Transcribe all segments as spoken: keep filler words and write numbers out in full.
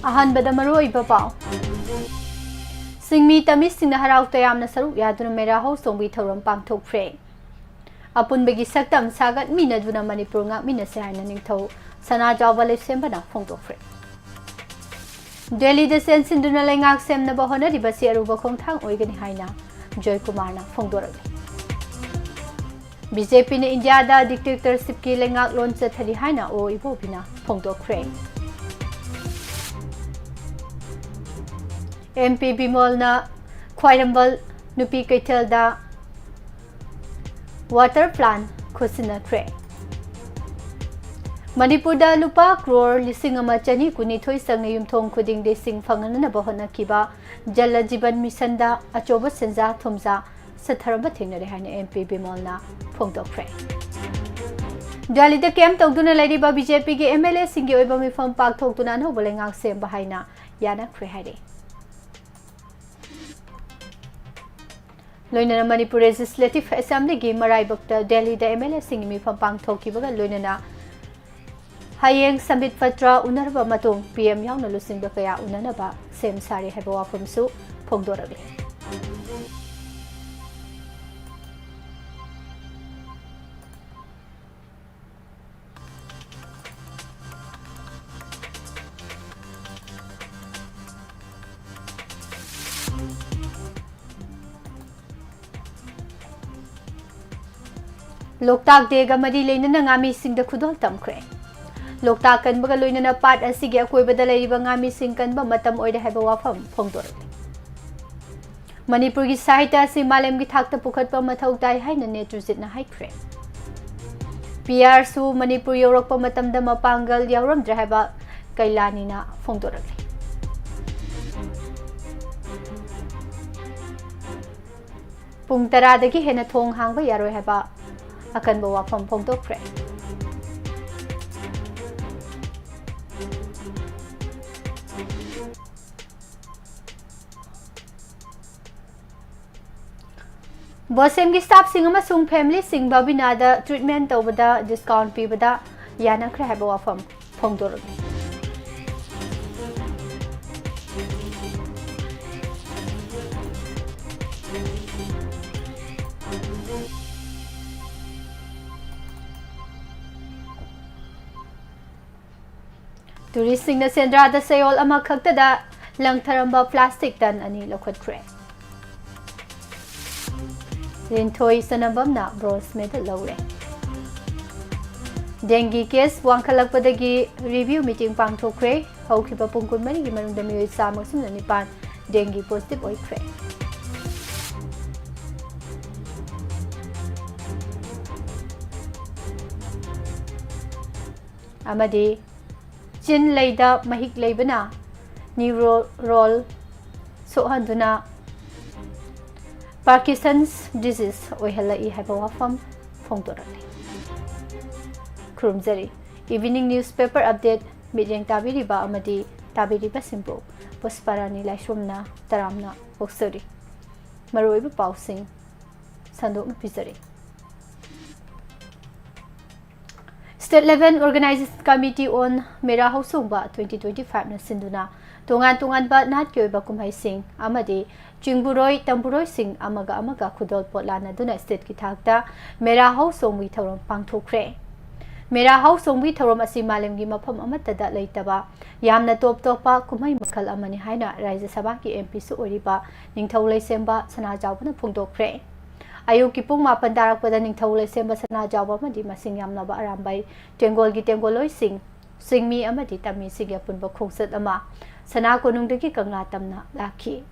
ꯑꯍꯥꯟꯕꯗ ꯃꯔꯨꯑꯣꯏꯕ ꯄꯥꯎ꯫ ꯁꯤꯡꯃꯤ ꯇꯝꯃꯤꯁꯤꯡꯅ ꯍꯔꯥꯎ ꯇꯌꯥꯝꯅ ꯁꯔꯨꯛ ꯌꯥꯗꯨꯅ ꯃꯦꯔꯥ ꯍꯧ ꯆꯣꯡꯕꯒꯤ ꯊꯧꯔꯝ ꯄꯥꯡꯊꯣꯛꯈ꯭ꯔꯦ꯫ ꯑꯄꯨꯟꯕꯒꯤ ꯁꯛꯇꯝ ꯁꯥꯒꯠꯃꯤꯟꯅꯗꯨꯅ ꯃꯅꯤꯄꯨꯔ ꯉꯥꯛꯃꯤꯟꯅꯁꯦ ꯍꯥꯏꯅ ꯅꯤꯡꯊꯧ ꯁꯅꯥꯖꯥꯎꯕ ꯂꯩꯁꯦꯝꯕꯅ ꯐꯣꯡꯗꯣꯛꯈ꯭ꯔꯦ꯫ ꯗꯦꯜꯂꯤꯗ ꯆꯦꯟꯁꯤꯟꯗꯨꯅ ꯂꯩꯉꯥꯛ ꯁꯦꯝꯅꯕ ꯍꯣꯠꯅꯔꯤꯕꯁꯤ ꯑꯔꯨꯕ ꯈꯣꯡꯊꯥꯡ ꯑꯣꯏꯒꯅꯤ ꯍꯥꯏꯅ ꯖꯣꯏꯀꯨꯃꯥꯔꯅ ꯐꯣꯡꯗꯣꯔꯛꯂꯤ꯫ ꯕꯤ ꯖꯦ ꯄꯤꯅ ꯏꯟꯗꯤꯌꯥꯗ ꯗꯤꯛꯇꯦꯇꯔꯁꯤꯞꯀꯤ ꯂꯩꯉꯥꯛꯂꯣꯟ ꯆꯠꯊꯔꯤ ꯍꯥꯏꯅ ꯑꯣ ꯏꯕꯣꯕꯤꯅ ꯐꯣꯡꯗꯣꯛꯈ꯭ꯔꯦ꯫ ꯑꯦꯝ ꯄꯤ ꯕꯤꯃꯣꯜꯅ ꯈ꯭ꯋꯥꯏꯔꯝꯕꯟ ꯅꯨꯄꯤ ꯀꯩꯊꯦꯜꯗ ꯋꯥꯇꯔ ꯄ꯭ꯂꯥꯟ ꯈꯨꯠꯁꯤꯟꯅꯈ꯭ꯔꯦ꯫ ꯃꯅꯤꯄꯨꯔꯗ ꯂꯨꯄꯥ ꯀ꯭ꯔꯣꯔ ꯂꯤꯁꯤꯡ ꯑꯃ ꯆꯅꯤ ꯀꯨꯟꯅꯤꯊꯣꯏ ꯆꯪꯅ ꯌꯨꯝꯊꯣꯡ ꯈꯨꯗꯤꯡꯗ ꯏꯁꯤꯡ ꯐꯪꯍꯟꯅꯕ ꯍꯣꯠꯅꯈꯤꯕ ꯖꯜ ꯖꯤꯕꯟ ꯃꯤꯁꯟꯗ ꯑꯆꯧꯕ ꯁꯦꯟꯖꯥ ꯊꯨꯝꯖꯥ ꯆꯠꯊꯔꯝꯕ ꯊꯦꯡꯅꯔꯦ ꯍꯥꯏꯅ ꯑꯦꯝ ꯄꯤ ꯕꯤꯃꯣꯜꯅ ꯐꯣꯡꯗꯣꯛꯈ꯭ꯔꯦ꯫ ꯗꯦꯜꯂꯤꯗ ꯀꯦꯝ ꯇꯧꯗꯨꯅ ꯂꯩꯔꯤꯕ ꯕꯤ ꯖꯦ ꯄꯤꯒꯤ ꯑꯦꯝ ꯑꯦꯜ ꯑꯦꯁꯤꯡꯒꯤ ꯑꯣꯏꯕ ꯃꯤꯐꯝ ꯄꯥꯡꯊꯣꯛꯇꯨꯅ ꯑꯅꯧꯕ ꯂꯩꯉꯥꯛ ꯁꯦꯝꯕ ꯍꯥꯏꯅ ꯌꯥꯅꯈ꯭ꯔꯦ ꯍꯥꯏꯔꯦ꯫ ꯂꯣꯏꯅꯅ ꯃꯅꯤꯄꯨꯔ ꯂꯦꯖꯤꯁꯂꯦꯇꯤꯚ ꯑꯦꯁꯦꯝꯕ꯭ꯂꯤꯒꯤ ꯃꯔꯥꯏꯕꯛꯇ ꯗꯦꯜꯂꯤꯗ ꯑꯦꯝ ꯑꯦꯜ ꯑꯦꯁꯤꯡꯒꯤ ꯃꯤꯐꯝ ꯄꯥꯡꯊꯣꯛꯈꯤꯕꯒ ꯂꯣꯏꯅꯅ ꯍꯌꯦꯡ ꯁꯝꯕꯤꯠ ꯄꯇ꯭ꯔ ꯎꯅꯔꯕ ꯃꯇꯨꯡ ꯄꯤ ꯑꯦꯝ ꯌꯥꯎꯅ ꯂꯨꯆꯤꯡꯕ ꯀꯌꯥ ꯎꯅꯅꯕ ꯁꯦꯝ ꯁꯥꯔꯤ ꯍꯥꯏꯕ ꯋꯥꯐꯝꯁꯨ ꯐꯣꯡꯗꯣꯔꯛꯂꯤ꯫ ꯂꯣꯛꯇꯥꯛ ꯗꯦꯒ ꯃꯔꯤ ꯂꯩꯅꯅ ꯉꯥꯃꯤꯁꯤꯡꯗ ꯈꯨꯗꯣꯜ ꯇꯝꯈ꯭ꯔꯦ꯫ ꯂꯣꯛꯇꯥꯛ ꯀꯟꯕꯒ ꯂꯣꯏꯅꯅ ꯄꯥꯠ ꯑꯁꯤꯒꯤ ꯑꯀꯣꯏꯕꯗ ꯂꯩꯔꯤꯕ ꯉꯥꯃꯤꯁꯤꯡ ꯀꯟꯕ ꯃꯇꯝ ꯑꯣꯏꯔꯦ ꯍꯥꯏꯕ ꯋꯥꯐꯝ ꯐꯣꯡꯗꯣꯔꯛꯂꯤ꯫ ꯃꯅꯤꯄꯨꯔꯒꯤ ꯁꯥꯍꯤꯇ꯭ꯌ ꯑꯁꯤ ꯃꯥꯂꯦꯝꯒꯤ ꯊꯥꯛꯇ ꯄꯨꯈꯠꯄ ꯃꯊꯧ ꯇꯥꯏ ꯍꯥꯏꯅ ꯅꯦꯇ꯭ꯔꯨꯖꯤꯠꯅ ꯍꯥꯏꯈ꯭ꯔꯦ꯫ ꯄꯤ ꯑꯥꯔꯁꯨ ꯃꯅꯤꯄꯨꯔ ꯌꯧꯔꯛꯄ ꯃꯇꯝꯗ ꯃꯄꯥꯡꯒꯜ ꯌꯥꯎꯔꯝꯗ꯭ꯔꯦ ꯍꯥꯏꯕ ꯀꯩꯂꯥꯅꯤꯅ ꯐꯣꯡꯗꯣꯔꯛꯂꯤ꯫ ꯄꯨꯡ ꯇꯔꯥꯗꯒꯤ ꯍꯦꯟꯅ ꯊꯣꯡ ꯍꯥꯡꯕ ꯌꯥꯔꯣꯏ ꯍꯥꯏꯕ ꯑꯀꯟꯕ ꯋꯥꯐꯝ ꯐꯣꯡꯗꯣꯛꯈ꯭ꯔꯦ꯫ ꯕꯣꯁꯦꯝꯒꯤ ꯁ꯭ꯇꯥꯐꯁꯤꯡ ꯑꯃꯁꯨꯡ ꯐꯦꯃꯤꯂꯤꯁꯤꯡ ꯕꯕꯤꯅꯥꯗ ꯇ꯭ꯔꯤꯠꯃꯦꯟ ꯇꯧꯕꯗ ꯗꯤꯁꯀꯥꯎꯟ ꯄꯤꯕꯗ ꯌꯥꯅꯈ꯭ꯔꯦ ꯍꯥꯏꯕ ꯋꯥꯐꯝ ꯐꯣꯡꯗꯣꯔꯛꯂꯤ꯫ ꯇꯨꯔꯤꯁꯁꯤꯡꯅ ꯁꯦꯟꯗ꯭ꯔꯥꯗ ꯆꯌꯣꯜ ꯑꯃꯈꯛꯇꯗ ꯂꯪꯊꯔꯝꯕ ꯄ꯭ꯂꯥꯁꯇꯤꯛ ꯇꯟ ꯑꯅꯤ ꯂꯧꯈꯠꯈ꯭ꯔꯦ꯫ ꯂꯤꯟꯊꯣꯏ ꯆꯅꯝꯕꯝꯅ ꯕ꯭ꯔꯣꯟꯖ ꯃꯦꯗꯜ ꯂꯧꯔꯦ꯫ ꯗꯦꯡꯒꯤ ꯀꯦꯁ ꯋꯥꯡꯈꯠꯂꯛꯄꯗꯒꯤ ꯔꯤꯚ꯭ꯌꯨ ꯃꯤꯇꯤꯡ ꯄꯥꯡꯊꯣꯛꯈ꯭ꯔꯦ꯫ ꯍꯧꯈꯤꯕ ꯄꯨꯡ ꯀꯨꯟꯃꯔꯤꯒꯤ ꯃꯅꯨꯡꯗ ꯃꯤꯑꯣꯏ ꯆꯥꯝꯃ ꯁꯨꯞꯅ ꯅꯤꯄꯥꯟ ꯗꯦꯡꯒꯤ ꯄꯣꯖꯤꯇꯤꯚ ꯑꯣꯏꯈ꯭ꯔꯦ꯫ ꯑꯃꯗꯤ ꯆꯤꯟ ꯂꯩꯗ ꯃꯍꯤꯛ ꯂꯩꯕꯅ ꯅ꯭ꯌꯨꯔꯣꯔꯣꯜ ꯁꯣꯛꯍꯟꯗꯨꯅ ꯄꯥꯔꯀꯤꯁꯟꯁ ꯗꯤꯖꯤꯖ ꯑꯣꯏꯍꯜꯂꯛꯏ ꯍꯥꯏꯕ ꯋꯥꯐꯝ ꯐꯣꯡꯗꯣꯔꯛꯂꯤ꯫ ꯈꯨꯔꯨꯝꯖꯔꯤ꯫ Evening newspaper update ꯃꯤꯠꯌꯦꯡ ꯇꯥꯕꯤꯔꯤꯕ ꯑꯃꯗꯤ ꯇꯥꯕꯤꯔꯤꯕꯁꯤꯡꯕꯨ ꯄꯨꯁꯄꯥꯔꯥꯅꯤ ꯂꯥꯏꯁ꯭ꯔꯝꯅ ꯇꯔꯥꯝꯅ ꯑꯣꯛꯆꯔꯤ꯫ ꯃꯔꯨꯑꯣꯏꯕ ꯄꯥꯎꯁꯤꯡ ꯁꯟꯗꯣꯛꯅ ꯄꯤꯖꯔꯤ꯫ State Level Organizing Committee on ꯃꯦꯔꯥ ꯍꯧꯆꯣꯡꯕ twenty twenty-five ꯅ ꯁꯤꯟꯗꯨꯅ ꯇꯣꯉꯥꯟ ꯇꯣꯉꯥꯟꯕ ꯅꯥꯠꯀꯤ ꯑꯣꯏꯕ ꯀꯨꯝꯍꯩꯁꯤꯡ ꯑꯃꯗꯤ ꯆꯤꯡꯕꯨꯔꯣꯏ ꯇꯝꯕꯨꯔꯣꯏꯁꯤꯡ ꯑꯃꯒ ꯑꯃꯒ ꯈꯨꯗꯣꯜ ꯄꯣꯠ ꯂꯥꯟꯅꯗꯨꯅ state ꯀꯤ ꯊꯥꯛꯇ ꯃꯦꯔꯥ ꯍꯧꯆꯣꯡꯕꯒꯤ ꯊꯧꯔꯝ ꯄꯥꯡꯊꯣꯛꯈ꯭ꯔꯦ꯫ ꯃꯦꯔꯥ ꯍꯧꯆꯣꯡꯕꯒꯤ ꯊꯧꯔꯝ ꯑꯁꯤ ꯃꯥꯂꯦꯝꯒꯤ ꯃꯐꯝ ꯑꯃꯠꯇꯗ ꯂꯩꯇꯕ ꯌꯥꯝꯅ ꯇꯣꯞ ꯇꯣꯞꯄ ꯀꯨꯝꯍꯩ ꯃꯈꯜ ꯑꯃꯅꯤ ꯍꯥꯏꯅ ꯔꯥꯖ꯭ꯌ ꯁꯚꯥꯒꯤ M P ꯁꯨ ꯑꯣꯏꯔꯤꯕ ꯅꯤꯡꯊꯧ ꯂꯩꯁꯦꯝꯕ ꯁꯅꯥꯖꯥꯎꯕꯅ ꯐꯣꯡꯗꯣꯛꯈ꯭ꯔꯦ꯫ ꯑꯌꯨꯛꯀꯤ ꯄꯨꯡ ꯃꯥꯄꯟ ꯇꯥꯔꯛꯄꯗ ꯅꯤꯡꯊꯧ ꯂꯩꯁꯦꯝꯕ ꯁꯅꯥꯖꯥꯎꯕ ꯑꯃꯗꯤ ꯃꯁꯤꯡ ꯌꯥꯝꯂꯕ ꯑꯔꯥꯝꯕꯥꯏ ꯇꯦꯡꯒꯣꯜꯒꯤ ꯇꯦꯡꯒꯣꯜꯂꯣꯏꯁꯤꯡ, ꯆꯤꯡꯃꯤ ꯑꯃꯗꯤ ꯇꯝꯃꯤꯁꯤꯡꯒꯤ ꯑꯄꯨꯟꯕ ꯈꯣꯡꯆꯠ ꯑꯃ ꯁꯅꯥ ꯀꯣꯅꯨꯡꯗꯒꯤ ꯀꯪꯂꯥ ꯇꯝꯅ ꯂꯥꯛꯈꯤ꯫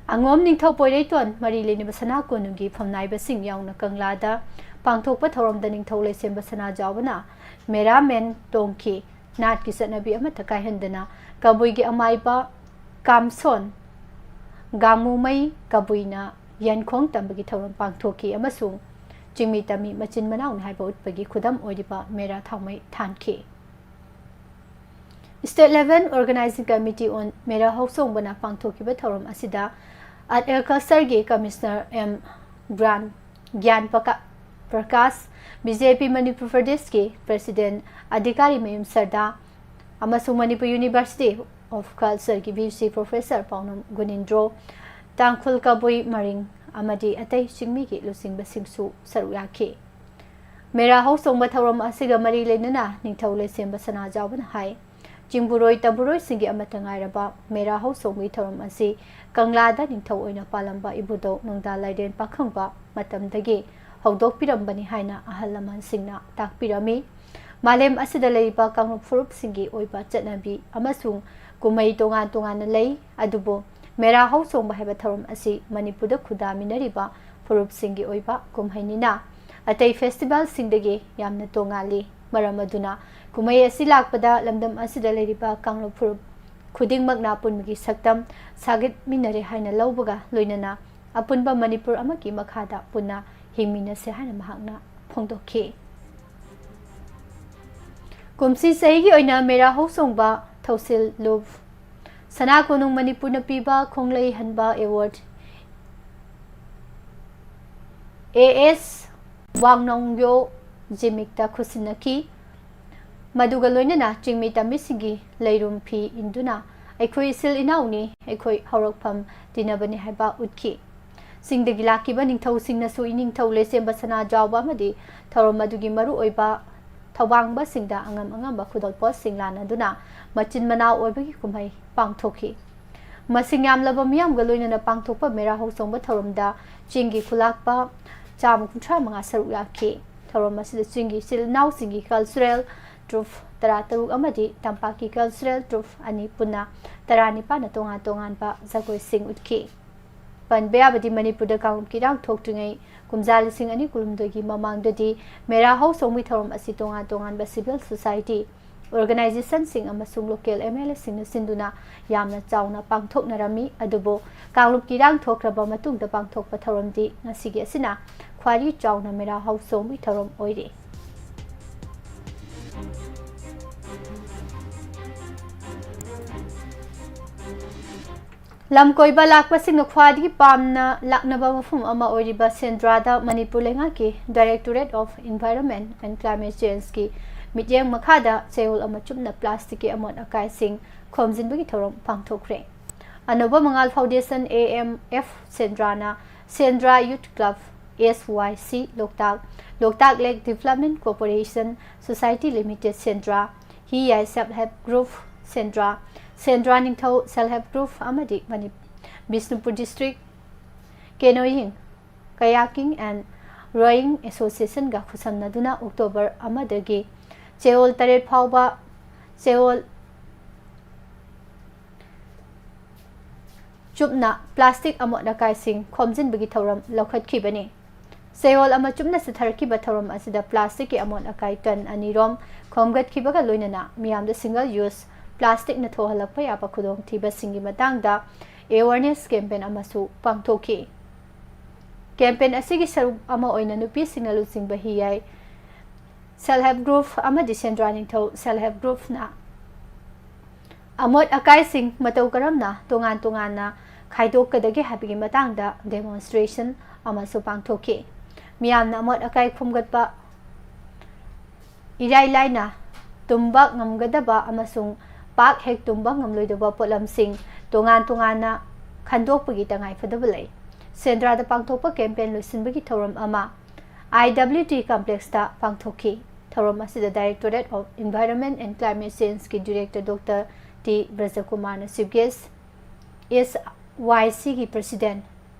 ꯑꯉꯣꯝ ꯅꯤꯡꯊꯧ ꯄꯣꯏꯔꯩꯇꯣꯟ ꯃꯔꯤ ꯂꯩꯅꯕ ꯁꯅꯥ ꯀꯣꯅꯨꯡꯒꯤ ꯐꯝꯅꯥꯏꯕꯁꯤꯡ ꯌꯥꯎꯅ ꯀꯪꯂꯥꯗ ꯄꯥꯡꯊꯣꯛꯄ ꯊꯧꯔꯝꯗ ꯅꯤꯡꯊꯧ ꯂꯩꯁꯦꯝꯕ ꯁꯅꯥꯖꯥꯎꯕꯅ ꯃꯦꯔꯥꯃꯦꯟ ꯇꯣꯡꯈꯤ꯫ ꯅꯥꯠꯀꯤ ꯆꯠꯅꯕꯤ ꯑꯃꯠꯇ ꯀꯥꯏꯍꯟꯗꯅ ꯀꯕꯨꯏꯒꯤ ꯑꯃꯥꯏꯕ ꯀꯥꯝꯁꯣꯟ ꯒꯥꯡꯃꯨꯃꯩ ꯀꯕꯨꯏꯅ ꯌꯦꯟꯈꯣꯡ ꯇꯝꯕꯒꯤ ꯊꯧꯔꯝ ꯄꯥꯡꯊꯣꯛꯈꯤ ꯑꯃꯁꯨꯡ ꯆꯤꯡꯃꯤ ꯇꯝꯃꯤ ꯃꯆꯤꯟ ꯃꯅꯥꯎꯅꯤ ꯍꯥꯏꯕ ꯎꯠꯄꯒꯤ ꯈꯨꯗꯝ ꯑꯣꯏꯔꯤꯕ ꯃꯦꯔꯥ ꯊꯥꯎꯃꯩ ꯊꯥꯟꯈꯤ꯫ State Level Organizing Committee on ꯃꯦꯔꯥ ꯍꯧꯆꯣꯡꯕꯅ ꯄꯥꯡꯊꯣꯛꯈꯤꯕ ꯊꯧꯔꯝ ꯑꯁꯤꯗ Agriculture ꯒꯤ Commissioner M ꯒ꯭ꯔꯥꯟ ꯒ꯭ꯌꯥꯟ ꯄꯀꯥ-, Prakash, B J P Manipur ꯄ꯭ꯔꯗꯦꯁꯀꯤ President ꯑꯙꯤꯀꯥꯔꯤ ꯃꯌꯨꯝ ꯁꯔꯗꯥ ꯑꯃꯁꯨꯡ ꯃꯅꯤꯄꯨꯔ University of Culture ꯒꯤ V C Professor ꯄꯥꯎꯅꯝ ꯒꯨꯅꯤꯟꯗ꯭ꯔꯣ, ꯇꯥꯡꯈꯨꯜ ꯀꯕꯨꯏ ꯃꯔꯤꯡ ꯑꯃꯗꯤ ꯑꯇꯩ ꯆꯤꯡꯃꯤꯒꯤ ꯂꯨꯆꯤꯡꯕꯁꯤꯡꯁꯨ ꯁꯔꯨꯛ ꯌꯥꯈꯤ꯫ ꯃꯦꯔꯥ ꯍꯧꯆꯣꯡꯕ ꯊꯧꯔꯝ ꯑꯁꯤꯒ ꯃꯔꯤ ꯂꯩꯅꯅ ꯅꯤꯡꯊꯧ ꯂꯩꯁꯦꯝꯕ ꯁꯅꯥꯖꯥꯎꯕꯅ ꯍꯥꯏ, ꯆꯤꯡꯕꯨꯔꯣꯏ ꯇꯝꯕꯨꯔꯣꯏꯁꯤꯡꯒꯤ ꯑꯃꯠꯇ ꯉꯥꯏꯔꯕ ꯃꯦꯔꯥ ꯍꯧꯆꯣꯡꯕꯒꯤ ꯊꯧꯔꯝ ꯑꯁꯤ ꯀꯪꯂꯥꯗ ꯅꯤꯡꯊꯧ ꯑꯣꯏꯅ ꯄꯥꯜꯂꯝꯕ ꯏꯕꯨꯙꯧ ꯅꯣꯡꯗꯥ ꯂꯥꯏꯔꯦꯟ ꯄꯥꯈꯪꯕ ꯃꯇꯝꯗꯒꯤ ꯍꯧꯗꯣꯛꯄꯤꯔꯝꯕꯅꯤ ꯍꯥꯏꯅ ꯑꯍꯜ ꯂꯃꯟꯁꯤꯡꯅ ꯇꯥꯛꯄꯤꯔꯝꯃꯤ꯫ ꯃꯥꯂꯦꯝ ꯑꯁꯤꯗ ꯂꯩꯔꯤꯕ ꯀꯥꯡꯂꯨꯞ ꯐꯨꯔꯨꯞꯁꯤꯡꯒꯤ ꯑꯣꯏꯕ ꯆꯠꯅꯕꯤ ꯑꯃꯁꯨꯡ ꯀꯨꯝꯍꯩ ꯇꯣꯉꯥꯟ ꯇꯣꯉꯥꯟꯅ ꯂꯩ, ꯑꯗꯨꯕꯨ ꯃꯦꯔꯥ ꯍꯧꯆꯣꯡꯕ ꯍꯥꯏꯕ ꯊꯧꯔꯝ ꯑꯁꯤ ꯃꯅꯤꯄꯨꯔꯗ ꯈꯨꯟꯗꯥꯃꯤꯟꯅꯔꯤꯕ ꯐꯨꯔꯨꯞꯁꯤꯡꯒꯤ ꯑꯣꯏꯕ ꯀꯨꯝꯍꯩꯅꯤꯅ ꯑꯇꯩ ꯐꯦꯁꯇꯤꯚꯦꯜꯁꯤꯡꯗꯒꯤ ꯌꯥꯝꯅ ꯇꯣꯉꯥꯜꯂꯤ꯫ ꯃꯔꯝ ꯑꯗꯨꯅ ꯀꯨꯝꯍꯩ ꯑꯁꯤ ꯂꯥꯛꯄꯗ ꯂꯝꯗꯝ ꯑꯁꯤꯗ ꯂꯩꯔꯤꯕ ꯀꯥꯡꯂꯨꯞ ꯐꯨꯔꯨꯞ ꯈꯨꯗꯤꯡꯃꯛꯅ ꯑꯄꯨꯟꯕꯒꯤ ꯁꯛꯇꯝ ꯁꯥꯒꯠꯃꯤꯟꯅꯔꯦ ꯍꯥꯏꯅ ꯂꯧꯕꯒ ꯂꯣꯏꯅꯅ ꯑꯄꯨꯟꯕ ꯃꯅꯤꯄꯨꯔ ꯑꯃꯒꯤ ꯃꯈꯥꯗ ꯄꯨꯟꯅ ꯍꯤꯡꯃꯤꯟꯅꯁꯦ ꯍꯥꯏꯅ ꯃꯍꯥꯛꯅ ꯐꯣꯡꯗꯣꯛꯈꯤ꯫ ꯀꯨꯝꯁꯤ ꯆꯍꯤꯒꯤ ꯑꯣꯏꯅ ꯃꯦꯔꯥ ꯍꯧꯆꯣꯡꯕ ꯊꯧꯁꯤꯜ ꯂꯨꯞ ꯁꯅꯥ ꯀꯣꯅꯨꯡ ꯃꯅꯤꯄꯨꯔꯅ ꯄꯤꯕ ꯈꯣꯡꯂꯩ ꯍꯟꯕ ꯑꯦꯋꯥꯔꯗ ꯑꯦ ꯑꯦꯁ ꯋꯥꯡꯅꯣꯡꯌꯣ ꯖꯤꯃꯤꯛꯇ ꯈꯨꯠꯁꯤꯟꯅꯈꯤ꯫ ꯃꯗꯨꯒ ꯂꯣꯏꯅꯅ ꯆꯤꯡꯃꯤ ꯇꯝꯃꯤꯁꯤꯡꯒꯤ ꯂꯩꯔꯨꯝ ꯐꯤ ꯏꯟꯗꯨꯅ "ꯑꯩꯈꯣꯏ ꯏꯆꯤꯜ ꯏꯅꯥꯎꯅꯤ, ꯑꯩꯈꯣꯏ ꯍꯧꯔꯛꯐꯝ ꯇꯤꯟꯅꯕꯅꯤ" ꯍꯥꯏꯕ ꯎꯠꯈꯤ꯫ ꯆꯤꯡꯗꯒꯤ ꯂꯥꯛꯈꯤꯕ ꯅꯤꯡꯊꯧꯁꯤꯡꯅꯁꯨ ꯏꯅꯤꯡꯊꯧ ꯂꯩꯁꯦꯝꯕ ꯁꯅꯥꯖꯥꯎꯕ ꯑꯃꯗꯤ ꯊꯧꯔꯝ ꯑꯗꯨꯒꯤ ꯃꯔꯨꯑꯣꯏꯕ ꯊꯧꯕꯥꯡꯕꯁꯤꯡꯗ ꯑꯉꯝ ꯑꯉꯝꯕ ꯈꯨꯗꯣꯜꯄꯣꯠꯁꯤꯡ ꯂꯥꯟꯅꯗꯨꯅ ꯃꯆꯤꯟ ꯃꯅꯥꯎ ꯑꯣꯏꯕꯒꯤ ꯀꯨꯝꯍꯩ ꯄꯥꯡꯊꯣꯛꯈꯤ꯫ ꯃꯁꯤꯡ ꯌꯥꯝꯂꯕ ꯃꯤꯌꯥꯝꯒ ꯂꯣꯏꯅꯅ ꯄꯥꯡꯊꯣꯛꯄ ꯃꯦꯔꯥ ꯍꯧꯆꯣꯡꯕ ꯊꯧꯔꯝꯗ ꯆꯤꯡꯒꯤ ꯈꯨꯂꯥꯛꯄ ꯆꯥꯝꯃ ꯀꯨꯟꯊ꯭ꯔꯥ ꯃꯉꯥ ꯁꯔꯨꯛ ꯌꯥꯈꯤ꯫ ꯊꯧꯔꯝ ꯑꯁꯤꯗ ꯆꯤꯡꯒꯤ ꯏꯆꯤꯜ ꯏꯅꯥꯎꯁꯤꯡꯒꯤ ꯀꯜꯆꯔꯦꯜ ꯇ꯭ꯔꯨꯞ ꯇꯔꯥꯇꯔꯨꯛ ꯑꯃꯗꯤ ꯇꯝꯄꯥꯛꯀꯤ ꯀꯜꯆꯔꯦꯜ ꯇ꯭ꯔꯨꯞ ꯑꯅꯤ ꯄꯨꯟꯅ ꯇꯔꯥꯅꯤꯄꯥꯟꯅ ꯇꯣꯉꯥꯟ ꯇꯣꯉꯥꯟꯕ ꯖꯒꯣꯏꯁꯤꯡ ꯎꯠꯈꯤ꯫ ꯄꯟꯕ ꯌꯥꯕꯗꯤ, ꯃꯅꯤꯄꯨꯔꯗ ꯀꯥꯡꯂꯨꯞꯀꯤ ꯏꯔꯥꯡ ꯊꯣꯛꯇ꯭ꯔꯤꯉꯩ ꯀꯨꯝꯖꯥ ꯂꯤꯁꯤꯡ ꯑꯅꯤ ꯀꯨꯟꯍꯨꯝꯗꯣꯏꯒꯤ ꯃꯃꯥꯡꯗꯗꯤ ꯃꯦꯔꯥ ꯍꯧꯆꯣꯡꯕꯒꯤ ꯊꯧꯔꯝ ꯑꯁꯤ ꯇꯣꯉꯥꯟ ꯇꯣꯉꯥꯟꯕ ꯁꯤꯚꯤꯜ ꯁꯣꯁꯥꯏꯇꯤ ꯑꯣꯔꯒꯅꯥꯏꯖꯦꯁꯟꯁꯤꯡ ꯑꯃꯁꯨꯡ ꯂꯣꯀꯦꯜ ꯑꯦꯝ ꯑꯦꯜ ꯑꯦꯁꯤꯡꯅ ꯁꯤꯟꯗꯨꯅ ꯌꯥꯝꯅ ꯆꯥꯎꯅ ꯄꯥꯡꯊꯣꯛꯅꯔꯝꯃꯤ꯫ ꯑꯗꯨꯕꯨ ꯀꯥꯡꯂꯨꯞꯀꯤ ꯏꯔꯥꯡ ꯊꯣꯛꯈ꯭ꯔꯕ ꯃꯇꯨꯡꯗ ꯄꯥꯡꯊꯣꯛꯄ ꯊꯧꯔꯝꯗꯤ ꯉꯁꯤꯒꯤ ꯑꯁꯤꯅ ꯈ꯭ꯋꯥꯏꯗꯒꯤ ꯆꯥꯎꯅ ꯃꯦꯔꯥ ꯍꯧꯆꯣꯡꯕꯒꯤ ꯊꯧꯔꯝ ꯑꯣꯏꯔꯤ꯫ ꯂꯝ ꯀꯣꯏꯕ ꯂꯥꯛꯄꯁꯤꯡꯅ ꯈ꯭ꯋꯥꯏꯗꯒꯤ ꯄꯥꯝꯅ ꯂꯥꯛꯅꯕ ꯃꯐꯝ ꯑꯃ ꯑꯣꯏꯔꯤꯕ ꯁꯦꯟꯗ꯭ꯔꯥꯗ ꯃꯅꯤꯄꯨꯔ ꯂꯩꯉꯥꯛꯀꯤ Directorate of Environment and Climate Changeꯀꯤ ꯃꯤꯠꯌꯦꯡ ꯃꯈꯥꯗ ꯆꯌꯣꯜ ꯑꯃ ꯆꯨꯞꯅ ꯄ꯭ꯂꯥꯁꯇꯤꯛꯀꯤ ꯑꯃꯣꯠ ꯑꯀꯥꯏꯁꯤꯡ ꯈꯣꯝꯖꯤꯟꯕꯒꯤ ꯊꯧꯔꯝ ꯄꯥꯡꯊꯣꯛꯈ꯭ꯔꯦ꯫ ꯑꯅꯧꯕ Mangal foundation, A M F ꯁꯦꯟꯗ꯭ꯔꯥꯅ Sendra youth club, S Y C Loktak, Loktak lake development cooperation society limited Sendra, E I Self Help Group, Sendra, Sendra ꯅꯤꯡꯊꯧ Self Help Group ꯑꯃꯗꯤ ꯃꯅꯤ-, Bishnupur District Canoeing, Kayaking and Rowing Associationꯒ ꯈꯨꯠꯁꯝꯅꯗꯨꯅ October ꯑꯃꯗꯒꯤ ꯆꯌꯣꯜ ꯇꯔꯦꯠ ꯐꯥꯎꯕ ꯆꯌꯣꯜ ꯆꯨꯞꯅ plastic ꯑꯃꯣꯠ ꯑꯀꯥꯏꯁꯤꯡ ꯈꯣꯝꯖꯤꯟꯕꯒꯤ ꯊꯧꯔꯝ ꯂꯧꯈꯠꯈꯤꯕꯅꯤ꯫ ꯆꯌꯣꯜ ꯑꯃ ꯆꯨꯞꯅ ꯆꯠꯊꯔꯛꯈꯤꯕ ꯊꯧꯔꯝ ꯑꯁꯤꯗ plasticꯀꯤ ꯑꯃꯣꯠ ꯑꯀꯥꯏ ton ꯑꯅꯤꯔꯣꯝ ꯈꯣꯝꯒꯠꯈꯤꯕꯒ ꯂꯣꯏꯅꯅ ꯃꯤꯌꯥꯝꯗ single use plasticꯅ ꯊꯣꯛꯍꯜꯂꯛꯄ ꯌꯥꯕ ꯈꯨꯗꯣꯡꯊꯤꯕꯁꯤꯡꯒꯤ ꯃꯇꯥꯡꯗ awareness campaign ꯑꯃꯁꯨ ꯄꯥꯡꯊꯣꯛꯈꯤ꯫ Campaign ꯑꯁꯤꯒꯤ ꯁꯔꯨꯛ ꯑꯃ ꯑꯣꯏꯅ ꯅꯨꯄꯤꯁꯤꯡꯅ ꯂꯨꯆꯤꯡꯕ ꯍꯤꯌꯥꯏ Self Help Group ꯑꯃꯗꯤ ꯁꯦꯟꯗ꯭ꯔꯥ ꯅꯤꯡꯊꯧ Self Help Groupꯅ ꯑꯃꯣꯠ ꯑꯀꯥꯏꯁꯤꯡ ꯃꯇꯧ ꯀꯔꯝꯅ ꯇꯣꯉꯥꯟ ꯇꯣꯉꯥꯟꯅ ꯈꯥꯏꯗꯣꯛꯀꯗꯒꯦ ꯍꯥꯏꯕꯒꯤ ꯃꯇꯥꯡꯗ demonstration ꯑꯃꯁꯨ ꯄꯥꯡꯊꯣꯛꯈꯤ꯫ ꯃꯤꯌꯥꯝꯅ ꯑꯃꯣꯠ ꯑꯀꯥꯏ ꯈꯣꯝꯒꯠꯄ ꯏꯔꯥꯏ ꯂꯥꯏꯅ ꯇꯨꯝꯕ ꯉꯝꯒꯗꯕ ꯑꯃꯁꯨꯡ ꯄꯥꯛ ꯍꯦꯛ ꯇꯨꯝꯕ ꯉꯝꯂꯣꯏꯗꯕ ꯄꯣꯠꯂꯝꯁꯤꯡ ꯇꯣꯉꯥꯟ ꯇꯣꯉꯥꯟꯅ ꯈꯟꯗꯣꯛꯄꯒꯤ ꯇꯉꯥꯏꯐꯗꯕ ꯂꯩ꯫ ꯁꯦꯟꯗ꯭ꯔꯥꯗ ꯄꯥꯡꯊꯣꯛꯄ campaign ꯂꯣꯏꯁꯤꯟꯕꯒꯤ ꯊꯧꯔꯝ ꯑꯃ I W T Complexꯇ ꯄꯥꯡꯊꯣꯛꯈꯤ꯫ ꯊꯧꯔꯝ ꯑꯁꯤꯗ Directorate of Environment and Climate Changeꯀꯤ Director Doctor T ꯕ꯭ꯔꯖꯀꯨꯃꯥꯔꯅ chief guest, S Y Cꯒꯤ President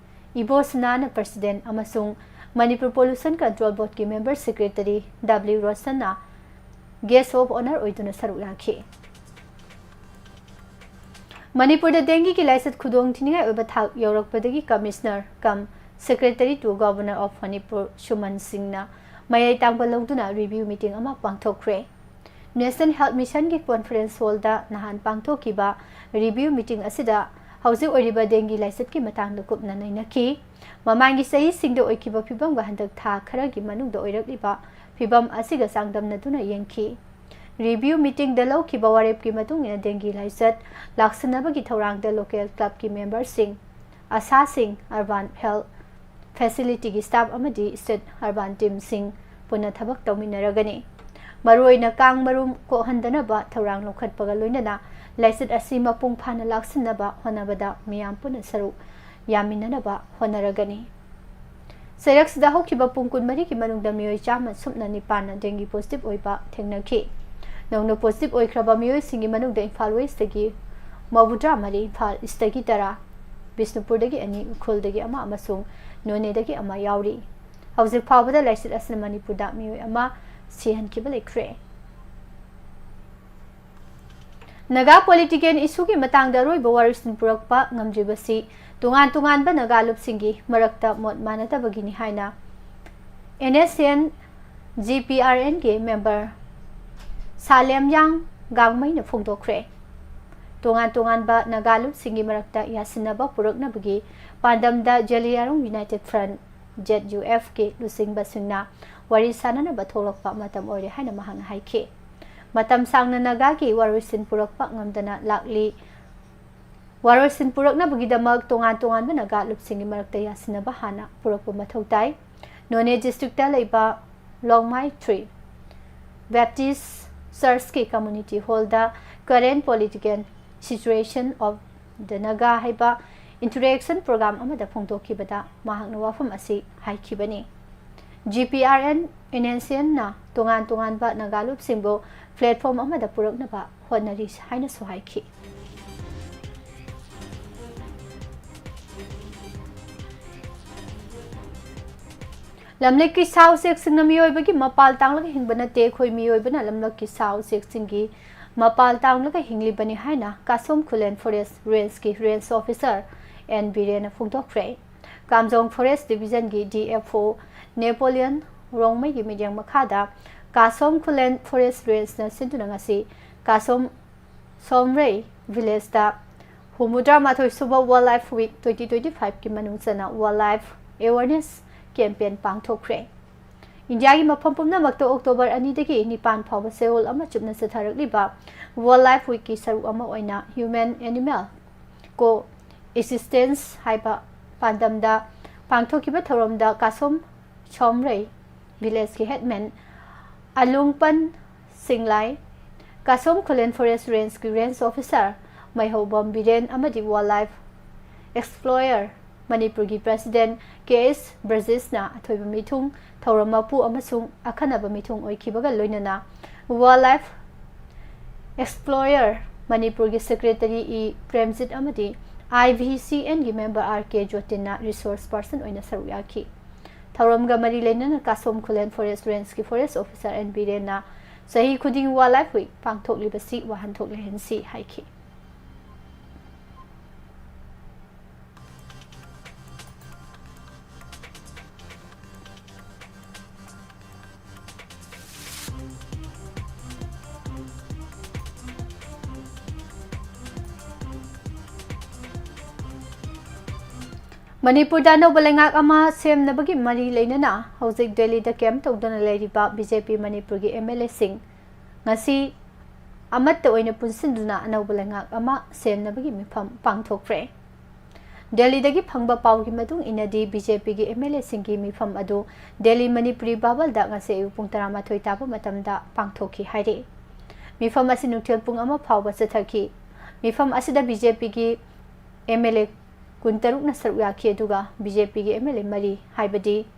ꯏꯕꯣꯁꯅꯥꯅ President ꯑꯃꯁꯨꯡ Manipur Pollution Control Boardꯀꯤ Member Secretary W ꯔꯣꯁꯟꯅ Guest of Honour ꯑꯣꯏꯗꯨꯅ ꯁꯔꯨꯛ ꯌꯥꯈꯤ꯫ ꯃꯅꯤꯄꯨꯔꯗ dengueꯒꯤ ꯂꯥꯏꯆꯠ ꯈꯨꯗꯣꯡꯊꯤꯅꯤꯡꯉꯥꯏ ꯑꯣꯏꯕ ꯊꯥꯛ ꯌꯧꯔꯛꯄꯗꯒꯤ Commissioner cum Secretary to Governor of Manipur ꯁꯨꯃꯟ ꯁꯤꯡꯅ ꯃꯌꯥꯏ ꯇꯥꯡꯕ ꯂꯧꯗꯨꯅ review meeting ꯑꯃ ꯄꯥꯡꯊꯣꯛꯈ꯭ꯔꯦ꯫ National Health Missionꯒꯤ conference hallꯗ ꯅꯍꯥꯟ ꯄꯥꯡꯊꯣꯛꯈꯤꯕ review meeting ꯑꯁꯤꯗ ꯍꯧꯖꯤꯛ ꯑꯣꯏꯔꯤꯕ dengue ꯂꯥꯏꯆꯠꯀꯤ ꯃꯇꯥꯡꯗ ꯀꯨꯞꯅ ꯅꯩꯅꯈꯤ꯫ ꯃꯃꯥꯡꯒꯤ ꯆꯍꯤꯁꯤꯡꯗ ꯑꯣꯏꯈꯤꯕ ꯐꯤꯕꯝꯒ ꯍꯟꯗꯛ ꯊꯥ ꯈꯔꯒꯤ ꯃꯅꯨꯡꯗ ꯑꯣꯏꯔꯛꯂꯤꯕ ꯐꯤꯕꯝ ꯑꯁꯤꯒ ꯆꯥꯡꯗꯝꯅꯗꯨꯅ ꯌꯦꯡꯈꯤ꯫ Review meetingꯗ ꯂꯧꯈꯤꯕ ꯋꯥꯔꯦꯞꯀꯤ ꯃꯇꯨꯡ ꯏꯟꯅ dengue ꯂꯥꯏꯆꯠ ꯂꯥꯛꯁꯤꯟꯅꯕꯒꯤ ꯊꯧꯔꯥꯡꯗ local clubꯀꯤ memberꯁꯤꯡ, ꯑꯁꯥꯁꯤꯡ, urban health facilityꯒꯤ staff ꯑꯃꯗꯤ state urban teamꯁꯤꯡ ꯄꯨꯟꯅ ꯊꯕꯛ ꯇꯧꯃꯤꯟꯅꯔꯒꯅꯤ꯫ ꯃꯔꯨꯑꯣꯏꯅ ꯀꯥꯡ ꯃꯔꯨꯝ ꯀꯣꯛꯍꯟꯗꯅꯕ ꯊꯧꯔꯥꯡ ꯂꯧꯈꯠꯄꯒ ꯂꯣꯏꯅꯅ ꯂꯥꯏꯆꯠ ꯑꯁꯤ ꯃꯄꯨꯡ ꯐꯥꯅ ꯂꯥꯛꯁꯤꯟꯅꯕ ꯍꯣꯠꯅꯕꯗ ꯃꯤꯌꯥꯝ ꯄꯨꯟꯅ ꯁꯔꯨꯛ ꯌꯥꯃꯤꯟꯅꯅꯕ ꯍꯣꯠꯅꯔꯒꯅꯤ꯫ ꯆꯩꯔꯛꯁꯤꯗ ꯍꯧꯈꯤꯕ ꯄꯨꯡ ꯀꯨꯟꯃꯔꯤꯒꯤ ꯃꯅꯨꯡꯗ ꯃꯤꯑꯣꯏ ꯆꯥꯝꯃ ꯁꯨꯞꯅ ꯅꯤꯄꯥꯟꯅ dengue positive ꯑꯣꯏꯕ ꯊꯦꯡꯅꯈꯤ꯫ ꯅꯧꯅ positive ꯑꯣꯏꯈ꯭ꯔꯕ ꯃꯤꯑꯣꯏꯁꯤꯡꯒꯤ ꯃꯅꯨꯡꯗ ꯏꯝꯐꯥꯜ West ꯇꯒꯤ ꯃꯧꯗ꯭ꯔꯥ ꯃꯔꯤ, ꯏꯝꯐꯥꯜ East ꯇꯒꯤ ꯇꯔꯥ, ꯕꯤꯁꯅꯨꯄꯨꯔꯗꯒꯤ ꯑꯅꯤ, ꯎꯈ꯭ꯔꯨꯜꯗꯒꯤ ꯑꯃ ꯑꯃꯁꯨꯡ ꯅꯣꯅꯦꯗꯒꯤ ꯑꯃ ꯌꯥꯎꯔꯤ꯫ ꯍꯧꯖꯤꯛ ꯐꯥꯎꯕꯗ ꯂꯥꯏꯆꯠ ꯑꯁꯤꯅ ꯃꯅꯤꯄꯨꯔꯗ ꯃꯤꯑꯣꯏ ꯑꯃ ꯁꯤꯍꯟꯈꯤꯕ ꯂꯩꯈ꯭ꯔꯦ꯫ ꯅꯥꯒꯥ political issue ꯒꯤ ꯃꯇꯥꯡꯗ ꯑꯔꯣꯏꯕ ꯋꯥꯔꯣꯏꯁꯤꯟ ꯄꯨꯔꯛꯄ ꯉꯝꯗ꯭ꯔꯤꯕꯁꯤ ꯇꯣꯉꯥꯟ ꯇꯣꯉꯥꯟꯕ ꯅꯥꯒꯥ ꯂꯨꯞꯁꯤꯡꯒꯤ ꯃꯔꯛꯇ ꯃꯣꯠ ꯃꯥꯟꯅꯗꯕꯒꯤꯅꯤ ꯍꯥꯏꯅ N S C N G P R N ꯒꯤ member ꯁꯥꯂꯦꯝꯌꯥꯡ ꯒꯥꯡꯃꯩꯅ ꯐꯣꯡꯗꯣꯛꯈ꯭ꯔꯦ꯫ ꯇꯣꯉꯥꯟ ꯇꯣꯉꯥꯟꯕ ꯅꯥꯒꯥ ꯂꯨꯞꯁꯤꯡꯒꯤ ꯃꯔꯛꯇ ꯌꯥꯁꯤꯟꯅꯕ ꯄꯨꯔꯛꯅꯕꯒꯤ ꯄꯥꯟꯗꯝꯗ Zeliangrong United Front, Z U F ꯀꯤ ꯂꯨꯆꯤꯡꯕꯁꯤꯡꯅ ꯋꯥꯔꯤ ꯁꯥꯅꯅꯕ ꯊꯣꯛꯂꯛꯄ ꯃꯇꯝ ꯑꯣꯏꯔꯦ ꯍꯥꯏꯅ ꯃꯍꯥꯛꯅ ꯍꯥꯏꯈꯤ꯫ ꯃꯇꯝ ꯁꯥꯡꯅ ꯅꯥꯒꯥꯒꯤ ꯋꯥꯔꯣꯏꯁꯤꯟ ꯄꯨꯔꯛꯄ ꯉꯝꯗꯅ ꯂꯥꯛꯂꯤ꯫ ꯋꯥꯔꯣꯏꯁꯤꯟ ꯄꯨꯔꯛꯅꯕꯒꯤꯗꯃꯛ ꯇꯣꯉꯥꯟ ꯇꯣꯉꯥꯟꯕ ꯅꯥꯒꯥ ꯂꯨꯞꯁꯤꯡꯒꯤ ꯃꯔꯛꯇ ꯌꯥꯁꯤꯟꯅꯕ ꯍꯥꯟꯅ ꯄꯨꯔꯛꯄ ꯃꯊꯧ ꯇꯥꯏ꯫ ꯅꯣꯅꯦ district ꯇ ꯂꯩꯕ ꯂꯣꯡꯃꯥꯏ Three Baptist Church ꯀꯤ community hall the Current Political Situation of the Naga ꯍꯥꯏꯕ interaction program ꯑꯃꯗ ꯐꯣꯡꯗꯣꯛꯈꯤꯕꯗ ꯃꯍꯥꯛꯅ ꯋꯥꯐꯝ ꯑꯁꯤ ꯍꯥꯏꯈꯤꯕꯅꯤ꯫ G P R N N S C N ꯅ ꯇꯣꯉꯥꯟ ꯇꯣꯉꯥꯟꯕ ꯅꯥꯒꯥ ꯂꯨꯞꯁꯤꯡꯕꯨ platform ꯑꯃꯗ ꯄꯨꯔꯛꯅꯕ ꯍꯣꯠꯅꯔꯤ ꯍꯥꯏꯅꯁꯨ ꯍꯥꯏꯈꯤ꯫ ꯂꯝꯂꯛꯀꯤ ꯁꯥ ꯎꯆꯦꯛꯁꯤꯡꯅ ꯃꯤꯑꯣꯏꯕꯒꯤ ꯃꯄꯥꯜ ꯇꯥꯡꯂꯒ ꯍꯤꯡꯕ ꯅꯠꯇꯦ꯫ ꯑꯩꯈꯣꯏ ꯃꯤꯑꯣꯏꯕꯅ ꯂꯝꯂꯛꯀꯤ ꯁꯥ ꯎꯆꯦꯛꯁꯤꯡꯒꯤ ꯃꯄꯥꯜ ꯇꯥꯡꯂꯒ ꯍꯤꯡꯂꯤꯕꯅꯤ ꯍꯥꯏꯅ ꯀꯥꯁꯣꯝ ꯈꯨꯂꯦꯟ forest range ꯀꯤ range officer N ꯕꯤꯔꯦꯟꯅ ꯐꯣꯡꯗꯣꯛꯈ꯭ꯔꯦ꯫ ꯀꯥꯝꯖꯣꯡ forest division ꯒꯤ D F O Napoleon ꯔꯣꯡꯃꯩꯒꯤ ꯃꯤꯠꯌꯦꯡ ꯃꯈꯥꯗ ꯀꯥꯁꯣꯝ ꯈꯨꯂꯦꯟ forest range ꯅ ꯁꯤꯟꯗꯨꯅ ꯉꯁꯤ ꯀꯥꯁꯣꯝ ꯁꯣꯝꯔꯩ village ꯇ ꯍꯨꯝꯐꯨꯇꯔꯥ ꯃꯥꯊꯣꯏ ꯁꯨꯕ Wildlife Week twenty twenty-five ꯀꯤ ꯃꯅꯨꯡ ꯆꯟꯅ wildlife awareness campaign ꯄꯥꯡꯊꯣꯛꯈ꯭ꯔꯦ꯫ ꯏꯟꯗꯤꯌꯥꯒꯤ ꯃꯐꯝ ꯄꯨꯝꯅꯃꯛꯇ October ꯑꯅꯤꯗꯒꯤ ꯅꯤꯄꯥꯟ ꯐꯥꯎꯕ ꯆꯌꯣꯜ ꯑꯃ ꯆꯨꯞꯅ ꯆꯠꯊꯔꯛꯂꯤꯕ Wildlife Week ꯀꯤ ꯁꯔꯨꯛ ꯑꯃ ꯑꯣꯏꯅ Human Animal Coexistence ꯍꯥꯏꯕ ꯄꯥꯟꯗꯝꯗ ꯄꯥꯡꯊꯣꯛꯈꯤꯕ ꯊꯧꯔꯝꯗ ꯀꯥꯁꯣꯝ ꯁꯣꯝꯔꯩ village ꯀꯤ headman ꯑꯂꯨꯡꯄꯟ ꯁꯤꯡꯂꯥꯏ, ꯀꯥꯁꯣꯝ ꯈꯨꯂꯦꯟ forest range ꯀꯤ range officer ꯃꯩꯍꯧꯕꯝ ꯕꯤꯔꯦꯟ ꯑꯃꯗꯤ wildlife explorer ꯃꯅꯤꯄꯨꯔꯒꯤ president K S ꯕ꯭ꯔꯖꯦꯁꯅ ꯑꯊꯣꯏꯕ ꯃꯤꯊꯨꯡ, ꯊꯧꯔꯝ ꯃꯄꯨ ꯑꯃꯁꯨꯡ ꯑꯈꯟꯅꯕ ꯃꯤꯊꯨꯡ ꯑꯣꯏꯈꯤꯕꯒ ꯂꯣꯏꯅꯅ wildlife Explorer ꯃꯅꯤꯄꯨꯔꯒꯤ Secretary ꯏ ꯄ꯭ꯔꯦꯝꯖꯤꯠ ꯑꯃꯗꯤ I V C N ꯒꯤ member R K ꯖꯣꯇꯤꯟꯅ resource person ꯑꯣꯏꯅ ꯁꯔꯨꯛ ꯌꯥꯈꯤ꯫ ꯊꯧꯔꯝꯒ ꯃꯔꯤ ꯂꯩꯅꯅ ꯀꯥꯁꯣꯝ ꯈꯨꯂꯦꯟ Forest Range ꯀꯤ Forest Officer N ꯕꯤꯔꯦꯟꯅ ꯆꯍꯤ ꯈꯨꯗꯤꯡꯒꯤ Wildlife Week ꯄꯥꯡꯊꯣꯛꯂꯤꯕꯁꯤ ꯋꯥꯍꯟꯊꯣꯛ ꯂꯩꯍꯟꯁꯤ ꯍꯥꯏꯈꯤ꯫ ꯃꯅꯤꯄꯨꯔꯗ ꯑꯅꯧꯕ ꯂꯩꯉꯥꯛ ꯑꯃ ꯁꯦꯝꯅꯕꯒꯤ ꯃꯔꯤ ꯂꯩꯅꯅ ꯍꯧꯖꯤꯛ ꯗꯦꯜꯂꯤꯗ camp ꯇꯧꯗꯨꯅ ꯂꯩꯔꯤꯕ B J P ꯃꯅꯤꯄꯨꯔꯒꯤ M L A ꯁꯤꯡ ꯉꯁꯤ ꯑꯃꯠꯇ ꯑꯣꯏꯅ ꯄꯨꯟꯁꯤꯟꯗꯨꯅ ꯑꯅꯧꯕ ꯂꯩꯉꯥꯛ ꯑꯃ ꯁꯦꯝꯅꯕꯒꯤ ꯃꯤꯐꯝ ꯄꯥꯡꯊꯣꯛꯈ꯭ꯔꯦ꯫ ꯗꯦꯜꯂꯤꯗꯒꯤ ꯐꯪꯕ ꯄꯥꯎꯒꯤ ꯃꯇꯨꯡ ꯏꯟꯅꯗꯤ, B J P ꯒꯤ M L A ꯁꯤꯡꯒꯤ ꯃꯤꯐꯝ ꯑꯗꯨ ꯗꯦꯜꯂꯤ ꯃꯅꯤꯄꯨꯔꯤ ꯚꯕꯟꯗ ꯉꯁꯤ ꯑꯌꯨꯛ ꯄꯨꯡ ꯇꯔꯥꯃꯥꯊꯣꯏ ꯇꯥꯕ ꯃꯇꯝꯗ ꯄꯥꯡꯊꯣꯛꯈꯤ ꯍꯥꯏꯔꯤ꯫ ꯃꯤꯐꯝ ꯑꯁꯤ ꯅꯨꯡꯊꯤꯜ ꯄꯨꯡ ꯑꯃ ꯐꯥꯎꯕ ꯆꯠꯊꯈꯤ꯫ ꯃꯤꯐꯝ ꯑꯁꯤꯗ B J P ꯒꯤ M L A ꯀꯨꯟꯇꯔꯨꯛꯅ ꯁꯔꯨꯛ ꯌꯥꯈꯤ, ꯑꯗꯨꯒ B J P ꯒꯤ M L A ꯃꯔꯤ, ꯍꯥꯏꯕꯗꯤ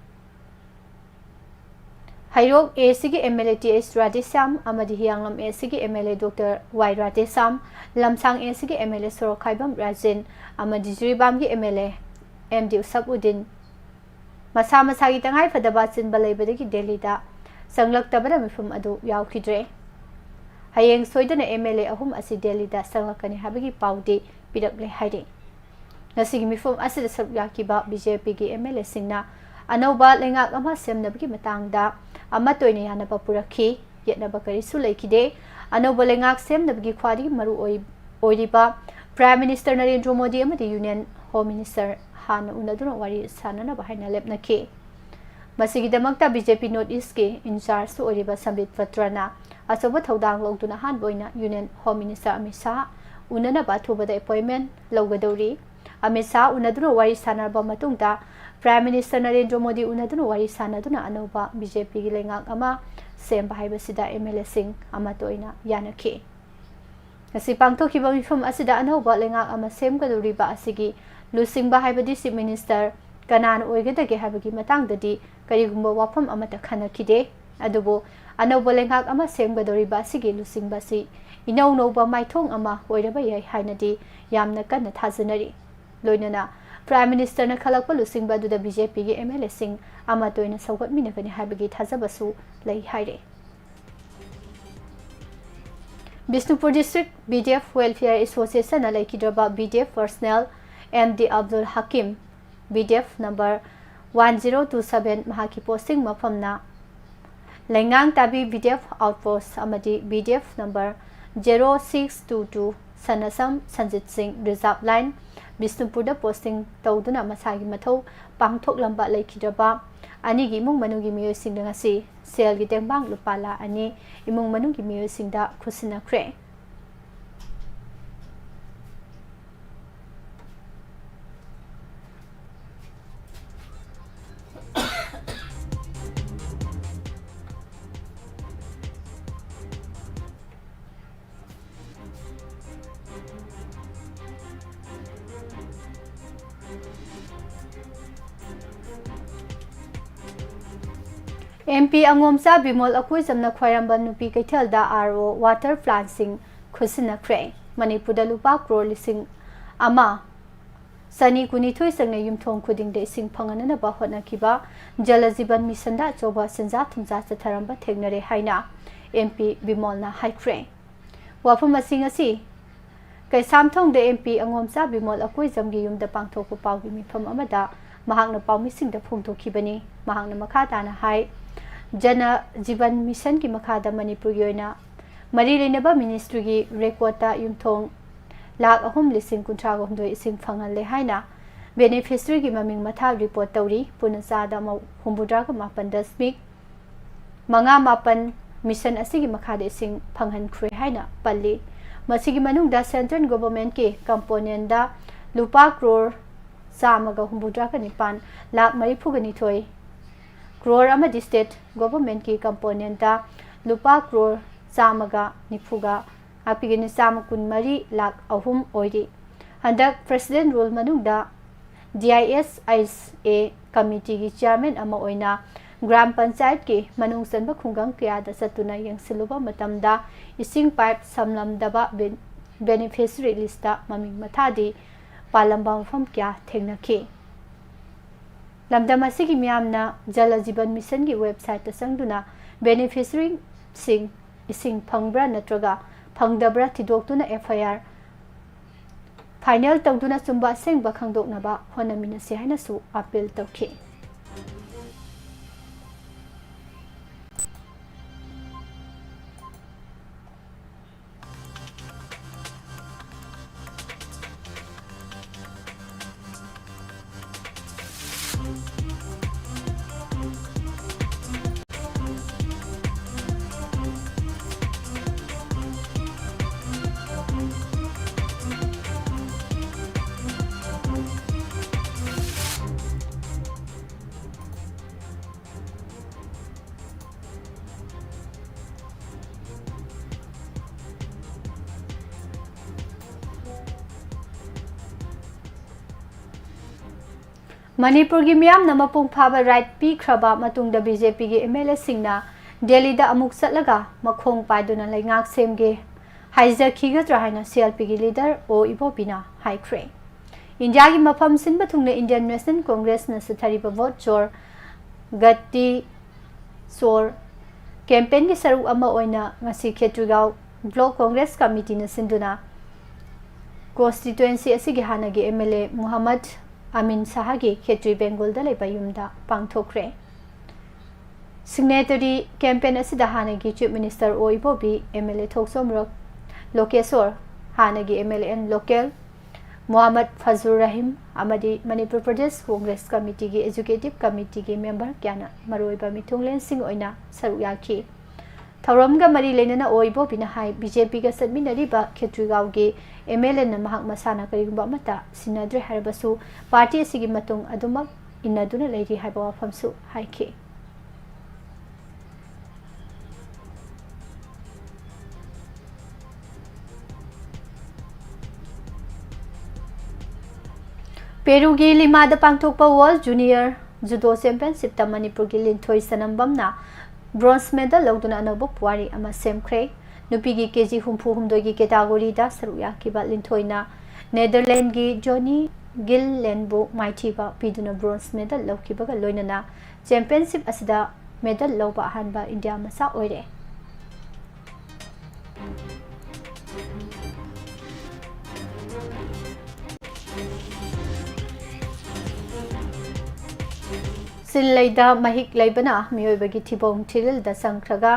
ꯍꯩꯔꯣꯛ A C ꯒꯤ M L A T H Radheshyam ꯑꯃꯗꯤ ꯍꯤꯌꯥꯡꯂꯝ A C ꯒꯤ M L A Doctor Y Radheshyam, ꯂꯝꯁꯥꯡ A C ꯒꯤ M L A ꯁꯣꯔꯣꯛꯈꯥꯏꯕꯝ ꯔꯥꯖꯦꯟ ꯑꯃꯗꯤ ꯖꯤꯔꯤꯕꯥꯝꯒꯤ M L A M D ꯎꯁꯞꯎꯗꯤꯟ ꯃꯁꯥ ꯃꯁꯥꯒꯤ ꯇꯉꯥꯏꯐꯗꯕ ꯑꯆꯤꯟꯕ ꯂꯩꯕꯗꯒꯤ ꯗꯦꯜꯂꯤꯗ ꯆꯪꯂꯛꯇꯕꯅ ꯃꯤꯐꯝ ꯑꯗꯨ ꯌꯥꯎꯈꯤꯗ꯭ꯔꯦ꯫ ꯍꯌꯦꯡ ꯁꯣꯏꯗꯅ M L A ꯑꯍꯨꯝ ꯑꯁꯤ ꯗꯦꯜꯂꯤꯗ ꯆꯪꯂꯛꯀꯅꯤ ꯍꯥꯏꯕꯒꯤ ꯄꯥꯎꯗꯤ ꯄꯤꯔꯛꯂꯦ ꯍꯥꯏꯔꯤ꯫ ꯉꯁꯤꯒꯤ ꯃꯤꯐꯝ ꯑꯁꯤꯗ ꯁꯔꯨꯛ ꯌꯥꯈꯤꯕ B J P ꯒꯤ M L A ꯁꯤꯡꯅ ꯑꯅꯧꯕ ꯂꯩꯉꯥꯛ ꯑꯃ ꯁꯦꯝꯅꯕꯒꯤ ꯃꯇꯥꯡꯗ ꯑꯃꯠꯇ ꯑꯣꯏꯅ ꯌꯥꯅꯕ ꯄꯨꯔꯛꯈꯤ꯫ ꯌꯦꯠꯅꯕ ꯀꯔꯤꯁꯨ ꯂꯩꯈꯤꯗꯦ꯫ ꯑꯅꯧꯕ ꯂꯩꯉꯥꯛ ꯁꯦꯝꯅꯕꯒꯤ ꯈ꯭ꯋꯥꯏꯗꯒꯤ ꯃꯔꯨ ꯑꯣꯏ-, ꯑꯣꯏꯔꯤꯕ Prime Minister ꯅꯔꯦꯟꯗ꯭ꯔ ꯃꯣꯗꯤ ꯑꯃꯗꯤ Union Home Minister ꯍꯥꯟꯅ ꯎꯅꯗꯨꯅ ꯋꯥꯔꯤ ꯁꯥꯟꯅꯅꯕ ꯍꯥꯏꯅ ꯂꯦꯞꯅꯈꯤ꯫ ꯃꯁꯤꯒꯤꯗꯃꯛꯇ B J P North East ꯀꯤ in charge ꯁꯨ ꯑꯣꯏꯔꯤꯕ ꯁꯝꯕꯤꯠ ꯄꯇ꯭ꯔꯅ ꯑꯆꯧꯕ ꯊꯧꯗꯥꯡ ꯂꯧꯗꯨꯅ ꯑꯍꯥꯟꯕ ꯑꯣꯏꯅ Union Home Minister Amit Shah ꯎꯅꯅꯕ ꯑꯊꯨꯕꯗ appointment ꯂꯧꯒꯗꯧꯔꯤ꯫ ꯑꯃꯤꯠ ꯁꯥꯍ ꯎꯅꯗꯨꯅ ꯋꯥꯔꯤ ꯁꯥꯟꯅꯔꯕ ꯃꯇꯨꯡꯗ Prime Minister ꯅꯔꯦꯟꯗ꯭ꯔ ꯃꯣꯗꯤ ꯎꯅꯗꯨꯅ ꯋꯥꯔꯤ ꯁꯥꯟꯅꯗꯨꯅ ꯑꯅꯧꯕ B J P ꯒꯤ ꯂꯩꯉꯥꯛ ꯑꯃ ꯁꯦꯝꯕ ꯍꯥꯏꯕꯁꯤꯗ M L A ꯁꯤꯡ ꯑꯃꯠꯇ ꯑꯣꯏꯅ ꯌꯥꯅꯈꯤ꯫ ꯉꯁꯤ ꯄꯥꯡꯊꯣꯛꯈꯤꯕ ꯃꯤꯐꯝ ꯑꯁꯤꯗ ꯑꯅꯧꯕ ꯂꯩꯉꯥꯛ ꯑꯃ ꯁꯦꯝꯒꯗꯧꯔꯤꯕ ꯑꯁꯤꯒꯤ ꯂꯨꯆꯤꯡꯕ ꯍꯥꯏꯕꯗꯤ Chief Minister ꯀꯅꯥꯅ ꯑꯣꯏꯒꯗꯒꯦ ꯍꯥꯏꯕꯒꯤ ꯃꯇꯥꯡꯗꯗꯤ ꯀꯔꯤꯒꯨꯝꯕ ꯋꯥꯐꯝ ꯑꯃꯠꯇ ꯈꯟꯅꯈꯤꯗꯦ꯫ ꯑꯗꯨꯕꯨ ꯑꯅꯧꯕ ꯂꯩꯉꯥꯛ ꯑꯃ ꯁꯦꯝꯒꯗꯧꯔꯤꯕ ꯑꯁꯤꯒꯤ ꯂꯨꯆꯤꯡꯕ ꯑꯁꯤ ꯏꯅꯧ ꯅꯧꯕ ꯃꯥꯏꯊꯣꯡ ꯑꯃ ꯑꯣꯏꯔꯕ ꯌꯥꯏ ꯍꯥꯏꯅꯗꯤ ꯌꯥꯝꯅ ꯀꯟꯅ ꯊꯥꯖꯅꯔꯤ꯫ ꯂꯣꯏꯅꯅ Prime Ministerꯅ ꯈꯜꯂꯛꯄ ꯂꯨꯆꯤꯡꯕ ꯑꯗꯨꯗ BJPꯒꯤ MLAꯁꯤꯡ ꯑꯃꯠꯇ ꯑꯣꯏꯅ ꯁꯧꯒꯠꯃꯤꯟꯅꯒꯅꯤ ꯍꯥꯏꯕꯒꯤ ꯊꯥꯖꯕꯁꯨ ꯂꯩ ꯍꯥꯏꯔꯤ꯫ ꯕꯤꯁꯅꯨꯄꯨꯔ District BDF Welfare Associationꯅ ꯂꯩꯈꯤꯗ꯭ꯔꯕ BDF personnel MD Abdul Hakim, BDF number one zero two seven, ꯃꯍꯥꯛꯀꯤ posting ꯃꯐꯝꯅ ꯂꯩꯉꯥꯡ ꯇꯥꯕꯤ BDF outpost ꯑꯃꯗꯤ BDF number zero six two two, ꯁꯅꯁꯝ Sanjit ꯁꯤꯡ, Reserve Line, ꯕꯤꯁꯅꯨꯄꯨꯔꯗ posting ꯇꯧꯗꯨꯅ ꯃꯁꯥꯒꯤ ꯃꯊꯧ ꯄꯥꯡꯊꯣꯛꯂꯝꯕ ꯂꯩꯈꯤꯗ꯭ꯔꯕ ꯑꯅꯤꯒꯤ ꯏꯃꯨꯡ ꯃꯅꯨꯡꯒꯤ ꯃꯤꯑꯣꯏꯁꯤꯡꯅ ꯉꯁꯤ ꯁꯦꯜꯒꯤ ꯇꯦꯡꯕꯥꯡ ꯂꯨꯄꯥ ꯂꯥꯈ ꯑꯅꯤ ꯏꯃꯨꯡ ꯃꯅꯨꯡꯒꯤ ꯃꯤꯑꯣꯏꯁꯤꯡꯗ ꯈꯨꯠꯁꯤꯟꯅꯈ꯭ꯔꯦ꯫ MP ꯑꯉꯣꯝꯆꯥ ꯕꯤꯃꯣꯜ ꯑꯀꯣꯏꯖꯝꯅ ꯈ꯭ꯋꯥꯏꯔꯝꯕꯟ ꯅꯨꯄꯤ ꯀꯩꯊꯦꯜꯗ RO water plantꯁꯤꯡ ꯈꯨꯠꯁꯤꯟꯅꯈ꯭ꯔꯦ꯫ ꯃꯅꯤꯄꯨꯔꯗ ꯂꯨꯄꯥ ꯀ꯭ꯔꯣꯔ ꯂꯤꯁꯤꯡ ꯑꯃ ꯆꯅꯤ ꯀꯨꯟꯅꯤꯊꯣꯏ ꯆꯪꯅ ꯌꯨꯝꯊꯣꯡ ꯈꯨꯗꯤꯡꯗ ꯏꯁꯤꯡ ꯐꯪꯍꯟꯅꯅꯕ ꯍꯣꯠꯅꯈꯤꯕ ꯖꯂ ꯖꯤꯕꯟ ꯃꯤꯁꯟꯗ ꯑꯆꯧꯕ ꯁꯦꯟꯖꯥ ꯊꯨꯝꯖꯥ ꯆꯠꯊꯔꯝꯕ ꯊꯦꯡꯅꯔꯦ ꯍꯥꯏꯅ MP ꯕꯤꯃꯣꯜꯅ ꯍꯥꯏꯈ꯭ꯔꯦ꯫ ꯋꯥꯐꯝ ꯑꯁꯤ ꯉꯁꯤ ꯀꯩꯁꯥꯝꯊꯣꯡꯗ MP ꯑꯉꯣꯝꯆꯥ ꯕꯤꯃꯣꯜ ꯑꯀꯣꯏꯖꯝꯒꯤ ꯌꯨꯝꯗ ꯄꯥꯡꯊꯣꯛꯄ ꯄꯥꯎꯒꯤ ꯃꯤꯐꯝ ꯑꯃꯗ ꯃꯍꯥꯛꯅ ꯄꯥꯎꯃꯤꯁꯤꯡꯗ ꯐꯣꯡꯗꯣꯛꯈꯤꯕꯅꯤ꯫ ꯃꯍꯥꯛꯅ ꯃꯈꯥ ꯇꯥꯅ ꯍꯥꯏ, ꯖꯅ ꯖꯤꯕꯟ ꯃꯤꯁꯟꯒꯤ ꯃꯈꯥꯗ ꯃꯅꯤꯄꯨꯔꯒꯤ ꯑꯣꯏꯅ ꯃꯔꯤ ꯂꯩꯅꯕ ministryꯒꯤ recordꯇ ꯌꯨꯝꯊꯣꯡ ꯂꯥꯈ ꯑꯍꯨꯝ ꯂꯤꯁꯤꯡ ꯀꯨꯟꯊ꯭ꯔꯥꯒ ꯍꯨꯝꯗꯣꯏ ꯏꯁꯤꯡ ꯐꯪꯍꯜꯂꯦ ꯍꯥꯏꯅ beneficiaryꯒꯤ ꯃꯃꯤꯡ ꯃꯊꯥ report ꯇꯧꯔꯤ꯫ ꯄꯨꯟꯅ ꯆꯥꯗ ꯍꯨꯝꯐꯨꯇꯔꯥꯒ ꯃꯥꯄꯟ ꯗꯁꯃꯤꯛ ꯃꯉꯥ ꯃꯥꯄꯟ ꯃꯤꯁꯟ ꯑꯁꯤꯒꯤ ꯃꯈꯥꯗ ꯏꯁꯤꯡ ꯐꯪꯍꯟꯈ꯭ꯔꯦ ꯍꯥꯏꯅ ꯄꯜꯂꯤ꯫ ꯃꯁꯤꯒꯤ ꯃꯅꯨꯡꯗ central governmentꯀꯤ componentꯗ ꯂꯨꯄꯥ ꯀ꯭ꯔꯣꯔ ꯆꯥꯝꯃꯒ ꯍꯨꯝꯐꯨꯇꯔꯥꯒ ꯅꯤꯄꯥꯟ ꯂꯥꯈ ꯃꯔꯤꯐꯨꯒ ꯅꯤꯊꯣꯏ ꯀ꯭ꯔꯣꯔ ꯑꯃꯗꯤ state governmentꯀꯤ componentꯇ ꯂꯨꯄꯥ ꯀ꯭ꯔꯣꯔ ꯆꯥꯝꯃꯒ ꯅꯤꯐꯨꯒ ꯉꯥꯛꯄꯤꯒꯅꯤ, ꯆꯥꯝꯃ ꯀꯨꯟꯃꯔꯤ ꯂꯥꯈ ꯑꯍꯨꯝ ꯑꯣꯏꯔꯤ꯫ ꯍꯟꯗꯛ President Rule ꯃꯅꯨꯡꯗ DISHA committeeꯒꯤ chairman ꯑꯃ ꯑꯣꯏꯅ ꯒ꯭ꯔꯥꯝ ꯄꯟꯆꯥꯌꯠꯀꯤ ꯃꯅꯨꯡ ꯆꯟꯕ ꯈꯨꯡꯒꯪ ꯀꯌꯥꯗ ꯆꯠꯇꯨꯅ ꯌꯦꯡꯁꯤꯜꯂꯨꯕ ꯃꯇꯝꯗ ꯏꯁꯤꯡ ꯄꯥꯏꯞ ꯁꯝꯂꯝꯗꯕ ꯕꯦ-, ꯕꯦꯅꯤꯐꯤꯁꯔꯤ ꯂꯤꯁꯇ ꯃꯃꯤꯡ ꯃꯊꯥꯗꯤ ꯄꯥꯜꯂꯝꯕ ꯃꯐꯝ ꯀꯌꯥ ꯊꯦꯡꯅꯈꯤ꯫ ꯂꯝꯗꯝ ꯑꯁꯤꯒꯤ ꯃꯤꯌꯥꯝꯅ ꯖꯂ ꯖꯤꯕꯟ ꯃꯤꯁꯟꯒꯤ ꯋꯦꯕꯁꯥꯏꯠꯇ ꯆꯪꯗꯨꯅ ꯕꯦꯅꯤꯐꯤꯁꯔꯤꯁꯤꯡ ꯏꯁꯤꯡ ꯐꯪꯕ꯭ꯔꯥ ꯅꯠꯇ꯭ꯔꯒ ꯐꯪꯗꯕ꯭ꯔꯥ ꯊꯤꯗꯣꯛꯇꯨꯅ ꯑꯦꯐ ꯑꯥꯏ ꯑꯥꯔ ꯐꯥꯏꯅꯦꯜ ꯇꯧꯗꯨꯅ ꯆꯨꯝꯕ ꯑꯁꯦꯡꯕ ꯈꯪꯗꯣꯛꯅꯕ ꯍꯣꯠꯅꯃꯤꯟꯅꯁꯤ ꯍꯥꯏꯅꯁꯨ ꯑꯥꯄꯤꯜ ꯇꯧꯈꯤ꯫ ꯃꯅꯤꯄꯨꯔꯒꯤ ꯃꯤꯌꯥꯝꯅ ꯃꯄꯨꯡ ꯐꯥꯕ ꯔꯥꯏꯠ ꯄꯤꯈ꯭ꯔꯕ ꯃꯇꯨꯡꯗ ꯕꯤ ꯖꯦ ꯄꯤꯒꯤ ꯑꯦꯝ ꯑꯦꯜ ꯑꯦꯁꯤꯡꯅ ꯗꯦꯜꯂꯤꯗ ꯑꯃꯨꯛ ꯆꯠꯂꯒ ꯃꯈꯣꯡ ꯄꯥꯏꯗꯨꯅ ꯂꯩꯉꯥꯛ ꯁꯦꯝꯒꯦ ꯍꯥꯏꯖꯈꯤꯒꯗ꯭ꯔꯥ ꯍꯥꯏꯅ ꯁꯤ ꯑꯦꯜ ꯄꯤꯒꯤ ꯂꯤꯗꯔ ꯑꯣ ꯏꯕꯣꯕꯤꯅ ꯍꯥꯏꯈ꯭ꯔꯦ꯫ ꯏꯟꯗꯤꯌꯥꯒꯤ ꯃꯐꯝ ꯁꯤꯟꯕ ꯊꯨꯡꯅ ꯏꯟꯗꯤꯌꯟ ꯅꯦꯁꯅꯦꯜ ꯀꯣꯡꯒ꯭ꯔꯦꯁꯅ ꯆꯠꯊꯔꯤꯕ ꯚꯣꯠ ꯆꯣꯔ ꯒꯠꯇꯤ ꯆꯣꯔ ꯀꯦꯝꯄꯦꯟꯒꯤ ꯁꯔꯨꯛ ꯑꯃ ꯑꯣꯏꯅ ꯉꯁꯤ ꯈꯦꯇ꯭ꯔꯤꯒꯥꯎ ꯕ꯭ꯂꯣꯛ ꯀꯣꯡꯒ꯭ꯔꯦꯁ ꯀꯃꯤꯇꯤꯅ ꯁꯤꯟꯗꯨꯅ ꯀꯣꯟꯁꯇꯤꯇ꯭ꯋꯦꯟꯁꯤ ꯑꯁꯤꯒꯤ ꯍꯥꯟꯅꯒꯤ ꯑꯦꯝ ꯑꯦꯜ ꯑꯦ ꯃꯨꯍꯝꯃꯗ ꯑꯃꯤꯟ ꯁꯥꯍꯒꯤ ꯈꯦꯇ꯭ꯔꯤ ꯕꯦꯡꯒꯨꯜꯗ ꯂꯩꯕ ꯌꯨꯝꯗ ꯄꯥꯡꯊꯣꯛꯈ꯭ꯔꯦ꯫ ꯁꯤꯒꯅꯦꯇꯔꯤ ꯀꯦꯝꯄꯦꯟ ꯑꯁꯤꯗ ꯍꯥꯟꯅꯒꯤ ꯆꯤꯐ ꯃꯤꯅꯤꯁꯇꯔ ꯑꯣ ꯏꯕꯣꯕꯤ, ꯑꯦꯝ ꯑꯦꯜ ꯑꯦ ꯊꯣꯛꯆꯣꯝ ꯂꯣ-, ꯂꯣꯀꯦꯁꯣꯔ, ꯍꯥꯟꯅꯒꯤ M L A and local, Mohammad Fajur Rahim ꯑꯃꯗꯤ ꯃꯅꯤꯄꯨꯔ ꯄ꯭ꯔꯗꯦꯁ ꯀꯣꯡꯒ꯭ꯔꯦꯁ ꯀꯃꯤꯇꯤꯒꯤ ꯑꯦꯖꯨꯀꯦꯇꯤꯚ ꯀꯃꯤꯇꯤꯒꯤ ꯃꯦꯝꯕꯔ ꯀꯌꯥꯅ ꯃꯔꯨꯑꯣꯏꯕ ꯃꯤꯊꯨꯡꯂꯦꯟꯁꯤꯡ ꯑꯣꯏꯅ ꯁꯔꯨꯛ ꯌꯥꯈꯤ꯫ ꯊꯧꯔꯝꯒ ꯃꯔꯤ ꯂꯩꯅꯅ ꯑꯣ ꯏꯕꯣꯕꯤꯅ ꯍꯥꯏ, ꯕꯤ ꯖꯦ ꯄꯤꯒ ꯆꯠꯃꯤꯟꯅꯔꯤꯕ ꯈꯦꯇ꯭ꯔꯤꯒꯥꯎꯒꯤ ꯑꯦꯝ ꯑꯦꯜ ꯑꯦꯅ ꯃꯍꯥꯛ ꯃꯁꯥꯅ ꯀꯔꯤꯒꯨꯝꯕ ꯑꯃꯠꯇ ꯁꯤꯟꯅꯗ꯭ꯔꯦ ꯍꯥꯏꯔꯕꯁꯨ ꯄꯥꯔꯇꯤ ꯑꯁꯤꯒꯤ ꯃꯇꯨꯡ ꯑꯗꯨꯃꯛ ꯏꯟꯅꯗꯨꯅ ꯂꯩꯔꯤ ꯍꯥꯏꯕ ꯋꯥꯐꯝꯁꯨ ꯍꯥꯏꯈꯤ꯫ ꯄꯦꯔꯨꯒꯤ ꯂꯤꯃꯥꯗ ꯄꯥꯡꯊꯣꯛꯄ ꯋꯥꯔꯜ ꯖꯨꯅꯤꯌꯔ ꯖꯨꯗꯣ ꯆꯦꯝꯄꯤꯌꯟꯁꯤꯞꯇ ꯃꯅꯤꯄꯨꯔꯒꯤ ꯂꯤꯟꯊꯣꯏ ꯁꯅꯝꯕꯝꯅ ꯕ꯭ꯔꯣꯟꯖ ꯃꯦꯗꯜ ꯂꯧꯗꯨꯅ ꯑꯅꯧꯕ ꯄꯨꯋꯥꯔꯤ ꯑꯃ ꯁꯦꯝꯈ꯭ꯔꯦ꯫ ꯅꯨꯄꯤꯒꯤ ꯀꯦ ꯖꯤ ꯍꯨꯝꯐꯨ ꯍꯨꯝꯗꯣꯏꯒꯤ ꯀꯦꯇꯥꯒꯣꯔꯤꯗ ꯁꯔꯨꯛ ꯌꯥꯈꯤꯕ ꯂꯤꯟꯊꯣꯏꯅ ꯅꯦꯗꯔꯂꯦꯟꯒꯤ ꯖꯣꯅꯤ ꯒꯤꯜꯂꯦꯟꯕꯨ ꯃꯥꯏꯊꯤꯕ ꯄꯤꯗꯨꯅ ꯕ꯭ꯔꯣꯟꯖ ꯃꯦꯗꯜ ꯂꯧꯈꯤꯕꯒ ꯂꯣꯏꯅꯅ ꯆꯦꯝꯄꯤꯌꯟꯁꯤꯞ ꯑꯁꯤꯗ ꯃꯦꯗꯜ ꯂꯧꯕ ꯑꯍꯥꯟꯕ ꯏꯟꯗꯤꯌꯥ ꯃꯆꯥ ꯑꯣꯏꯔꯦ꯫ ꯆꯤꯜ ꯂꯩꯗ ꯃꯍꯤꯛ ꯂꯩꯕꯅ ꯃꯤꯑꯣꯏꯕꯒꯤ ꯊꯤꯕꯣꯡ ꯊꯤꯔꯤꯜꯗ ꯆꯪꯈ꯭ꯔꯒ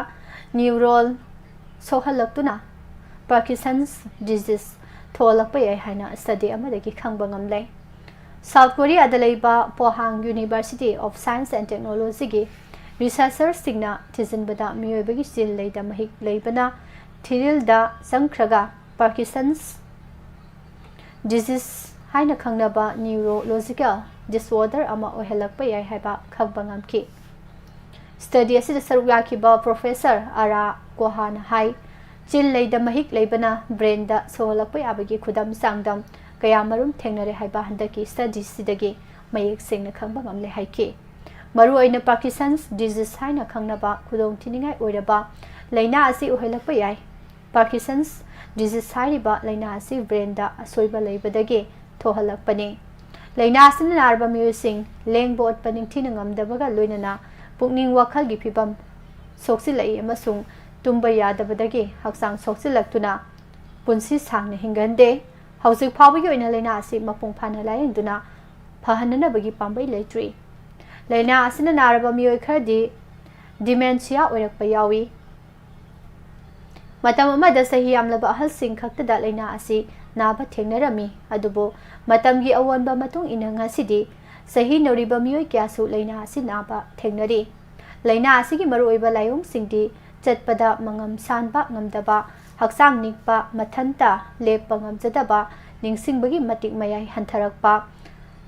ꯅ꯭ꯌꯨꯔꯣꯟ ꯁꯣꯛꯍꯜꯂꯛꯇꯨꯅ ꯄꯥꯔꯀꯤꯟꯁꯟꯁ ꯗꯤꯖꯤꯖ ꯊꯣꯛꯍꯜꯂꯛꯄ ꯌꯥꯏ ꯍꯥꯏꯅ ꯁ꯭ꯇꯗꯤ ꯑꯃꯗꯒꯤ ꯈꯪꯕ ꯉꯝꯂꯦ꯫ ꯁꯥꯎꯠ ꯀꯣꯔꯤꯌꯥꯗ ꯂꯩꯕ ꯄꯣꯍꯥꯡ ꯌꯨꯅꯤꯚꯔꯁꯤꯇꯤ ꯑꯣꯐ ꯁꯥꯏꯟꯁ ꯑꯦꯟ ꯇꯦꯛꯅꯣꯂꯣꯖꯤꯒꯤ ꯔꯤꯁꯔꯆꯔꯁꯤꯡꯅ ꯊꯤꯖꯤꯟꯕꯗ ꯃꯤꯑꯣꯏꯕꯒꯤ ꯆꯤꯜ ꯂꯩꯗ ꯃꯍꯤꯛ ꯂꯩꯕꯅ ꯊꯤꯔꯤꯜꯗ ꯆꯪꯈ꯭ꯔꯒ ꯄꯥꯔꯀꯤꯟꯁꯟꯁ ꯗꯤꯖꯤꯖ ꯍꯥꯏꯅ ꯈꯪꯅꯕ ꯅ꯭ꯌꯨꯔꯣꯂꯣꯖꯤꯀꯦꯜ ꯗꯤꯁꯑꯣꯔꯗꯔ ꯑꯃ ꯑꯣꯏꯍꯜꯂꯛꯄ ꯌꯥꯏ ꯍꯥꯏꯕ ꯈꯪꯕ ꯉꯝꯈꯤ꯫ ꯁ꯭ꯇꯗꯤ ꯑꯁꯤꯗ ꯁꯔꯨꯛ ꯌꯥꯈꯤꯕ ꯄ꯭ꯔꯣꯐꯦꯁꯔ ꯑꯔꯥ ꯀꯣꯍꯥꯅ ꯍꯥꯏ, ꯆꯤꯜ ꯂꯩꯗ ꯃꯍꯤꯛ ꯂꯩꯕꯅ ꯕ꯭ꯔꯦꯟꯗ ꯁꯣꯛꯍꯜꯂꯛꯄ ꯌꯥꯕꯒꯤ ꯈꯨꯗꯝ ꯆꯥꯡꯗꯝ ꯀꯌꯥꯃꯔꯨꯝ ꯊꯦꯡꯅꯔꯦ ꯍꯥꯏꯕ ꯍꯟꯗꯛꯀꯤ ꯁ꯭ꯇꯗꯤꯁꯤꯗꯒꯤ ꯃꯌꯦꯛ ꯁꯦꯡꯅ ꯈꯪꯕ ꯉꯝꯂꯦ ꯍꯥꯏꯈꯤ꯫ ꯃꯔꯨꯑꯣꯏꯅ ꯄꯥꯔꯀꯤꯟꯁꯟꯁ ꯗꯤꯖꯤꯖ ꯍꯥꯏꯅ ꯈꯪꯅꯕ ꯈꯨꯗꯣꯡꯊꯤꯅꯤꯡꯉꯥꯏ ꯑꯣꯏꯔꯕ ꯂꯥꯏꯅꯥ ꯑꯁꯤ ꯑꯣꯏꯍꯜꯂꯛꯄ ꯌꯥꯏ꯫ ꯄꯥꯔꯀꯤꯟꯁꯟꯁ ꯗꯤꯖꯤꯖ ꯍꯥꯏꯔꯤꯕ ꯂꯥꯏꯅꯥ ꯑꯁꯤ ꯕ꯭ꯔꯦꯟꯗ ꯑꯁꯣꯏꯕ ꯂꯩꯕꯗꯒꯤ ꯊꯣꯛꯍꯜꯂꯛꯄꯅꯤ꯫ ꯂꯥꯏꯅꯥ ꯑꯁꯤꯅ ꯅꯥꯔꯕ ꯃꯤꯑꯣꯏꯁꯤꯡ ꯂꯦꯡꯕ ꯑꯣꯠꯄ ꯅꯤꯡꯊꯤꯅ ꯉꯝꯗꯕꯒ ꯂꯣꯏꯅꯅ ꯄꯨꯛꯅꯤꯡ ꯋꯥꯈꯜꯒꯤ ꯐꯤꯕꯝ ꯁꯣꯛꯆꯤꯜꯂꯛꯏ ꯑꯃꯁꯨꯡ ꯇꯨꯝꯕ ꯌꯥꯗꯕꯗꯒꯤ ꯍꯛꯆꯥꯡ ꯁꯣꯛꯆꯤꯜꯂꯛꯇꯨꯅ ꯄꯨꯟꯁꯤ ꯁꯥꯡꯅ ꯍꯤꯡꯒꯟꯗꯦ꯫ ꯍꯧꯖꯤꯛ ꯐꯥꯎꯕꯒꯤ ꯑꯣꯏꯅ ꯂꯥꯏꯅꯥ ꯑꯁꯤ ꯃꯄꯨꯡ ꯐꯥꯅ ꯂꯥꯌꯦꯡꯗꯨꯅ ꯐꯍꯟꯅꯅꯕꯒꯤ ꯄꯥꯝꯕꯩ ꯂꯩꯇ꯭ꯔꯤ꯫ ꯂꯥꯏꯅꯥ ꯑꯁꯤꯅ ꯅꯥꯔꯕ ꯃꯤꯑꯣꯏ ꯈꯔꯗꯤ ꯗꯤꯃꯦꯟꯁꯤꯌꯥ ꯑꯣꯏꯔꯛꯄ ꯌꯥꯎꯏ꯫ ꯃꯇꯝ ꯑꯃꯗ ꯆꯍꯤ ꯌꯥꯝꯂꯕ ꯑꯍꯜꯁꯤꯡ ꯈꯛꯇꯗ ꯂꯥꯏꯅꯥ ꯑꯁꯤ ꯅꯥꯕ ꯊꯦꯡꯅꯔꯝꯃꯤ, ꯑꯗꯨꯕꯨ ꯃꯇꯝꯒꯤ ꯑꯑꯣꯟꯕ ꯃꯇꯨꯡ ꯏꯟꯅ ꯉꯁꯤꯗꯤ ꯆꯍꯤ ꯅꯧꯔꯤꯕ ꯃꯤꯑꯣꯏ ꯀꯌꯥꯁꯨ ꯂꯥꯏꯅꯥ ꯑꯁꯤ ꯅꯥꯕ ꯊꯦꯡꯅꯔꯤ꯫ ꯂꯥꯏꯅꯥ ꯑꯁꯤꯒꯤ ꯃꯔꯨꯑꯣꯏꯕ ꯂꯥꯏꯑꯣꯡꯁꯤꯡꯗꯤ ꯆꯠꯄꯗ ꯃꯉꯝ ꯁꯥꯟꯕ ꯉꯝꯗꯕ, ꯍꯛꯆꯥꯡ ꯅꯤꯛꯄ, ꯃꯊꯟꯇ ꯂꯦꯞꯄ ꯉꯝꯖꯗꯕ, ꯅꯤꯡꯁꯤꯡꯕꯒꯤ ꯃꯇꯤꯛ ꯃꯌꯥꯏ ꯍꯟꯊꯔꯛꯄ,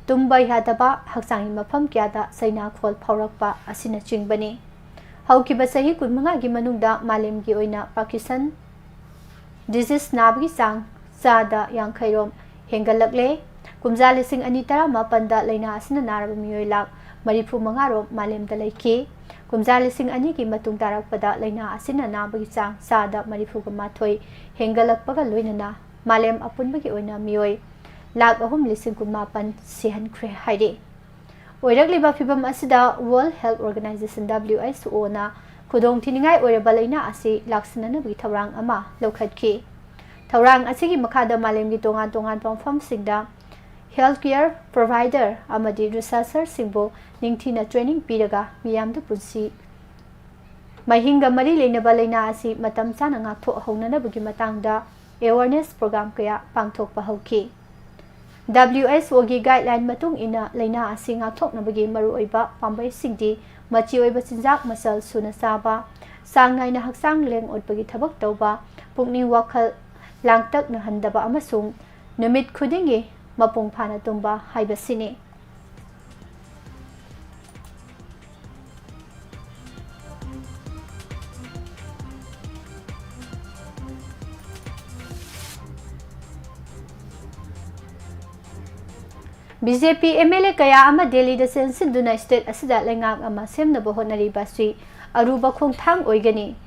ꯇꯨꯝꯕ ꯌꯥꯗꯕ, ꯍꯛꯆꯥꯡꯒꯤ ꯃꯐꯝ ꯀꯌꯥꯗ ꯆꯩꯅꯥꯈꯣꯜ ꯐꯥꯎꯔꯛꯄ ꯑꯁꯤꯅꯆꯤꯡꯕꯅꯤ꯫ ꯍꯧꯈꯤꯕ ꯆꯍꯤ ꯀꯨꯟꯃꯉꯥꯒꯤ ꯃꯅꯨꯡꯗ ꯃꯥꯂꯦꯝꯒꯤ ꯑꯣꯏꯅ ꯄꯥꯔꯀꯤꯟꯁꯟ ꯗꯤꯖꯤꯖ ꯅꯥꯕꯒꯤ ꯆꯥꯡ ꯆꯥꯗ ꯌꯥꯡꯈꯩꯔꯣꯝ ꯍꯦꯟꯒꯠꯂꯛꯂꯦ꯫ ꯀꯨꯝꯖꯥ ꯂꯤꯁꯤꯡ ꯑꯅꯤ ꯇꯔꯥꯃꯥꯄꯟꯗ ꯂꯥꯏꯅꯥ ꯑꯁꯤꯅ ꯅꯥꯔꯕ ꯃꯤꯑꯣꯏ ꯂꯥꯈ ꯃꯔꯤꯐꯨ ꯃꯉꯥ ꯔꯣꯝ ꯃꯥꯂꯦꯝꯗ ꯂꯩꯈꯤ꯫ ꯀꯨꯝꯖꯥ ꯂꯤꯁꯤꯡ ꯑꯅꯤꯒꯤ ꯃꯇꯨꯡ ꯇꯥꯔꯛꯄꯗ ꯂꯥꯏꯅꯥ ꯑꯁꯤꯅ ꯅꯥꯕꯒꯤ ꯆꯥꯡ ꯆꯥꯗ ꯃꯔꯤꯐꯨꯒ ꯃꯥꯊꯣꯏ ꯍꯦꯟꯒꯠꯂꯛꯄꯒ ꯂꯣꯏꯅꯅ ꯃꯥꯂꯦꯝ ꯑꯄꯨꯟꯕꯒꯤ ꯑꯣꯏꯅ ꯃꯤꯑꯣꯏ ꯂꯥꯈ ꯑꯍꯨꯝ ꯂꯤꯁꯤꯡ ꯀꯨꯟꯃꯥꯄꯟ ꯁꯤꯍꯟꯈ꯭ꯔꯦ ꯍꯥꯏꯔꯤ꯫ ꯑꯣꯏꯔꯛꯂꯤꯕ ꯐꯤꯚꯝ ꯑꯁꯤꯗ World Health Organization, W H O ꯅ ꯈꯨꯗꯣꯡꯊꯤꯅꯤꯡꯉꯥꯏ ꯑꯣꯏꯔꯕ ꯂꯥꯏꯅꯥ ꯑꯁꯤ ꯂꯥꯛꯁꯤꯟꯅꯅꯕꯒꯤ ꯊꯧꯔꯥꯡ ꯑꯃ ꯂꯧꯈꯠꯈꯤ꯫ ꯊꯧꯔꯥꯡ ꯑꯁꯤꯒꯤ ꯃꯈꯥꯗ ꯃꯥꯂꯦꯝꯒꯤ ꯇꯣꯉꯥꯟ ꯇꯣꯉꯥꯟꯕ ꯃꯐꯝꯁꯤꯡꯗ healthcare provider ꯑꯃꯗꯤ researcher ꯁꯤꯡꯕꯨ ꯅꯤꯡꯊꯤꯅ training ꯄꯤꯔꯒ ꯃꯤꯌꯥꯝꯗ ꯄꯨꯟꯁꯤ ꯃꯍꯤꯡꯒ ꯃꯔꯤ ꯂꯩꯅꯕ ꯂꯥꯏꯅꯥ ꯑꯁꯤ ꯃꯇꯝ ꯆꯥꯅ ꯉꯥꯛꯊꯣꯛꯍꯧꯅꯅꯕꯒꯤ ꯃꯇꯥꯡꯗ awareness program ꯀꯌꯥ ꯄꯥꯡꯊꯣꯛꯄ ꯍꯧꯈꯤ꯫ W H O ꯒꯤ guideline ꯃꯇꯨꯡ ꯏꯟꯅ ꯂꯥꯏꯅꯥ ꯑꯁꯤ ꯉꯥꯛꯊꯣꯛꯅꯕꯒꯤ ꯃꯔꯨꯑꯣꯏꯕ ꯄꯥꯝꯕꯩꯁꯤꯡꯗꯤ ꯃꯆꯤ ꯑꯣꯏꯕ ꯆꯤꯟꯖꯥꯛ, ꯃꯆꯜ ꯁꯨꯅ ꯆꯥꯕ, ꯆꯥꯡ ꯅꯥꯏꯅ ꯍꯛꯆꯥꯡ ꯂꯦꯡ ꯑꯣꯠꯄꯒꯤ ꯊꯕꯛ ꯇꯧꯕ, ꯄꯨꯛꯅꯤꯡ ꯋꯥꯈꯜ ꯂꯥꯡꯇꯛꯅꯍꯟꯗꯕ ꯑꯃꯁꯨꯡ ꯅꯨꯃꯤꯠ ꯈꯨꯗꯤꯡꯒꯤ ꯃꯄꯨꯡ ꯐꯥꯅ ꯇꯨꯝꯕ ꯍꯥꯏꯕꯁꯤꯅꯤ꯫ B J P M L A ꯀꯌꯥ ꯑꯃ ꯗꯦꯜꯂꯤꯗ ꯆꯦꯟꯁꯤꯟꯗꯨꯅ state ꯑꯁꯤꯗ ꯂꯩꯉꯥꯛ ꯑꯃ ꯁꯦꯝꯅꯕ ꯍꯣꯠꯅꯔꯤꯕ ꯑꯁꯤ ꯑꯔꯨꯕ ꯈꯣꯡꯊꯥꯡ ꯑꯣꯏꯒꯅꯤ꯫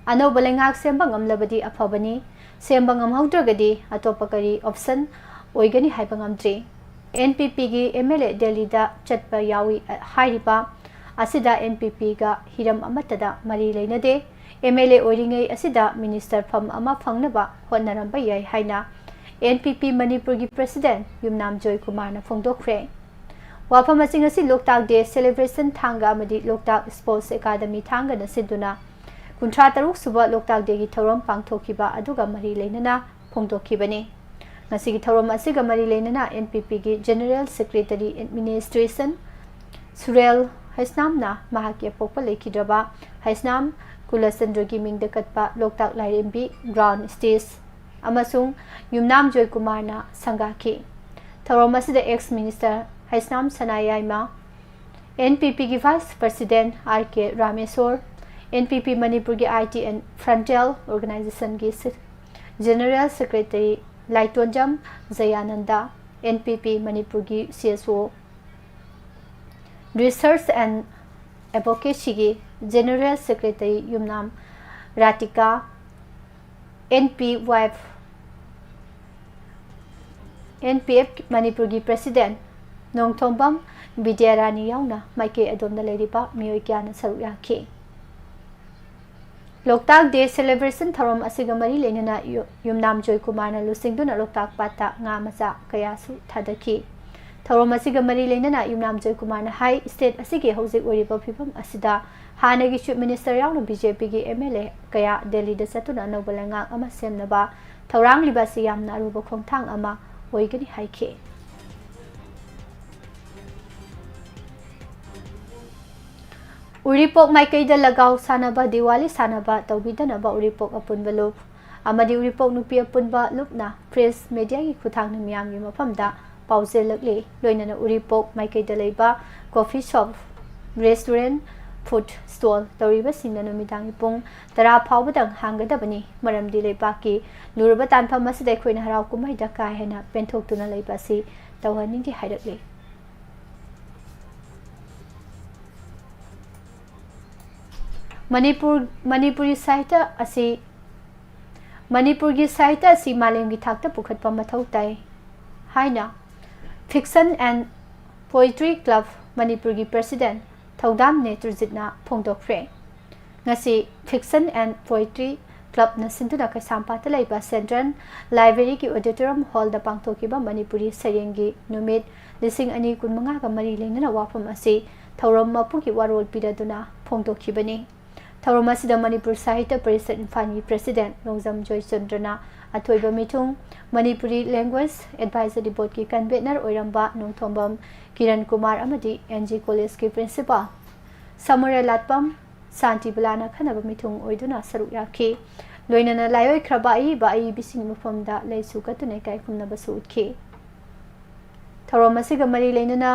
ꯑꯅꯧꯕ ꯂꯩꯉꯥꯛ ꯁꯦꯝꯕ ꯉꯝꯂꯕꯗꯤ ꯑꯐꯕꯅꯤ, ꯁꯦꯝꯕ ꯉꯝꯍꯧꯗ꯭ꯔꯒꯗꯤ ꯑꯇꯣꯞꯄ ꯀꯔꯤ option ꯑꯣꯏꯒꯅꯤ ꯍꯥꯏꯕ ꯉꯝꯗ꯭ꯔꯤ꯫ N P P ꯒꯤ M L A ꯗꯦꯜꯂꯤꯗ ꯆꯠꯄ ꯌꯥꯎꯏ ꯍꯥꯏꯔꯤꯕ ꯑꯁꯤꯗ N P P ꯒ ꯍꯤꯔꯝ ꯑꯃꯠꯇꯗ ꯃꯔꯤ ꯂꯩꯅꯗꯦ꯫ M L A ꯑꯣꯏꯔꯤꯉꯩ ꯑꯁꯤꯗ minister ꯐꯝ ꯑꯃ ꯐꯪꯅꯕ ꯍꯣꯠꯅꯔꯝꯕ ꯌꯥꯏ ꯍꯥꯏꯅ N P P ꯃꯅꯤꯄꯨꯔꯒꯤ president ꯌꯨꯝꯅꯥꯝ ꯖꯣꯏꯀꯨꯃꯥꯔꯅ ꯐꯣꯡꯗꯣꯛꯈ꯭ꯔꯦ꯫ ꯋꯥꯐꯝ ꯑꯁꯤ ꯉꯁꯤ ꯂꯣꯛꯇꯥꯛ Day celebration ꯊꯥꯡꯒ ꯑꯃꯗꯤ ꯂꯣꯛꯇꯥꯛ Sports Academy ꯊꯥꯡꯒꯅ ꯁꯤꯟꯗꯨꯅ ꯀꯨꯟꯊ꯭ꯔꯥ ꯇꯔꯨꯛ ꯁꯨꯕ ꯂꯣꯛꯇꯥꯛ Day ꯒꯤ ꯊꯧꯔꯝ ꯄꯥꯡꯊꯣꯛꯈꯤꯕ ꯑꯗꯨꯒ ꯃꯔꯤ ꯂꯩꯅꯅ ꯐꯣꯡꯗꯣꯛꯈꯤꯕꯅꯤ꯫ ꯉꯁꯤꯒꯤ ꯊꯧꯔꯝ ꯑꯁꯤꯒ ꯃꯔꯤ ꯂꯩꯅꯅ N P P ꯒꯤ General Secretary Administration ꯁꯨꯔꯦꯜ ꯍꯩꯁꯅꯥꯝꯅ ꯃꯍꯥꯛꯀꯤ ꯑꯄꯣꯛꯄ ꯂꯩꯈꯤꯗ꯭ꯔꯕ ꯍꯩꯁꯅꯥꯝ ꯀꯨꯂꯆꯟꯗ꯭ꯔꯒꯤ ꯃꯤꯡꯗ ꯀꯠꯄ ꯂꯣꯛꯇꯥꯛ ꯂꯥꯏꯔꯦꯝꯕꯤ ground stage ꯑꯃꯁꯨꯡ ꯌꯨꯝꯅꯥꯝ ꯖꯣꯏꯀꯨꯃꯥꯔꯅ ꯁꯪꯒꯥꯈꯤ꯫ ꯊꯧꯔꯝ ꯑꯁꯤꯗ ex minister ꯍꯩꯁꯅꯥꯝ ꯁꯅꯥꯌꯥꯏꯃ, N P P ꯒꯤ vice president R K Rameshwor, N P P ꯃꯅꯤꯄꯨꯔꯒꯤ I T and frontier organization ꯒꯤ se-, general secretary ꯂꯥꯏꯇꯣꯟꯖꯝ ꯖꯌꯥꯅꯟꯗ, N P P ꯃꯅꯤꯄꯨꯔꯒꯤ C S O Research and Advocacyꯒꯤ General Secretary Yumnam ꯔꯥꯇꯤꯀꯥ, NPYF, NPF ꯃꯅꯤꯄꯨꯔꯒꯤ President Nongthombam ꯕꯤꯗ꯭ꯌꯥꯔꯥꯅꯤ ꯌꯥꯎꯅ ꯃꯥꯏꯀꯩ ꯑꯗꯣꯝꯗ ꯂꯩꯔꯤꯕ ꯃꯤꯑꯣꯏ ꯀꯌꯥꯅ ꯁꯔꯨꯛ ꯌꯥꯈꯤ꯫ ꯂꯣꯛꯇꯥꯛ Day celebration ꯊꯧꯔꯝ ꯑꯁꯤꯒ ꯃꯔꯤ ꯂꯩꯅꯅ ꯌꯨ-, ꯌꯨꯝꯅꯥꯝ ꯖꯣꯏꯀꯨꯃꯥꯔꯅ ꯂꯨꯆꯤꯡꯗꯨꯅ ꯂꯣꯛꯇꯥꯛ ꯄꯥꯠꯇ ꯉꯥ ꯃꯆꯥ ꯀꯌꯥꯁꯨ ꯊꯥꯗꯈꯤ꯫ ꯊꯧꯔꯝ ꯑꯁꯤꯒ ꯃꯔꯤ ꯂꯩꯅꯅ ꯌꯨꯝꯅꯥꯝ ꯖꯣꯏꯀꯨꯃꯥꯔꯅ ꯍꯥꯏ, state ꯑꯁꯤꯒꯤ ꯍꯧꯖꯤꯛ ꯑꯣꯏꯔꯤꯕ ꯐꯤꯕꯝ ꯑꯁꯤꯗ ꯍꯥꯟꯅꯒꯤ Chief Minister ꯌꯥꯎꯅ BJPꯒꯤ MLA ꯀꯌꯥ ꯗꯦꯜꯂꯤꯗ ꯆꯠꯇꯨꯅ ꯑꯅꯧꯕ ꯂꯩꯉꯥꯛ ꯑꯃ ꯁꯦꯝꯅꯕ ꯊꯧꯔꯥꯡꯂꯤꯕ ꯑꯁꯤ ꯌꯥꯝꯅ ꯑꯔꯨꯕ ꯈꯣꯡꯊꯥꯡ ꯑꯃ ꯑꯣꯏꯒꯅꯤ ꯍꯥꯏꯈꯤ꯫ ꯎꯔꯤꯄꯣꯛ ꯃꯥꯏꯀꯩꯗ ꯂꯒꯥꯎ ꯁꯥꯟꯅꯕ, ꯗꯤꯋꯥꯂꯤ ꯁꯥꯟꯅꯕ ꯇꯧꯕꯤꯗꯅꯕ ꯎꯔꯤꯄꯣꯛ ꯑꯄꯨꯟꯕ ꯂꯨꯞ ꯑꯃꯗꯤ ꯎꯔꯤꯄꯣꯛ ꯅꯨꯄꯤ ꯑꯄꯨꯟꯕ ꯂꯨꯞꯅ press mediaꯒꯤ ꯈꯨꯠꯊꯥꯡꯗ ꯃꯤꯌꯥꯝꯒꯤ ꯃꯐꯝꯗ ꯄꯥꯎꯖꯦꯜꯂꯛꯂꯤ꯫ ꯂꯣꯏꯅꯅ ꯎꯔꯤꯄꯣꯛ ꯃꯥꯏꯀꯩꯗ ꯂꯩꯕ coffee shop, restaurant, food stall ꯇꯧꯔꯤꯕꯁꯤꯡꯅ ꯅꯨꯃꯤꯗꯥꯡꯒꯤ ꯄꯨꯡ ꯇꯔꯥ ꯐꯥꯎꯕꯗꯪ ꯍꯥꯡꯒꯗꯕꯅꯤ꯫ ꯃꯔꯝꯗꯤ ꯂꯩꯕꯥꯛꯀꯤ ꯂꯨꯔꯕ ꯇꯥꯟꯐꯝ ꯑꯁꯤꯗ ꯑꯩꯈꯣꯏꯅ ꯍꯔꯥꯎ ꯀꯨꯝꯍꯩꯗ ꯀꯥ ꯍꯦꯟꯅ ꯄꯦꯟꯊꯣꯛꯇꯨꯅ ꯂꯩꯕ ꯑꯁꯤ ꯇꯧꯍꯟꯅꯤꯡꯗꯦ ꯍꯥꯏꯔꯛꯂꯤ꯫ ꯃꯅꯤꯄꯨꯔ, ꯃꯅꯤꯄꯨꯔꯤ ꯁꯥꯍꯤꯇ꯭ꯌ ꯑꯁꯤ, ꯃꯅꯤꯄꯨꯔꯒꯤ ꯁꯥꯍꯤꯇ꯭ꯌ ꯑꯁꯤ ꯃꯥꯂꯦꯝꯒꯤ ꯊꯥꯛꯇ ꯄꯨꯈꯠꯄ ꯃꯊꯧ ꯇꯥꯏ ꯍꯥꯏꯅ Fiction and Poetry Club ꯃꯅꯤꯄꯨꯔꯒꯤ President ꯊꯧꯗꯥꯝ ꯅꯦꯇ꯭ꯔꯖꯤꯠꯅ ꯐꯣꯡꯗꯣꯛꯈ꯭ꯔꯦ꯫ ꯉꯁꯤ Fiction and Poetry Clubꯅ ꯁꯤꯟꯗꯨꯅ ꯀꯩꯁꯥꯝꯄꯥꯠꯇ ꯂꯩꯕ Central Libraryꯒꯤ Auditorium Hallꯗ ꯄꯥꯡꯊꯣꯛꯈꯤꯕ ꯃꯅꯤꯄꯨꯔꯤ ꯁꯩꯔꯦꯡꯒꯤ ꯅꯨꯃꯤꯠ ꯂꯤꯁꯤꯡ ꯑꯅꯤ ꯀꯨꯟꯃꯉꯥꯒ ꯃꯔꯤ ꯂꯩꯅꯅ ꯋꯥꯐꯝ ꯑꯁꯤ ꯊꯧꯔꯝ ꯃꯄꯨꯒꯤ ꯋꯥꯔꯣꯜ ꯄꯤꯔꯗꯨꯅ ꯐꯣꯡꯗꯣꯛꯈꯤꯕꯅꯤ꯫ ꯊꯧꯔꯝ ꯑꯁꯤꯗ ꯃꯅꯤꯄꯨꯔ ꯁꯥꯍꯤꯇ꯭ꯌ ꯄꯔꯤꯁꯠ ꯏꯝꯐꯥꯜꯒꯤ President ꯅꯣꯡꯖꯝ ꯖꯣꯏꯆꯟꯗ꯭ꯔꯅ ꯑꯊꯣꯏꯕ ꯃꯤꯊꯨꯡ, ꯃꯅꯤꯄꯨꯔꯤ Language Advisory Boardꯀꯤ Convener ꯑꯣꯏꯔꯝꯕ ꯅꯣꯡꯊꯣꯝꯕꯝ ꯀꯤꯔꯟ ꯀꯨꯃꯥꯔ ꯑꯃꯗꯤ NG Collegeꯀꯤ Principal ꯁꯃꯨꯔꯦ ꯂꯥꯠꯄꯝ ꯁꯥꯟꯇꯤꯕꯂꯥꯅ ꯈꯟꯅꯕ ꯃꯤꯊꯨꯡ ꯑꯣꯏꯗꯨꯅ ꯁꯔꯨꯛ ꯌꯥꯈꯤ꯫ ꯂꯣꯏꯅꯅ ꯂꯥꯏꯑꯣꯏꯈ꯭ꯔꯕ ꯑꯏꯕ ꯑꯏꯕꯤꯁꯤꯡꯒꯤ ꯃꯐꯝꯗ ꯂꯩꯁꯨ ꯀꯠꯇꯨꯅ ꯏꯀꯥꯏ ꯈꯨꯝꯅꯕꯁꯨ ꯎꯠꯈꯤ꯫ ꯊꯧꯔꯝ ꯑꯁꯤꯒ ꯃꯔꯤ ꯂꯩꯅꯅ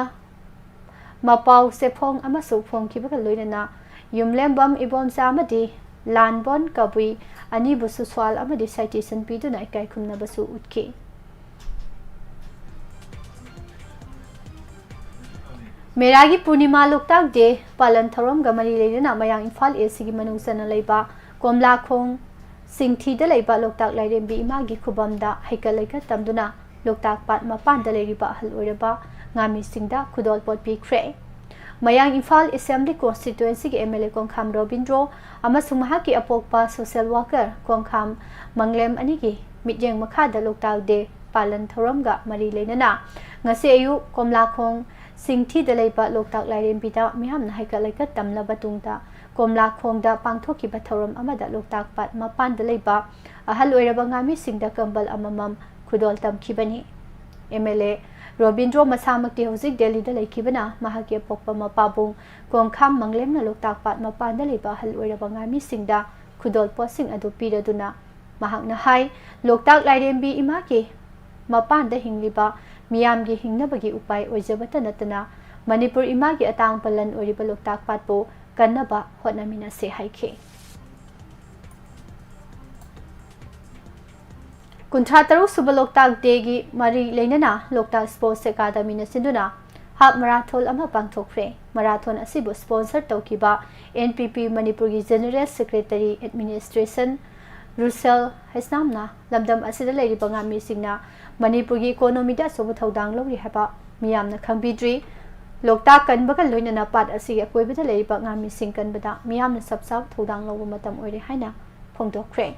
ꯃꯄꯥꯎ ꯆꯦꯐꯣꯡ ꯑꯃꯁꯨ ꯐꯣꯡꯈꯤꯕꯒ ꯂꯣꯏꯅꯅ ꯌꯨꯝꯂꯦꯝꯕꯝ ꯏꯕꯣꯝꯆꯥ ꯑꯃꯗꯤ ꯂꯥꯟꯕꯣꯟ ꯀꯕꯨꯏ ꯑꯅꯤꯕꯨꯁꯨ ꯁ꯭ꯋꯥꯜ ꯑꯃꯗꯤ citation ꯄꯤꯗꯨꯅ ꯏꯀꯥꯏ ꯈꯨꯝꯅꯕꯁꯨ ꯎꯠꯈꯤ꯫ ꯃꯦꯔꯥꯒꯤ ꯄꯨꯔꯅꯤꯃꯥ ꯂꯣꯛꯇꯥꯛ ꯗꯦ ꯄꯥꯂꯟ ꯊꯧꯔꯝꯒ ꯃꯔꯤ ꯂꯩꯅꯅ ꯃꯌꯥꯡ ꯏꯝꯐꯥꯜ ꯏꯁꯀꯤ ꯃꯅꯨꯡ ꯆꯟꯅ ꯂꯩꯕ ꯀꯣꯝꯂꯥꯈꯣꯡ ꯁꯤꯡꯊꯤꯗ ꯂꯩꯕ ꯂꯣꯛꯇꯥꯛ ꯂꯥꯏꯔꯦꯝꯕꯤ ꯏꯃꯥꯒꯤ ꯈꯨꯕꯝꯗ ꯍꯩꯀꯠ ꯂꯩꯀꯠ ꯇꯝꯗꯨꯅ ꯂꯣꯛꯇꯥꯛ ꯄꯥꯠ ꯃꯄꯥꯟꯗ ꯂꯩꯔꯤꯕ ꯑꯍꯜ ꯑꯣꯏꯔꯕ ꯉꯥꯃꯤꯁꯤꯡꯗ ꯈꯨꯗꯣꯜꯄꯣꯠ ꯄꯤꯈ꯭ꯔꯦ꯫ ꯃꯌꯥꯡ ꯏꯝꯐꯥꯜ ꯑꯦꯁꯦꯝꯕ꯭ꯂꯤ ꯀꯣꯟꯁꯇꯤꯇ꯭ꯋꯦꯟꯁꯤꯒꯤ M L A Kongkham Robindro ꯑꯃꯁꯨꯡ ꯃꯍꯥꯛꯀꯤ ꯑꯄꯣꯛꯄ ꯁꯣꯁꯦꯜ ꯋꯥꯀꯔ ꯀꯣꯡꯈꯥꯝ ꯃꯪꯂꯦꯝ ꯑꯅꯤꯒꯤ ꯃꯤꯠꯌꯦꯡ ꯃꯈꯥꯗ ꯂꯣꯛꯇꯥꯛ ꯗꯦ ꯄꯥꯂꯟ ꯊꯧꯔꯝꯒ ꯃꯔꯤ ꯂꯩꯅꯅ ꯉꯁꯤ ꯑꯌꯨꯛ ꯀꯣꯝꯂꯥꯈꯣꯡ ꯁꯤꯡꯊꯤꯗ ꯂꯩꯕ ꯂꯣꯛꯇꯥꯛ ꯂꯥꯏꯔꯦꯝꯕꯤꯗ ꯃꯤꯌꯥꯝꯅ ꯍꯩꯀꯠ ꯂꯩꯀꯠ ꯇꯝꯂꯕ ꯇꯨꯡꯗ ꯀꯣꯝꯂꯥꯈꯣꯡꯗ ꯄꯥꯡꯊꯣꯛꯈꯤꯕ ꯊꯧꯔꯝ ꯑꯃꯗ ꯂꯣꯛꯇꯥꯛ ꯄꯥꯠ ꯃꯄꯥꯟꯗ ꯂꯩꯕ ꯑꯍꯜ ꯑꯣꯏꯔꯕ ꯉꯥꯃꯤꯁꯤꯡꯗ ꯀꯝꯕꯜ ꯑꯃꯃꯝ ꯈꯨꯗꯣꯜ ꯇꯝꯈꯤꯕꯅꯤ꯫ ꯑꯦꯝ ꯑꯦꯜ ꯑꯦ ꯔꯣꯕꯤꯟꯗ꯭ꯔꯣ ꯃꯁꯥꯃꯛꯇꯤ ꯍꯧꯖꯤꯛ ꯗꯦꯜꯂꯤꯗ ꯂꯩꯈꯤꯕꯅ ꯃꯍꯥꯛꯀꯤ ꯑꯄꯣꯛꯄ ꯃꯄꯥꯕꯨꯡ ꯀꯣꯡꯈꯥꯝ ꯃꯪꯂꯦꯝꯅ ꯂꯣꯛꯇꯥꯛ ꯄꯥꯠ ꯃꯄꯥꯟꯗ ꯂꯩꯕ ꯑꯍꯜ ꯑꯣꯏꯔꯕ ꯉꯥꯃꯤꯁꯤꯡꯗ ꯈꯨꯗꯣꯜ ꯄꯣꯠꯁꯤꯡ ꯑꯗꯨ ꯄꯤꯔꯗꯨꯅ ꯃꯍꯥꯛꯅ ꯍꯥꯏ, ꯂꯣꯛꯇꯥꯛ ꯂꯥꯏꯔꯦꯝꯕꯤ ꯏꯃꯥꯒꯤ ꯃꯄꯥꯟꯗ ꯍꯤꯡꯂꯤꯕ ꯃꯤꯌꯥꯝꯒꯤ ꯍꯤꯡꯅꯕꯒꯤ ꯎꯄꯥꯏ ꯑꯣꯏꯖꯕꯇ ꯅꯠꯇꯅ ꯃꯅꯤꯄꯨꯔ ꯏꯃꯥꯒꯤ ꯑꯇꯥꯡꯕ ꯂꯟ ꯑꯣꯏꯔꯤꯕ ꯂꯣꯛꯇꯥꯛ ꯄꯥꯠꯄꯨ ꯀꯟꯅꯕ ꯍꯣꯠꯅꯃꯤꯟꯅꯁꯦ ꯍꯥꯏꯈꯤ꯫ ꯀꯨꯟꯊ꯭ꯔꯥ ꯇꯔꯨꯛ ꯁꯨꯕ ꯂꯣꯛꯇꯥꯛ ꯗꯦꯒꯤ ꯃꯔꯤ ꯂꯩꯅꯅ ꯂꯣꯛꯇꯥꯛ ꯁ꯭ꯄꯣꯔꯠꯁ ꯑꯦꯀꯥꯗꯃꯤꯅ ꯁꯤꯟꯗꯨꯅ ꯍꯥꯐ ꯃꯔꯥꯊꯣꯟ ꯑꯃ ꯄꯥꯡꯊꯣꯛꯈ꯭ꯔꯦ꯫ ꯃꯔꯥꯊꯣꯟ ꯑꯁꯤꯕꯨ ꯁ꯭ꯄꯣꯟꯁꯔ ꯇꯧꯈꯤꯕ ꯑꯦꯟ ꯄꯤ ꯄꯤ ꯃꯅꯤꯄꯨꯔꯒꯤ ꯖꯦꯅꯔꯦꯜ ꯁꯦꯀ꯭ꯔꯦꯇꯔꯤ ꯑꯦꯗꯃꯤꯅꯤꯁꯇ꯭ꯔꯦꯁꯟ ꯔꯨꯁꯦꯜ ꯍꯩꯁꯅꯥꯝꯅ ꯂꯝꯗꯝ ꯑꯁꯤꯗ ꯂꯩꯔꯤꯕ ꯉꯥꯃꯤꯁꯤꯡꯅ ꯃꯅꯤꯄꯨꯔꯒꯤ ꯏꯀꯣꯅꯣꯃꯤꯗ ꯑꯆꯧꯕ ꯊꯧꯗꯥꯡ ꯂꯧꯔꯤ ꯍꯥꯏꯕ ꯃꯤꯌꯥꯝꯅ ꯈꯪꯕꯤꯗ꯭ꯔꯤ꯫ ꯂꯣꯛꯇꯥꯛ ꯀꯟꯕꯒ ꯂꯣꯏꯅꯅ ꯄꯥꯠ ꯑꯁꯤꯒꯤ ꯑꯀꯣꯏꯕꯗ ꯂꯩꯔꯤꯕ ꯉꯥꯃꯤꯁꯤꯡ ꯀꯟꯕꯗ ꯃꯤꯌꯥꯝꯅ ꯆꯞ ꯆꯥꯕ ꯊꯧꯗꯥꯡ ꯂꯧꯕ ꯃꯇꯝ ꯑꯣꯏꯔꯦ ꯍꯥꯏꯅ ꯐꯣꯡꯗꯣꯛꯈ꯭ꯔꯦ꯫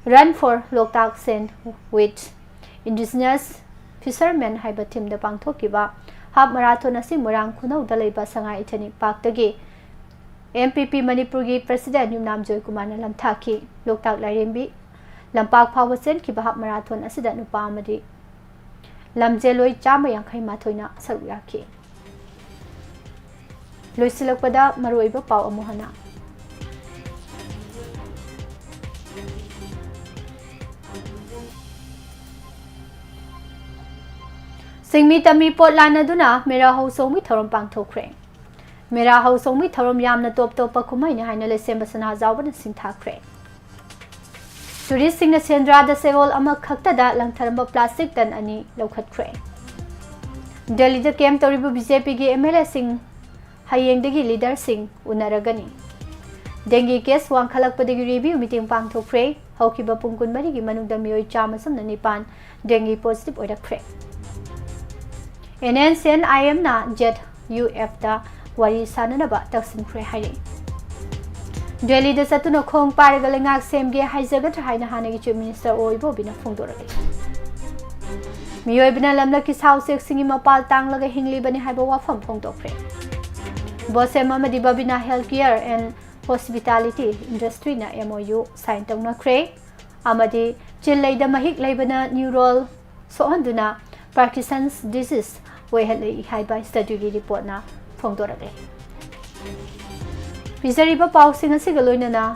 Run for Loktak Sand with Indigenous Fishermen ꯍꯥꯏꯕ ꯊꯤꯝꯗ ꯄꯥꯡꯊꯣꯛꯈꯤꯕ ꯍꯥꯐ ꯃꯔꯥꯊꯣꯟ ꯑꯁꯤ ꯃꯣꯏꯔꯥꯡ ꯈꯨꯅꯧꯗ ꯂꯩꯕ ꯁꯉꯥꯏ ꯏꯊꯅꯤꯛ ꯄꯥꯔꯛꯇꯒꯤ ꯑꯦꯝ ꯄꯤ ꯄꯤ ꯃꯅꯤꯄꯨꯔꯒꯤ ꯄ꯭ꯔꯦꯁꯤꯗꯦꯟꯠ ꯌꯨꯝꯅꯥꯝ ꯖꯣꯏꯀꯨꯃꯥꯔꯅ ꯂꯝꯊꯥꯈꯤ꯫ ꯂꯣꯛꯇꯥꯛ ꯂꯥꯏꯔꯦꯝꯕꯤ ꯂꯝꯄꯥꯛ ꯐꯥꯎꯕ ꯆꯦꯟꯈꯤꯕ ꯍꯥꯐ ꯃꯔꯥꯊꯣꯟ ꯑꯁꯤꯗ ꯅꯨꯄꯥ ꯑꯃꯗꯤ ꯂꯝꯖꯦꯜꯂꯣꯏ ꯆꯥꯝꯃ ꯌꯥꯡꯈꯩ ꯃꯥꯊꯣꯏꯅ ꯁꯔꯨꯛ ꯌꯥꯈꯤ꯫ ꯂꯣꯏꯁꯤꯜꯂꯛꯄꯗ ꯃꯔꯨꯑꯣꯏꯕ ꯄꯥꯎ ꯑꯃꯨꯛ ꯍꯟꯅ꯫ ꯁꯤꯡꯃꯤ ꯇꯝꯃꯤ ꯄꯣꯠ ꯂꯥꯟꯅꯗꯨꯅ ꯃꯦꯔꯥ ꯍꯧ ꯆꯣꯡꯕꯒꯤ ꯊꯧꯔꯝ ꯄꯥꯡꯊꯣꯛꯈ꯭ꯔꯦ꯫ ꯃꯦꯔꯥ ꯍꯧ ꯆꯣꯡꯕꯒꯤ ꯊꯧꯔꯝ ꯌꯥꯝꯅ ꯇꯣꯞ ꯇꯣꯞꯄ ꯀꯨꯝꯍꯩꯅꯤ ꯍꯥꯏꯅ ꯂꯩꯁꯦꯝꯕ ꯁꯅꯥꯖꯥꯎꯕꯅ ꯁꯤꯡꯊꯥꯈ꯭ꯔꯦ꯫ ꯇꯨꯔꯤꯁꯁꯤꯡꯅ ꯁꯦꯟꯗ꯭ꯔꯥꯗ ꯆꯌꯣꯜ ꯑꯃꯈꯛꯇꯗ ꯂꯪꯊꯔꯝꯕ ꯄ꯭ꯂꯥꯁꯇꯤꯛ ꯇꯟ ꯑꯅꯤ ꯂꯧꯈꯠꯈ꯭ꯔꯦ꯫ ꯗꯦꯜꯂꯤꯗ ꯀꯦꯝ ꯇꯧꯔꯤꯕ ꯕꯤ ꯖꯦ ꯄꯤꯒꯤ ꯑꯦꯝ ꯑꯦꯜ ꯑꯦꯁꯤꯡ ꯍꯌꯦꯡꯗꯒꯤ ꯂꯤꯗꯔꯁꯤꯡ ꯎꯅꯔꯒꯅꯤ꯫ ꯗꯦꯡꯒꯤ ꯀꯦꯁ ꯋꯥꯡꯈꯠꯂꯛꯄꯗꯒꯤ ꯔꯤꯚꯤꯌꯨ ꯃꯤꯇꯤꯡ ꯄꯥꯡꯊꯣꯛꯈ꯭ꯔꯦ꯫ ꯍꯧꯈꯤꯕ ꯄꯨꯡ ꯀꯨꯟꯃꯔꯤꯒꯤ ꯃꯅꯨꯡꯗ ꯃꯤꯑꯣꯏ ꯆꯥꯝꯃ ꯆꯨꯝꯅ ꯅꯤꯄꯥꯟ ꯗꯦꯡꯒꯤ ꯄꯣꯖꯤꯇꯤꯚ ꯑꯣꯏꯔꯛꯈ꯭ꯔꯦ꯫ N N C N I ꯑꯦꯝꯅ ꯖꯦꯠ ꯌꯨ ꯑꯦꯐꯇ ꯋꯥꯔꯤ ꯁꯥꯅꯅꯕ ꯇꯛꯁꯤꯟꯈ꯭ꯔꯦ ꯍꯥꯏꯔꯤ꯫ ꯗꯦꯜꯂꯤꯗ ꯆꯠꯇꯨꯅ ꯈꯣꯡ ꯄꯥꯏꯔꯒ ꯂꯩꯉꯥꯛ ꯁꯦꯝꯒꯦ ꯍꯥꯏꯖꯒꯗ꯭ꯔꯥ ꯍꯥꯏꯅ ꯍꯥꯟꯅꯒꯤ ꯆꯤꯐ ꯃꯤꯅꯤꯁꯇꯔ ꯑꯣ ꯏꯕꯣꯕꯤꯅ ꯐꯣꯡꯗꯣꯔꯛꯂꯤ꯫ ꯃꯤꯑꯣꯏꯕꯅ ꯂꯝꯂꯛꯀꯤ ꯁꯥ ꯎꯆꯦꯛꯁꯤꯡꯒꯤ ꯃꯄꯥꯜ ꯇꯥꯡꯂꯒ ꯍꯤꯡꯂꯤꯕꯅꯤ ꯍꯥꯏꯕ ꯋꯥꯐꯝ ꯐꯣꯡꯗꯣꯛꯈ꯭ꯔꯦ꯫ ꯕꯣꯁꯦꯝ ꯑꯃꯗꯤ Babina health care and hospitality ꯏꯟꯗꯁꯇ꯭ꯔꯤꯅ ꯑꯦꯝ ꯑꯣ ꯌꯨ ꯁꯥꯏꯟ ꯇꯧꯅꯈ꯭ꯔꯦ ꯑꯃꯗꯤ ꯆꯤꯜꯂꯩꯗ ꯃꯍꯤꯛ ꯂꯩꯕꯅ ꯅ꯭ꯌꯨꯔꯣꯜ ꯁꯣꯛꯍꯟꯗꯨꯅ ꯄꯥꯔꯀꯤꯁꯟꯁ ꯗꯤꯖꯤꯁ ꯑꯣꯏꯍꯜꯂꯛꯏ ꯍꯥꯏꯕ ꯁ꯭ꯇꯗꯤꯒꯤ ꯔꯤꯄꯣꯔꯠꯅ ꯐꯣꯡꯗꯣꯔꯛꯂꯦ꯫ ꯄꯤꯖꯔꯤꯕ ꯄꯥꯎꯁꯤꯡ ꯑꯁꯤꯒ ꯂꯣꯏꯅꯅ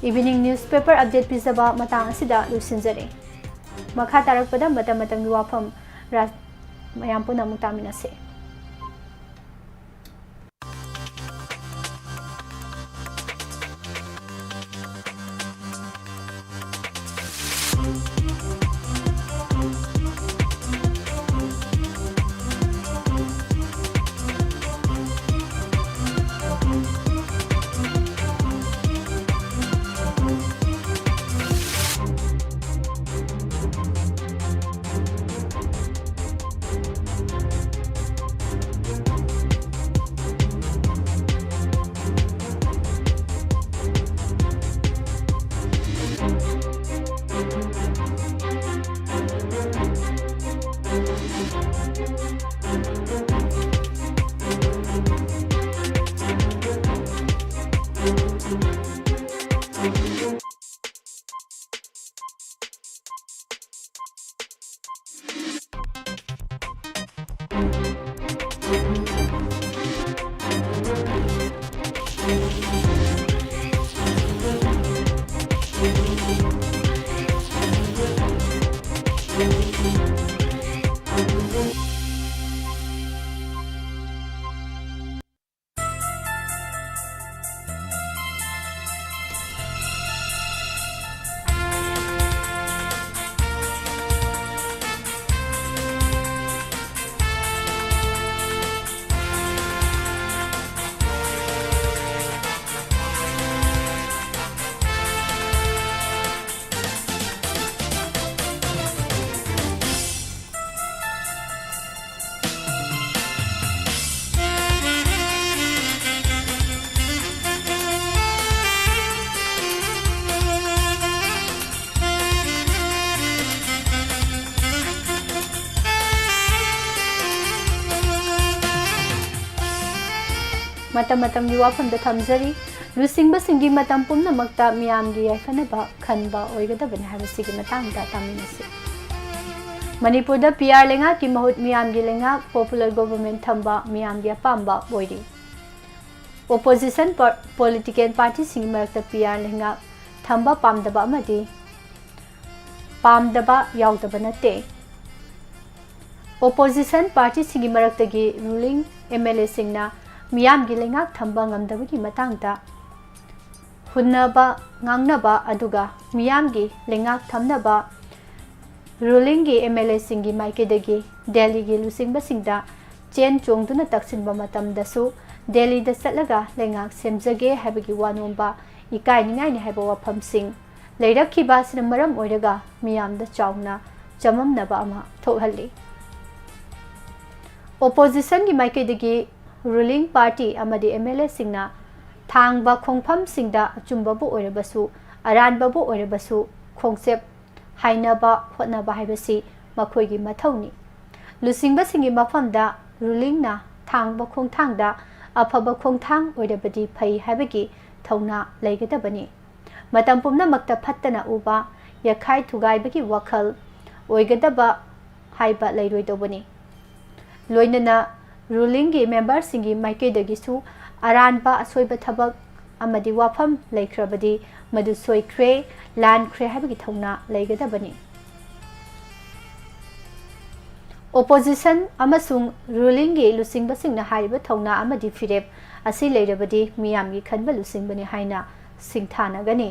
ꯏꯚꯤꯅꯤꯡ ꯅ꯭ꯌꯨꯁꯄꯦꯄꯔ ꯑꯞꯗꯦꯠ ꯄꯤꯖꯕ ꯃꯇꯥꯡ ꯑꯁꯤꯗ ꯂꯣꯏꯁꯤꯟꯖꯔꯦ꯫ ꯃꯈꯥ ꯇꯥꯔꯛꯄꯗ ꯃꯇꯝ ꯃꯇꯝꯒꯤ ꯋꯥꯐꯝ ꯔꯥ-, ꯃꯌꯥꯝ ꯄꯨꯟꯅ ꯑꯃꯨꯛ ꯇꯥꯃꯤꯟꯅꯁꯦ꯫ ꯃꯇꯝ ꯃꯇꯝꯒꯤ ꯋꯥꯐꯝꯗ ꯊꯝꯖꯔꯤ꯫ ꯂꯨꯆꯤꯡꯕꯁꯤꯡꯒꯤ ꯃꯇꯝ ꯄꯨꯝꯅꯃꯛꯇ ꯃꯤꯌꯥꯝꯒꯤ ꯌꯥꯏꯐꯅꯕ ꯈꯟꯕ ꯑꯣꯏꯒꯗꯕꯅꯤ ꯍꯥꯏꯕꯁꯤꯒꯤ ꯃꯇꯥꯡꯗ ꯇꯥꯃꯤꯟꯅꯁꯤ꯫ ꯃꯅꯤꯄꯨꯔꯗ ꯄꯤ ꯑꯥꯔ ꯂꯩꯉꯥꯛꯀꯤ ꯃꯍꯨꯠ ꯃꯤꯌꯥꯝꯒꯤ ꯂꯩꯉꯥꯛ, popular government, ꯊꯝꯕ ꯃꯤꯌꯥꯝꯒꯤ ꯑꯄꯥꯝꯕ ꯑꯣꯏꯔꯤ꯫ Opposition political partyꯁꯤꯡꯒꯤ ꯃꯔꯛꯇ ꯄꯤ ꯑꯥꯔ ꯂꯩꯉꯥꯛ ꯊꯝꯕ ꯄꯥꯝꯗꯕ ꯑꯃꯗꯤ ꯄꯥꯝꯗꯕ ꯌꯥꯎꯗꯕ ꯅꯠꯇꯦ꯫ Opposition partyꯁꯤꯡꯒꯤ ꯃꯔꯛꯇꯒꯤ ruling M L Aꯁꯤꯡꯅ ꯃꯤꯌꯥꯝꯒꯤ ꯂꯩꯉꯥꯛ ꯊꯝꯕ ꯉꯝꯗꯕꯒꯤ ꯃꯇꯥꯡꯗ ꯍꯨꯟꯅꯕ ꯉꯥꯡꯅꯕ, ꯑꯗꯨꯒ ꯃꯤꯌꯥꯝꯒꯤ ꯂꯩꯉꯥꯛ ꯊꯝꯅꯕ rulingꯒꯤ M L Aꯁꯤꯡꯒꯤ ꯃꯥꯏꯀꯩꯗꯒꯤ ꯗꯦꯜꯂꯤꯒꯤ ꯂꯨꯆꯤꯡꯕꯁꯤꯡꯗ ꯆꯦꯟ ꯆꯣꯡꯗꯨꯅ ꯇꯛꯁꯤꯟꯕ ꯃꯇꯝꯗꯁꯨ ꯗꯦꯜꯂꯤꯗ ꯆꯠꯂꯒ ꯂꯩꯉꯥꯛ ꯁꯦꯝꯖꯒꯦ ꯍꯥꯏꯕꯒꯤ ꯋꯥ ꯅꯣꯝꯕ ꯏꯀꯥꯏꯅꯤꯡꯉꯥꯏꯅꯤ ꯍꯥꯏꯕ ꯋꯥꯐꯝꯁꯤꯡ ꯂꯩꯔꯛꯈꯤꯕ ꯑꯁꯤꯅ ꯃꯔꯝ ꯑꯣꯏꯔꯒ ꯃꯤꯌꯥꯝꯗ ꯆꯥꯎꯅ ꯆꯃꯝꯅꯕ ꯑꯃ ꯊꯣꯛꯍꯜꯂꯤ꯫ Oppositionꯒꯤ ꯃꯥꯏꯀꯩꯗꯒꯤ ruling party ꯑꯃꯗꯤ M L Aꯁꯤꯡꯅ ꯊꯥꯡꯕ ꯈꯣꯡꯐꯝꯁꯤꯡꯗ ꯑꯆꯨꯝꯕꯕꯨ ꯑꯣꯏꯔꯕꯁꯨ, ꯑꯔꯥꯟꯕꯕꯨ ꯑꯣꯏꯔꯕꯁꯨ, ꯈꯣꯡꯆꯦꯞ ꯍꯥꯏꯅꯕ ꯍꯣꯠꯅꯕ ꯍꯥꯏꯕꯁꯤ ꯃꯈꯣꯏꯒꯤ ꯃꯊꯧꯅꯤ꯫ ꯂꯨꯆꯤꯡꯕꯁꯤꯡꯒꯤ ꯃꯐꯝꯗ rulingꯅ ꯊꯥꯡꯕ ꯈꯣꯡꯊꯥꯡꯗ ꯑꯐꯕ ꯈꯣꯡꯊꯥꯡ ꯑꯣꯏꯔꯕꯗꯤ ꯐꯩ ꯍꯥꯏꯕꯒꯤ ꯊꯧꯅꯥ ꯂꯩꯒꯗꯕꯅꯤ꯫ ꯃꯇꯝ ꯄꯨꯝꯅꯃꯛꯇ ꯐꯠꯇꯅ ꯎꯕ, ꯌꯥꯈꯥꯏ ꯊꯨꯒꯥꯏꯕꯒꯤ ꯋꯥꯈꯜ ꯑꯣꯏꯒꯗꯕ ꯍꯥꯏꯕ ꯂꯩꯔꯣꯏꯗꯧꯕꯅꯤ꯫ ꯂꯣꯏꯅꯅ rulingꯒꯤ memberꯁꯤꯡꯒꯤ ꯃꯥꯏꯀꯩꯗꯒꯤꯁꯨ ꯑꯔꯥꯟꯕ, ꯑꯁꯣꯏꯕ ꯊꯕꯛ ꯑꯃꯗꯤ ꯋꯥꯐꯝ ꯂꯩꯈ꯭ꯔꯕꯗꯤ ꯃꯗꯨ ꯁꯣꯏꯈ꯭ꯔꯦ, ꯂꯥꯟꯈ꯭ꯔꯦ ꯍꯥꯏꯕꯒꯤ ꯊꯧꯅꯥ ꯂꯩꯒꯗꯕꯅꯤ꯫ Opposition ꯑꯃꯁꯨꯡ rulingꯒꯤ ꯂꯨꯆꯤꯡꯕꯁꯤꯡꯅ ꯍꯥꯏꯔꯤꯕ ꯊꯧꯅꯥ ꯑꯃꯗꯤ ꯐꯤꯔꯦꯞ ꯑꯁꯤ ꯂꯩꯔꯕꯗꯤ ꯃꯤꯌꯥꯝꯒꯤ ꯈꯟꯕ ꯂꯨꯆꯤꯡꯕꯅꯤ ꯍꯥꯏꯅ ꯁꯤꯡꯊꯥꯅꯒꯅꯤ꯫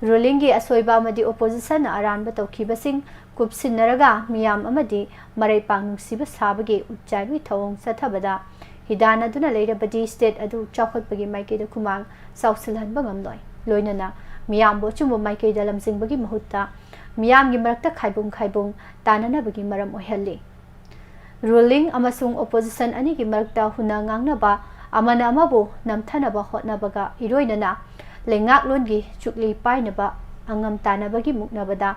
Rulingꯒꯤ ꯑꯁꯣꯏꯕ ꯑꯃꯗꯤ oppositionꯅ ꯑꯔꯥꯟꯕ ꯇꯧꯈꯤꯕꯁꯤꯡ ꯀꯨꯞꯁꯤꯟꯅꯔꯒ ꯃꯤꯌꯥꯝ ꯑꯃꯗꯤ ꯃꯔꯩꯄꯥꯛ ꯅꯨꯡꯁꯤꯕ ꯁꯥꯕꯒꯤ ꯎꯠꯆꯥꯏꯕꯒꯤ ꯊꯧꯑꯣꯡ ꯆꯠꯊꯕꯗ ꯍꯤꯗꯥꯟꯅꯗꯨꯅ ꯂꯩꯔꯕꯗꯤ state ꯑꯗꯨ ꯆꯥꯎꯈꯠꯄꯒꯤ ꯃꯥꯏꯀꯩꯗ ꯈꯨꯃꯥꯡ ꯆꯥꯎꯁꯤꯜꯍꯟꯕ ꯉꯝꯂꯣꯏ꯫ ꯂꯣꯏꯅꯅ ꯃꯤꯌꯥꯝꯕꯨ ꯑꯆꯨꯝꯕ ꯃꯥꯏꯀꯩꯗ ꯂꯝꯖꯤꯡꯕꯒꯤ ꯃꯍꯨꯠꯇ ꯃꯤꯌꯥꯝꯒꯤ ꯃꯔꯛꯇ ꯈꯥꯏꯕꯨꯡ ꯈꯥꯏꯕꯨꯡ ꯇꯥꯅꯅꯕꯒꯤ ꯃꯔꯝ ꯑꯣꯏꯍꯜꯂꯤ꯫ Ruling ꯑꯃꯁꯨꯡ opposition ꯑꯅꯤꯒꯤ ꯃꯔꯛꯇ ꯍꯨꯟꯅ ꯉꯥꯡꯅꯕ, ꯑꯃꯅ ꯑꯃꯕꯨ ꯅꯝꯊꯅꯕ ꯍꯣꯠꯅꯕꯒ ꯏꯔꯣꯏꯅꯅ ꯂꯩꯉꯥꯛꯂꯣꯟꯒꯤ ꯆꯨꯛꯂꯤ ꯄꯥꯏꯅꯕ ꯑꯉꯝ ꯇꯥꯟꯅꯕꯒꯤ ꯃꯨꯛꯅꯕꯗ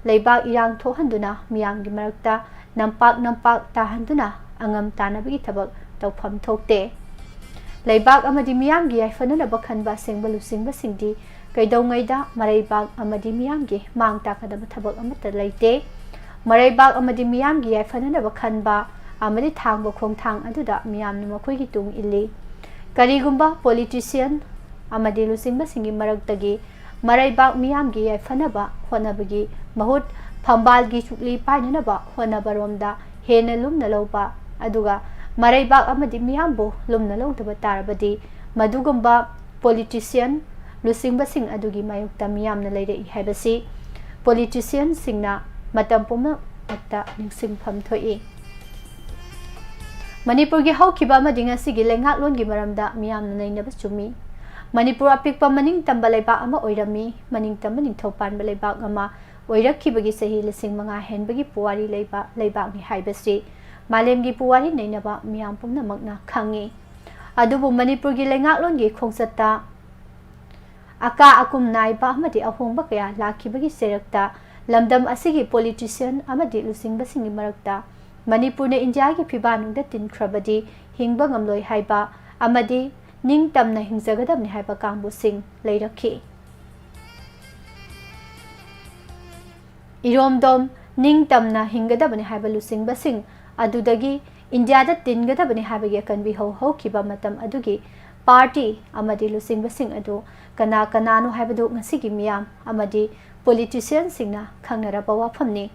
ꯂꯩꯕꯥꯛ ꯏꯔꯥꯡ ꯊꯣꯛꯍꯟꯗꯨꯅ ꯃꯤꯌꯥꯝꯒꯤ ꯃꯔꯛꯇ ꯅꯝꯄꯥꯛ ꯅꯝꯄꯥꯛ ꯇꯥꯍꯟꯗꯨꯅ ꯑꯉꯝ ꯇꯥꯟꯅꯕꯒꯤ ꯊꯕꯛ ꯇꯧꯐꯝ ꯊꯣꯛꯇꯦ꯫ ꯂꯩꯕꯥꯛ ꯑꯃꯗꯤ ꯃꯤꯌꯥꯝꯒꯤ ꯌꯥꯏꯐꯅꯅꯕ ꯈꯟꯕ ꯑꯁꯦꯡꯕ ꯂꯨꯆꯤꯡꯕꯁꯤꯡꯗꯤ ꯀꯩꯗꯧꯉꯩꯗ ꯃꯔꯩꯕꯥꯛ ꯑꯃꯗꯤ ꯃꯤꯌꯥꯝꯒꯤ ꯃꯥꯡ ꯇꯥꯛꯀꯗꯕ ꯊꯕꯛ ꯑꯃꯠꯇ ꯂꯩꯇꯦ꯫ ꯃꯔꯩꯕꯥꯛ ꯑꯃꯗꯤ ꯃꯤꯌꯥꯝꯒꯤ ꯌꯥꯏꯐꯅꯅꯕ ꯈꯟꯕ ꯑꯃꯗꯤ ꯊꯥꯡꯕ ꯈꯣꯡꯊꯥꯡ ꯑꯗꯨꯗ ꯃꯤꯌꯥꯝꯅ ꯃꯈꯣꯏꯒꯤ ꯇꯨꯡ ꯏꯜꯂꯤ꯫ ꯀꯔꯤꯒꯨꯝꯕ politician ꯑꯃꯗꯤ ꯂꯨꯆꯤꯡꯕꯁꯤꯡꯒꯤ ꯃꯔꯛꯇꯒꯤ ꯃꯔꯩꯕꯥꯛ ꯃꯤꯌꯥꯝꯒꯤ ꯌꯥꯏꯐꯅꯕ ꯍꯣꯠꯅꯕꯒꯤ ꯃꯍꯨꯠ ꯐꯝꯕꯥꯜꯒꯤ ꯆꯨꯛꯂꯤ ꯄꯥꯏꯅꯅꯕ ꯍꯣꯠꯅꯕꯔꯣꯝꯗ ꯍꯦꯟꯅ ꯂꯨꯝꯅ ꯂꯧꯕ, ꯑꯗꯨꯒ ꯃꯔꯩꯕꯥꯛ ꯑꯃꯗꯤ ꯃꯤꯌꯥꯝꯕꯨ ꯂꯨꯝꯅ ꯂꯧꯗꯕ ꯇꯥꯔꯕꯗꯤ ꯃꯗꯨꯒꯨꯝꯕ politician ꯂꯨꯆꯤꯡꯕꯁꯤꯡ ꯑꯗꯨꯒꯤ ꯃꯥꯌꯣꯛꯇ ꯃꯤꯌꯥꯝꯅ ꯂꯩꯔꯛꯏ ꯍꯥꯏꯕꯁꯤ politicianꯁꯤꯡꯅ ꯃꯇꯝ ꯄꯨꯝꯅꯃꯛꯇ ꯅꯤꯡꯁꯤꯡꯐꯝ ꯊꯣꯛꯏ꯫ ꯃꯅꯤꯄꯨꯔꯒꯤ ꯍꯧꯈꯤꯕ ꯑꯃꯗꯤ ꯉꯁꯤꯒꯤ ꯂꯩꯉꯥꯛꯂꯣꯟꯒꯤ ꯃꯔꯝꯗ ꯃꯤꯌꯥꯝꯅ ꯅꯩꯅꯕ ꯆꯨꯝꯃꯤ꯫ ꯃꯅꯤꯄꯨꯔ ꯑꯄꯤꯛꯄ ꯃꯅꯤꯡ ꯇꯝꯕ ꯂꯩꯕꯥꯛ ꯑꯃ ꯑꯣꯏꯔꯝꯃꯤ꯫ ꯃꯅꯤꯡ ꯇꯝꯕ ꯅꯤꯡꯊꯧ ꯄꯥꯟꯕ ꯂꯩꯕꯥꯛ ꯑꯃ ꯑꯣꯏꯔꯛꯈꯤꯕꯒꯤ ꯆꯍꯤ ꯂꯤꯁꯤꯡ ꯃꯉꯥ ꯍꯦꯟꯕꯒꯤ ꯄꯨꯋꯥꯔꯤ ꯂꯩꯕ ꯂꯩꯕꯥꯛꯅꯤ ꯍꯥꯏꯕꯁꯤ ꯃꯥꯂꯦꯝꯒꯤ ꯄꯨꯋꯥꯔꯤ ꯅꯩꯅꯕ ꯃꯤꯌꯥꯝ ꯄꯨꯝꯅꯃꯛꯅ ꯈꯪꯉꯤ꯫ ꯑꯗꯨꯕꯨ ꯃꯅꯤꯄꯨꯔꯒꯤ ꯂꯩꯉꯥꯛꯂꯣꯟꯒꯤ ꯈꯣꯡꯆꯠꯇ ꯑꯀꯥ ꯑꯀꯨꯝ ꯅꯥꯏꯕ ꯑꯃꯗꯤ ꯑꯍꯣꯡꯕ ꯀꯌꯥ ꯂꯥꯛꯈꯤꯕꯒꯤ ꯆꯩꯔꯛꯇ ꯂꯝꯗꯝ ꯑꯁꯤꯒꯤ politician ꯑꯃꯗꯤ ꯂꯨꯆꯤꯡꯕꯁꯤꯡꯒꯤ ꯃꯔꯛꯇ ꯃꯅꯤꯄꯨꯔꯅ ꯏꯟꯗꯤꯌꯥꯒꯤ ꯐꯤꯕꯥꯟꯅꯨꯡꯗ ꯇꯤꯟꯈ꯭ꯔꯕꯗꯤ ꯍꯤꯡꯕ ꯉꯝꯂꯣꯏ ꯍꯥꯏꯕ ꯑꯃꯗꯤ ꯅꯤꯡꯇꯝꯅ ꯍꯤꯡꯖꯒꯗꯕꯅꯤ ꯍꯥꯏꯕ ꯀꯥꯡꯕꯨꯁꯤꯡ ꯂꯩꯔꯛꯈꯤ꯫ ꯏꯔꯣꯝꯗꯣꯝ ꯅꯤꯡꯇꯝꯅ ꯍꯤꯡꯒꯗꯕꯅꯤ ꯍꯥꯏꯕ ꯂꯨꯆꯤꯡꯕꯁꯤꯡ ꯑꯗꯨꯗꯒꯤ ꯏꯟꯗꯤꯌꯥꯗ ꯇꯤꯟꯒꯗꯕꯅꯤ ꯍꯥꯏꯕꯒꯤ ꯑꯀꯟꯕꯤ ꯍꯧ ꯍꯧꯈꯤꯕ ꯃꯇꯝ ꯑꯗꯨꯒꯤ party ꯑꯃꯗꯤ ꯂꯨꯆꯤꯡꯕꯁꯤꯡ ꯑꯗꯨ ꯀꯅꯥ ꯀꯅꯥꯅꯣ ꯍꯥꯏꯕꯗꯨ ꯉꯁꯤꯒꯤ ꯃꯤꯌꯥꯝ ꯑꯃꯗꯤ politicianꯁꯤꯡꯅ ꯈꯪꯅꯔꯕ ꯋꯥꯐꯝꯅꯤ꯫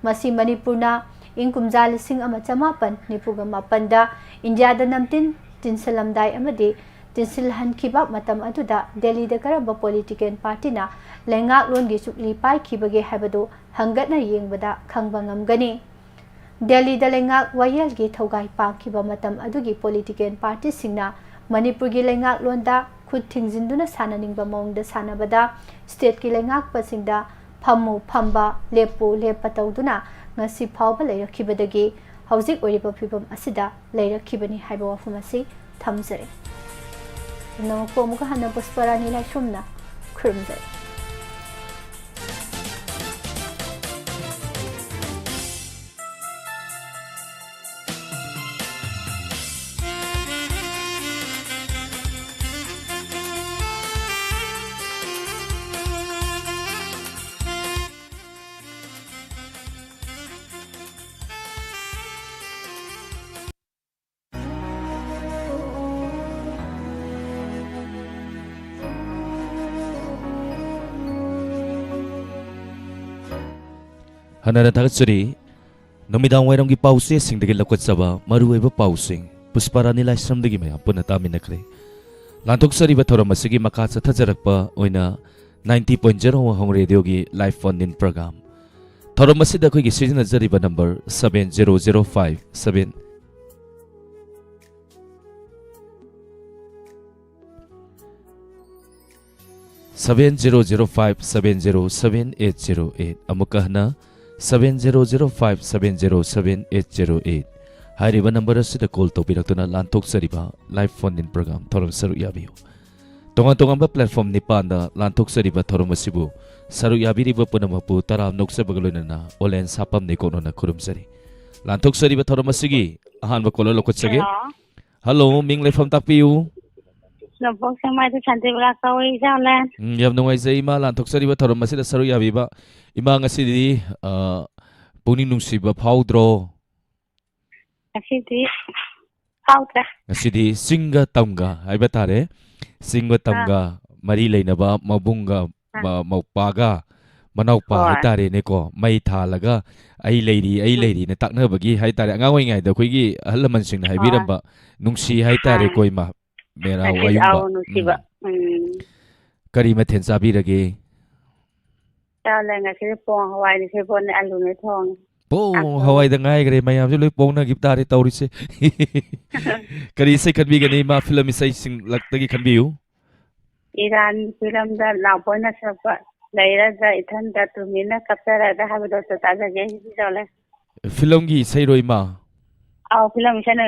ꯃꯁꯤ ꯃꯅꯤꯄꯨꯔꯅ ꯏꯪ ꯀꯨꯝꯖꯥ ꯂꯤꯁꯤꯡ ꯑꯃ ꯆꯃꯥꯄꯟ ꯅꯤꯐꯨꯒ ꯃꯥꯄꯟꯗ ꯏꯟꯗꯤꯌꯥꯗ ꯅꯝꯇꯤꯟ ꯇꯤꯟꯁꯤꯜꯂꯝꯗꯥꯏ ꯑꯃꯗꯤ ꯇꯤꯟꯁꯤꯜꯍꯟꯈꯤꯕ ꯃꯇꯝ ꯑꯗꯨꯗ ꯗꯦꯜꯂꯤꯗ ꯀꯔꯝꯕ political partyꯅ ꯂꯩꯉꯥꯛꯂꯣꯟꯒꯤ ꯆꯨꯛꯂꯤ ꯄꯥꯏꯈꯤꯕꯒꯦ ꯍꯥꯏꯕꯗꯨ ꯍꯪꯒꯠꯅ ꯌꯦꯡꯕꯗ ꯈꯪꯕ ꯉꯝꯒꯅꯤ꯫ ꯗꯦꯜꯂꯤꯗ ꯂꯩꯉꯥꯛ ꯋꯥꯌꯦꯜꯒꯤ ꯊꯧꯒꯥꯏ ꯄꯥꯡꯈꯤꯕ ꯃꯇꯝ ꯑꯗꯨꯒꯤ political partyꯁꯤꯡꯅ ꯃꯅꯤꯄꯨꯔꯒꯤ ꯂꯩꯉꯥꯛꯂꯣꯟꯗ ꯈꯨꯠ ꯊꯤꯡꯖꯤꯟꯗꯨꯅ ꯁꯥꯟꯅꯅꯤꯡꯕ ꯃꯑꯣꯡꯗ ꯁꯥꯟꯅꯕꯗ stateꯀꯤ ꯂꯩꯉꯥꯛꯄꯁꯤꯡꯗ ꯐꯝꯃꯨ ꯐꯝꯕ, ꯂꯦꯞꯄꯨ ꯂꯦꯞꯄ ꯇꯧꯗꯨꯅ ꯉꯁꯤ ꯐꯥꯎꯕ ꯂꯩꯔꯛꯈꯤꯕꯗꯒꯤ ꯍꯧꯖꯤꯛ ꯑꯣꯏꯔꯤꯕ ꯐꯤꯕꯝ ꯑꯁꯤꯗ ꯂꯩꯔꯛꯈꯤꯕꯅꯤ ꯍꯥꯏꯕ ꯋꯥꯐꯝ ꯑꯁꯤ ꯊꯝꯖꯔꯤ꯫ ꯄꯨꯝꯅꯃꯛꯄꯨ ꯑꯃꯨꯛꯀ ꯍꯟꯅ ꯄꯨꯁꯄꯔꯥꯅꯤ ꯂꯥꯏꯁ꯭ꯔꯝꯅ ꯈꯨꯔꯨꯝꯖꯔꯤ꯫ ꯍꯟꯅꯅ ꯊꯥꯒꯠꯆꯔꯤ꯫ ꯅꯨꯃꯤꯗꯥꯡ ꯋꯥꯏꯔꯝꯒꯤ ꯄꯥꯎꯆꯦꯁꯤꯡꯗꯒꯤ ꯂꯧꯈꯠꯆꯕ ꯃꯔꯨꯑꯣꯏꯕ ꯄꯥꯎꯁꯤꯡ ꯄꯨꯁꯄꯥꯔꯥꯅꯤ ꯂꯥꯏꯁ꯭ꯔꯝꯗꯒꯤ ꯃꯌꯥꯝ ꯄꯨꯟꯅ ꯇꯥꯃꯤꯟꯅꯈ꯭ꯔꯦ꯫ ꯂꯥꯟꯊꯣꯛꯆꯔꯤꯕ ꯊꯧꯔꯝ ꯑꯁꯤꯒꯤ ꯃꯈꯥ ꯆꯠꯊꯖꯔꯛꯄ ꯑꯣꯏꯅ ninety point zero ꯋꯥꯍꯣꯡ ꯔꯦꯗꯤꯑꯣꯒꯤ live phone in program꯫ ꯊꯧꯔꯝ ꯑꯁꯤꯗ ꯑꯩꯈꯣꯏꯒꯤ ꯁꯤꯖꯤꯟꯅꯖꯔꯤꯕ number seven zero zero five seven seven zero zero five seven zero seven eight zero eight꯫ ꯑꯃꯨꯛꯀ ꯍꯟꯅ, seven zero zero five seven zero seven eight zero eight꯫ ꯍꯥꯏꯔꯤꯕ number ꯑꯁꯤꯗ call ꯇꯧꯕꯤꯔꯛꯇꯨꯅ ꯂꯥꯟꯊꯣꯛꯆꯔꯤꯕ live phone in program ꯊꯧꯔꯝ ꯁꯔꯨꯛ ꯌꯥꯕꯤꯌꯨ꯫ ꯇꯣꯉꯥꯟ ꯇꯣꯉꯥꯟꯕ platform ꯅꯤꯄꯥꯟꯗ ꯂꯥꯟꯊꯣꯛꯆꯔꯤꯕ ꯊꯧꯔꯝ ꯑꯁꯤꯕꯨ ꯁꯔꯨꯛ ꯌꯥꯕꯤꯔꯤꯕ ꯄꯨꯝꯅꯃꯛꯄꯨ ꯇꯔꯥꯝꯅ ꯑꯣꯛꯆꯕꯒ ꯂꯣꯏꯅꯅ ꯑꯣꯂꯦꯟ ꯁꯥꯄꯝ ꯅꯤꯀꯣꯛꯅꯣꯅ ꯈꯨꯔꯨꯝꯖꯔꯤ꯫ ꯂꯥꯟꯊꯣꯛꯆꯔꯤꯕ ꯊꯧꯔꯝ ꯑꯁꯤꯒꯤ ꯑꯍꯥꯟꯕ caller ꯂꯧꯈꯠꯆꯒꯦ꯫ Hello꯫ Hello, ꯃꯤꯡ ꯂꯩꯐꯝ ꯇꯥꯛꯄꯤꯌꯨ꯫ ꯅꯣꯡꯄꯣꯛ ꯁꯦꯛꯃꯥꯏꯗ ꯁꯥꯟꯇꯤꯕꯂꯥ ꯀꯧꯏ, ꯏꯆꯥ ꯑꯣꯂꯦꯟ꯫ ꯎꯝ, ꯌꯥꯝ ꯅꯨꯡꯉꯥꯏꯖꯩ ꯏꯃꯥ, ꯂꯥꯟꯊꯣꯛꯆꯔꯤꯕ ꯊꯧꯔꯝ ꯑꯁꯤꯗ ꯁꯔꯨꯛ ꯌꯥꯕꯤꯕ꯫ ꯏꯃꯥ, ꯉꯁꯤꯗꯤ, ꯑ, ꯄꯨꯛꯅꯤꯡ ꯅꯨꯡꯁꯤꯕ ꯐꯥꯎꯗ꯭ꯔꯣ? ꯉꯁꯤꯗꯤ ꯐꯥꯎꯗ꯭ꯔꯦ꯫ ꯉꯁꯤꯗꯤ ꯆꯤꯡꯒ ꯇꯝꯒ ꯍꯥꯏꯕ ꯇꯥꯔꯦ, ꯆꯤꯡꯒ ꯑꯥ꯫ ꯇꯝꯒ ꯃꯔꯤ ꯂꯩꯅꯕ ꯃꯕꯨꯡꯒ, ꯑꯥ꯫ ꯃ-, ꯃꯧꯄꯥꯒ ꯃꯅꯥꯎꯄꯥ ꯍꯣꯏ꯫ ꯍꯥꯏꯇꯥꯔꯦꯅꯦꯀꯣ, ꯃꯩ ꯊꯥꯜꯂꯒ "ꯑꯩ ꯂꯩꯔꯤ, ꯑꯩ ꯎꯝ꯫ ꯂꯩꯔꯤꯅ" ꯇꯥꯛꯅꯕꯒꯤ ꯍꯥꯏꯇꯥꯔꯦ꯫ ꯑꯉꯥꯡ ꯑꯣꯏꯔꯤꯉꯩꯗ ꯑꯩꯈꯣꯏꯒꯤ ꯑꯍꯜ ꯂꯃꯟꯁꯤꯡꯅ ꯍꯣꯏ꯫ ꯍꯥꯏꯕꯤꯔꯝꯕ, ꯅꯨꯡꯁꯤ ꯍꯥꯏꯇꯥꯔꯦꯀꯣ, ꯑꯥ꯫ ꯏꯃꯥ꯫ ꯃꯦꯔꯥ ꯉꯁꯤꯗꯤ ꯋꯥꯌꯨꯡꯕ꯫ ꯑꯧ, ꯅꯨꯡꯁꯤꯕ꯫ ꯎꯝ꯫ ꯎꯝ꯫ ꯀꯔꯤ ꯃꯊꯦꯜ ꯆꯥꯕꯤꯔꯒꯦ? ꯆꯥꯂꯦ, ꯉꯁꯤꯗꯤ ꯄꯣꯡ ꯍꯋꯥꯏꯅꯤ, ꯁꯦꯕꯣꯠꯅꯦ, ꯑꯂꯨꯅꯦ ꯊꯣꯡꯉꯦ꯫ ꯄꯣꯡ ꯀꯥꯡꯁꯣꯏ꯫ ꯍꯋꯥꯏꯗ ꯉꯥꯏꯈ꯭ꯔꯦ, ꯃꯌꯥꯝꯁꯨ ꯂꯣꯏ ꯄꯣꯡꯅꯈꯤꯕ ꯇꯥꯔꯦ ꯇꯧꯔꯤꯁꯦ꯫ ꯀꯔꯤ ꯏꯁꯩ ꯈꯟꯕꯤꯒꯅꯤ ꯏꯃꯥ? ꯐꯤꯂꯝ ꯏꯁꯩꯁꯤꯡ ꯂꯛꯇꯒꯤ ꯈꯟꯕꯤꯌꯨ꯫ ꯏꯔꯥꯟ ꯐꯤꯂꯝꯗ ꯂꯥꯎꯕꯅ ꯁꯛꯄ "ꯂꯩꯔꯒ ꯏꯊꯟꯗ ꯇꯨꯃꯤꯟꯅ ꯀꯞꯆꯔꯒ" ꯍꯥꯏꯕꯗꯣ ꯑꯗꯨ ꯇꯥꯖꯒꯦ, ꯆꯥꯂꯦ꯫ ꯐꯤꯂꯝꯒꯤ ꯏꯁꯩꯔꯣ ꯏꯃꯥ? ꯑꯧ, ꯐꯤꯂꯝ ꯏꯁꯩꯅ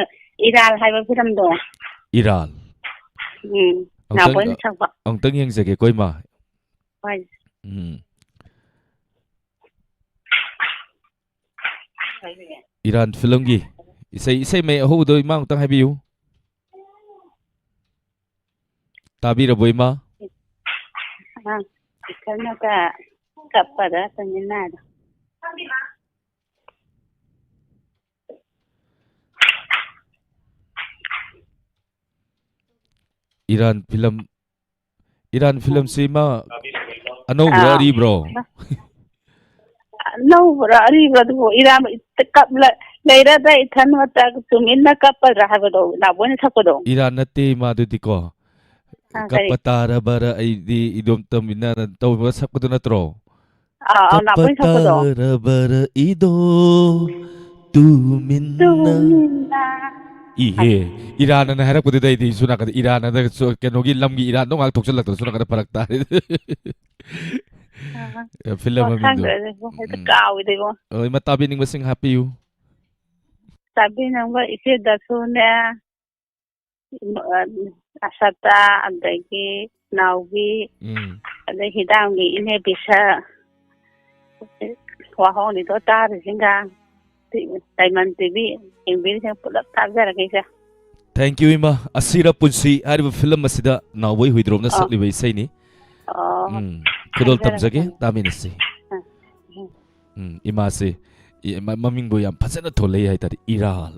ꯏꯔꯥꯜ ꯍꯥꯏꯕ ꯐꯤꯂꯝꯗꯣ꯫ ꯏꯔꯥꯜ? ꯎꯝ, ꯑꯃꯨꯛꯇꯪ, ꯂꯥꯎꯕꯅ ꯁꯛꯄ꯫ ꯑꯃꯨꯛꯇꯪ ꯌꯦꯡꯖꯒꯦꯀꯣ ꯏꯃꯥ꯫ ꯍꯣꯏ꯫ ꯎꯝ꯫ ꯏꯔꯥꯟ ꯐꯤꯂꯝꯒꯤ ꯏꯁꯩ, ꯏꯁꯩ ꯃꯌꯦꯛ ꯑꯍꯧꯕꯗꯣ ꯏꯃꯥ ꯑꯃꯨꯛꯇꯪ ꯍꯥꯏꯕꯤꯌꯨ꯫ ꯇꯥꯕꯤꯔꯕꯣ ꯏꯃꯥ? ꯑꯥ, ꯏꯊꯟꯅꯒ ꯀꯞꯄꯗ ꯇꯨꯃꯤꯟꯅꯗ꯫ ꯏꯔꯥꯟ ꯐꯤꯂꯝ, ꯏꯔꯥꯟ ꯐꯤꯂꯝꯁꯤ ꯏꯃꯥ ꯑꯅꯧꯕ꯭ꯔꯣ, ꯑꯥ꯫ ꯑꯔꯤꯕ꯭ꯔꯣ? ꯑ, ꯑꯅꯧꯕꯔꯥ ꯑꯔꯤꯕꯔꯥ ꯑꯗꯨꯕꯨ? ꯏꯔꯥꯟꯕ ꯏꯠ-, ꯀꯞꯂ-, ꯂꯩꯔꯗ ꯏꯊꯟꯃꯛꯇ ꯇꯨꯃꯤꯟꯅ ꯀꯞꯄꯗ꯭ꯔꯥ ꯍꯥꯏꯕꯗꯣ ꯅꯥꯕꯣꯏꯅ ꯁꯛꯄꯗꯣ? ꯏꯔꯥꯟ ꯅꯠꯇꯦ ꯏꯃꯥꯗꯨꯗꯤꯀꯣ꯫ ꯑꯥ, ꯀꯔꯤ? "ꯀꯞꯄ ꯇꯥꯔꯕꯔ ꯑꯩꯗꯤ ꯏꯗꯣꯝ ꯇꯝꯃꯤꯟꯅ" ꯇꯧꯕ ꯁꯛꯄꯗꯨ ꯅꯠꯇ꯭ꯔꯣ? ꯑꯥ, ꯑꯥ, "ꯀꯞꯄ ꯅꯥꯕꯣꯏꯅ ꯁꯛꯄꯗꯣ꯫ ꯇꯥꯔꯕꯔ ꯏꯗꯣ ꯇꯨꯃꯤꯟꯅ"꯫ ꯇꯨꯃꯤꯟꯅ꯫ ꯏꯍꯦ, ꯏꯔꯥꯟ ꯑꯅ ꯍꯥꯏꯔꯛꯄꯗꯨꯗ ꯑꯩꯗꯤ ꯁꯣꯝ ꯅꯥꯀꯟꯗ ꯏꯔꯥꯟ ꯑꯅ ꯁꯣ-, ꯀꯩꯅꯣꯒꯤ ꯂꯝꯒꯤ ꯏꯔꯥꯟꯗꯣ ꯉꯥꯏꯍꯥꯛ ꯊꯣꯛꯆꯜꯂꯛꯇꯅ ꯁꯣꯝ ꯅꯥꯀꯟꯗ ꯐꯔꯛ ꯇꯥꯔꯦ꯫ ꯑꯥ꯫ ꯐꯤꯂꯝ ꯑꯣ, ꯃꯃꯤꯡꯗꯣ꯫ ꯈꯪꯗ꯭ꯔꯦ, ꯍꯦꯛꯇ ꯎꯝ꯫ ꯀꯥꯎꯋꯤꯗ ꯏꯕꯣ꯫ ꯑꯣ, ꯏꯃꯥ ꯇꯥꯕꯤꯅꯤꯡꯕꯁꯤꯡ ꯍꯥꯞꯄꯤꯌꯨ꯫ ꯇꯥꯕꯤꯅꯤꯡꯕ ꯏꯆꯦ ꯗꯁꯨꯅꯦ, ꯏꯃ-, ꯑ, ꯑꯁꯥꯇꯥ, ꯑꯗꯒꯤ ꯅꯥꯎꯕꯤ, ꯎꯝ꯫ ꯑꯗꯩ ꯍꯤꯗꯥꯡꯒꯤ ꯏꯅꯦ ꯕꯤꯁꯥ, ꯋꯥꯍꯧꯅꯤꯗꯣ ꯇꯥꯔꯤꯁꯤꯡꯒ, ꯇꯤ-, ꯗꯥꯏꯃꯟ ꯇꯤ ꯚꯤ ꯌꯦꯡꯕꯤꯔꯤꯁꯤꯡ ꯄꯨꯂꯞ ꯇꯥꯖꯔꯒꯦ ꯏꯆꯦ꯫ Thank you, ꯏꯃꯥ꯫ ꯑꯁꯤꯔ ꯄꯨꯟꯁꯤ ꯍꯥꯏꯔꯤꯕ ꯐꯤꯂꯝ ꯑꯁꯤꯗ ꯅꯥꯎꯕꯣꯏ ꯍꯨꯏꯗ꯭ꯔꯣꯝꯅ ꯑꯣ꯫ ꯁꯛꯂꯤꯕ ꯏꯁꯩꯅꯤ꯫ ꯑꯣ꯫ ꯎꯝ꯫ ꯈꯨꯗꯣꯜ ꯈꯪꯖꯔꯦ, ꯇꯝꯖꯒꯦ, ꯈꯪꯖꯔꯦ꯫ ꯇꯥꯃꯤꯟꯅꯁꯤ꯫ ꯑ, ꯎꯝ꯫ ꯎꯝ, ꯏꯃꯥꯁꯦ, ꯏ-, ꯃ-, ꯃꯃꯤꯡꯕꯨ ꯌꯥꯝ ꯐꯖꯅ ꯊꯣꯜꯂꯛꯏ ꯍꯥꯏꯇꯥꯔꯦ, ꯏꯔꯥꯜ꯫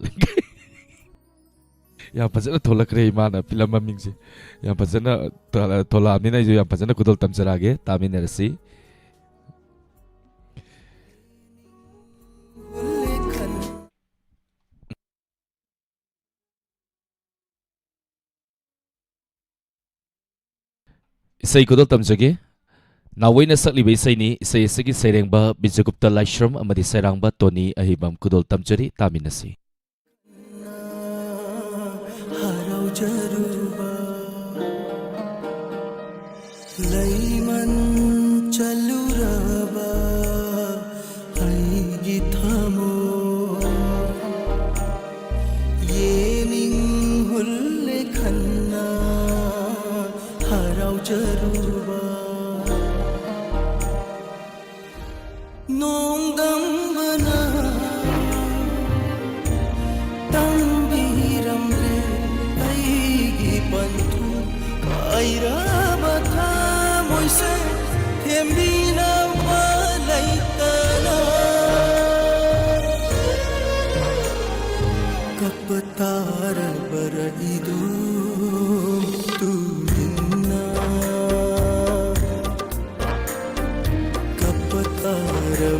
ꯌꯥꯝ ꯐꯖꯅ ꯊꯣꯜꯂꯛꯈ꯭ꯔꯦ ꯏꯃꯥꯅ ꯐꯤꯂꯝ ꯃꯃꯤꯡꯁꯦ꯫ ꯌꯥꯝ ꯐꯖꯅ ꯊꯣ-, ꯊꯣꯂꯛꯑꯕꯅꯤꯅ ꯑꯩꯁꯨ ꯌꯥꯝ ꯐꯖꯅ ꯈꯨꯗꯣꯜ ꯇꯝꯖꯔꯛꯑꯒꯦ꯫ ꯇꯥꯃꯤꯟꯅꯔꯁꯤ꯫ ꯏꯁꯩ ꯈꯨꯗꯣꯜ ꯇꯝꯖꯒꯦ꯫ ꯅꯥꯎꯕꯣꯏꯅ ꯁꯛꯂꯤꯕ ꯏꯁꯩꯅꯤ꯫ ꯏꯁꯩ ꯑꯁꯤꯒꯤ ꯁꯩꯔꯦꯡꯕ ꯕꯤꯖꯌꯒꯨꯞꯇ ꯂꯥꯏꯁ꯭ꯔꯝ ꯑꯃꯗꯤ ꯁꯩꯔꯥꯡꯕ ꯇꯣꯅꯤ ꯑꯍꯩꯕꯝ꯫ ꯈꯨꯗꯣꯜ ꯇꯝꯖꯔꯤ, ꯇꯥꯃꯤꯟꯅꯁꯤ꯫ ꯍꯔꯥꯎꯖꯔꯨꯕ, ꯂꯩꯃꯟ ꯆꯠꯂꯨꯔꯕ ꯑꯩꯒꯤ ꯊꯃꯣꯏ, ꯌꯦꯅꯤꯡ ꯍꯨꯜꯂꯦ ꯈꯟꯅ ꯍꯔꯥꯎꯖꯔꯨꯕ꯫ ꯅꯣꯡꯗꯝꯕꯅ ꯇꯝꯕꯤꯔꯝꯂꯦ ꯑꯩꯒꯤ ꯄꯟꯊꯨꯡ ꯀꯥꯏꯔꯕ ꯊꯃꯣꯏꯁꯦ ꯊꯦꯝꯕꯤꯅꯕ ꯂꯩꯇꯅ꯫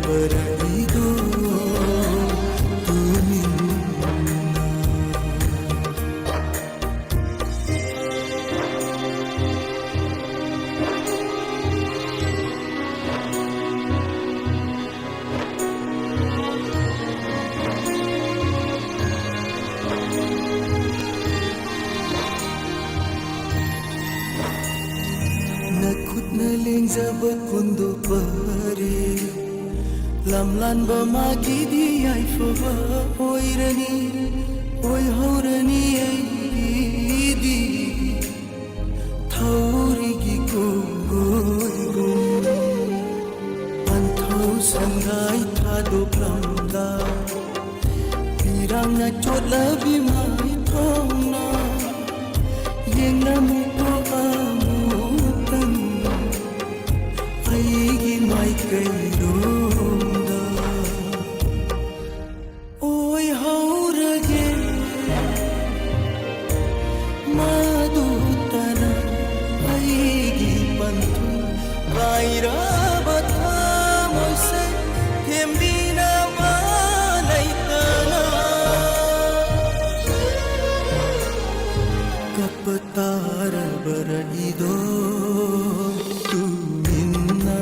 ꯄꯔꯛꯏꯗꯣ ꯇꯨꯃꯤꯟꯅ꯫ ꯅꯈꯨꯠꯅ ꯂꯦꯡꯖꯕ ꯀꯨꯟꯗꯣ ꯐꯔꯦ꯫ ꯂꯝꯂꯥꯟꯕ ꯃꯥꯒꯤꯗꯤ ꯌꯥꯏꯐꯕ ꯑꯣꯏꯔꯅꯤ, ꯑꯣꯏꯍꯧꯔꯅꯤ ꯑꯩꯒꯤꯗꯤ꯫ ꯊꯧꯔꯤꯒꯤ ꯀꯣꯏꯒꯨꯝ ꯄꯟꯊꯧ ꯁꯪꯒꯥꯏ ꯊꯥꯗꯣꯛꯂꯝꯗꯥꯏ, ꯏꯔꯥꯡꯅ ꯆꯣꯠꯂꯕꯤ ꯃꯥꯏꯊꯣꯡꯅ ꯌꯦꯡꯂꯝꯃꯨꯀꯣ ꯑꯃꯨꯛꯇꯪ ꯑꯩꯒꯤ ꯃꯥꯏꯀꯩꯔꯣꯝꯗ꯫ ꯑꯣꯏꯍꯧꯔꯒꯦ ꯃꯗꯨꯇꯅ ꯑꯩꯒꯤ ꯄꯟꯊꯨꯡ꯫ ꯀꯥꯏꯔꯕ ꯊꯃꯣꯏꯁꯦ ꯊꯦꯝꯕꯤꯅꯕ ꯂꯩꯇꯅ ꯀꯞꯄ ꯇꯥꯔꯕꯔ ꯏꯗꯣ ꯇꯨꯃꯤꯟꯅ꯫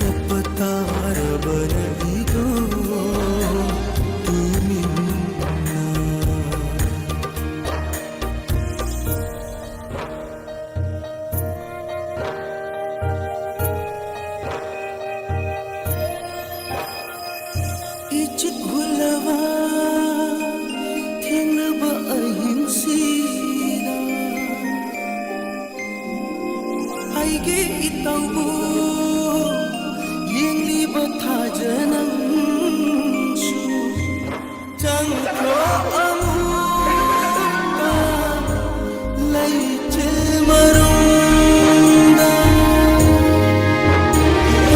ꯀꯞꯄ ꯇꯥꯔꯕꯔ ꯏꯗꯣ ꯇꯨꯃꯤꯟꯅ꯫ ꯏꯆꯤꯛ ꯍꯨꯜꯂꯕ ꯊꯦꯡꯂꯕ ꯑꯍꯤꯡꯁꯤꯗ ꯑꯩꯒꯤ ꯏꯇꯧꯕꯨ ꯌꯦꯡꯂꯤꯕ ꯊꯥꯖꯅꯪꯁꯨ ꯆꯪꯈ꯭ꯔꯣ ꯑꯃꯨꯛꯇ ꯂꯩꯆꯤꯜ ꯃꯔꯨꯝꯗ꯫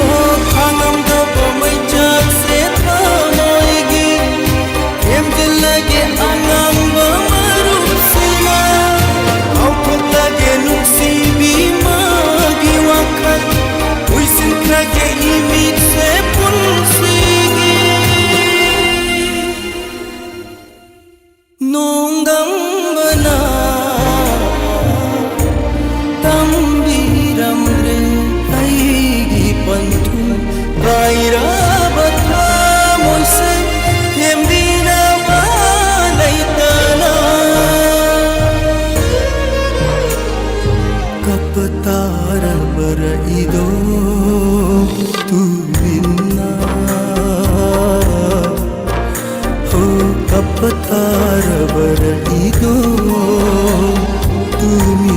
ꯑꯣ, ꯈꯥꯡꯉꯝꯗꯕ ꯃꯩꯆꯥꯛꯁꯦ ꯊꯃꯣꯏꯒꯤ ꯊꯦꯝꯖꯤꯜꯂꯒꯦ ꯑꯉꯥꯡꯕ ꯃꯔꯨꯞꯁꯤꯅ꯫ ꯀꯥꯎꯊꯣꯛꯂꯒꯦ ꯅꯨꯡꯁꯤꯕꯤ ꯃꯥꯒꯤ ꯋꯥꯈꯜ꯫ ꯀꯞꯄ ꯇꯥꯔꯕꯔ ꯏꯗꯣ ꯇꯨꯃꯤꯟꯅ? ꯍꯣ, ꯀꯞꯄ ꯇꯥꯔꯕꯔ ꯏꯗꯣ ꯇꯨꯃꯤꯟꯅ?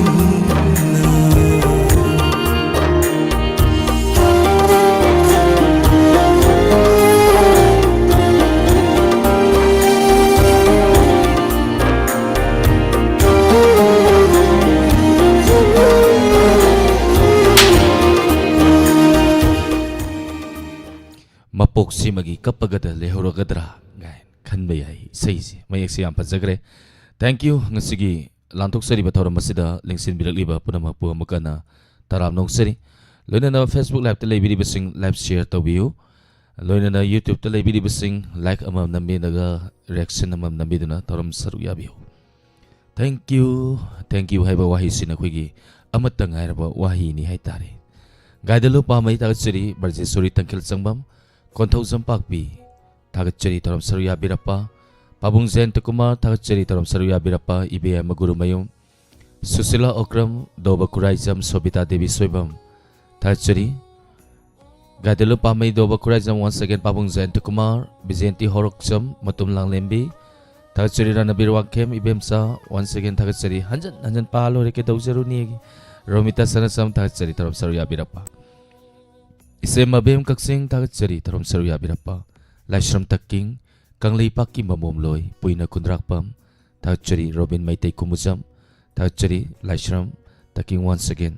ꯃꯄꯣꯛꯁꯤꯃꯒꯤ ꯀꯞꯄꯒꯗ ꯂꯩꯍꯧꯔꯒꯗ꯭ꯔꯥ ꯀꯥꯏꯅ ꯈꯟꯕ ꯌꯥꯏ꯫ ꯏꯁꯩꯁꯦ ꯃꯌꯦꯛꯁꯦ ꯌꯥꯝ ꯐꯖꯈ꯭ꯔꯦ꯫ Thank you꯫ ꯉꯁꯤꯒꯤ ꯂꯥꯟꯊꯣꯛꯆꯔꯤꯕ ꯊꯧꯔꯝ ꯑꯁꯤꯗ ꯂꯦꯡꯁꯤꯟꯕꯤꯔꯛꯂꯤꯕ ꯄꯨꯝꯅꯃꯛꯄꯨ ꯑꯃꯨꯛ ꯍꯟꯅ ꯇꯔꯥꯝꯅ ꯑꯣꯛꯆꯔꯤ꯫ ꯂꯣꯏꯅꯅ Facebook Live-ꯇ ꯂꯩꯕꯤꯔꯤꯕꯁꯤꯡ live share ꯇꯧꯕꯤꯌꯨ꯫ ꯂꯣꯏꯅꯅ YouTube-ꯇ ꯂꯩꯕꯤꯔꯤꯕꯁꯤꯡ like ꯑꯃꯃꯝ ꯅꯝꯕꯤꯔꯒ reaction ꯑꯃꯃꯝ ꯅꯝꯕꯤꯗꯨꯅ ꯊꯧꯔꯝ ꯁꯔꯨꯛ ꯌꯥꯕꯤꯌꯨ꯫ Thank you, thank you ꯍꯥꯏꯕ ꯋꯥꯍꯩꯁꯤꯅ ꯑꯩꯈꯣꯏꯒꯤ ꯑꯃꯠꯇ ꯉꯥꯏꯔꯕ ꯋꯥꯍꯩꯅꯤ ꯍꯥꯏꯇꯥꯔꯦ꯫ ꯒꯥꯏꯗꯂꯨ ꯄꯥꯝꯃꯩ ꯊꯥꯒꯠꯆꯔꯤ, ꯕ꯭ꯔꯖꯦꯁꯣꯔꯤ ꯇꯪꯈꯦꯜ ꯆꯪꯕꯝ, ꯀꯣꯟꯊꯧꯖꯝ ꯄꯥꯛꯄꯤ ꯊꯥꯒꯠꯆꯔꯤ ꯊꯧꯔꯝ ꯁꯔꯨꯛ ꯌꯥꯕꯤꯔꯛꯄ, ꯄꯥꯕꯨꯡ ꯖꯌꯟꯇꯀꯨꯃꯥꯔ ꯊꯥꯒꯠꯆꯔꯤ ꯊꯧꯔꯝ ꯁꯔꯨꯛ ꯌꯥꯕꯤꯔꯛꯄ, ꯏꯕꯦꯝꯃ ꯒꯨꯔꯨꯃꯌꯨꯝ ꯁꯨꯁꯤꯂꯥ ꯑꯣꯀ꯭ꯔꯝ, ꯗꯣꯕ ꯈꯨꯔꯥꯏꯖꯝ ꯁꯣꯕꯤꯇꯥ ꯗꯦꯕꯤ ꯁꯣꯏꯕꯝ ꯊꯥꯒꯠꯆꯔꯤ꯫ ꯒꯥꯏꯗꯂꯨ ꯄꯥꯝꯃꯩ ꯗꯣꯕ ꯈꯨꯔꯥꯏꯖꯝ, once again ꯄꯥꯕꯨꯡ ꯖꯌꯟꯇꯀꯨꯃꯥꯔ, ꯕꯤꯖꯦꯟꯇꯤ ꯍꯣꯔꯣꯛꯆꯝ, ꯃꯇꯨꯝ ꯂꯥꯡꯂꯦꯝꯕꯤ ꯊꯥꯒꯠꯆꯔꯤ꯫ ꯔꯥꯅꯕꯤꯔ ꯋꯥꯡꯈꯦꯝ ꯏꯕꯦꯝꯆꯥ, once again ꯊꯥꯒꯠꯆꯔꯤ꯫ ꯍꯟꯖꯟ ꯍꯟꯖꯟ ꯄꯥ ꯂꯣꯏꯔꯦ, ꯀꯩꯗꯧꯖꯔꯨꯅꯤ? ꯔꯣꯃꯤꯇꯥ ꯁꯅꯥꯆꯝ ꯊꯥꯒꯠꯆꯔꯤ ꯊꯧꯔꯝ ꯁꯔꯨꯛ ꯌꯥꯕꯤꯔꯛꯄ꯫ ꯏꯆꯦ ꯃꯕꯦꯝ ꯀꯛꯆꯤꯡ ꯊꯥꯒꯠꯆꯔꯤ ꯊꯧꯔꯝ ꯁꯔꯨꯛ ꯌꯥꯕꯤꯔꯛꯄ꯫ ꯂꯥꯏꯁ꯭ꯔꯝ ꯇꯛꯀꯤꯡ, ꯀꯪꯂꯩꯄꯥꯛꯀꯤ ꯃꯃꯣꯝꯂꯣꯏ ꯄꯨꯏꯅ ꯈꯨꯟꯗ꯭ꯔꯥꯛꯄꯝ ꯊꯥꯒꯠꯆꯔꯤ꯫ ꯔꯣꯕꯤꯟ ꯃꯩꯇꯩ ꯀꯨꯃꯨꯖꯝ ꯊꯥꯒꯠꯆꯔꯤ꯫ ꯂꯥꯏꯁ꯭ꯔꯝ ꯇꯛꯀꯤꯡ, once again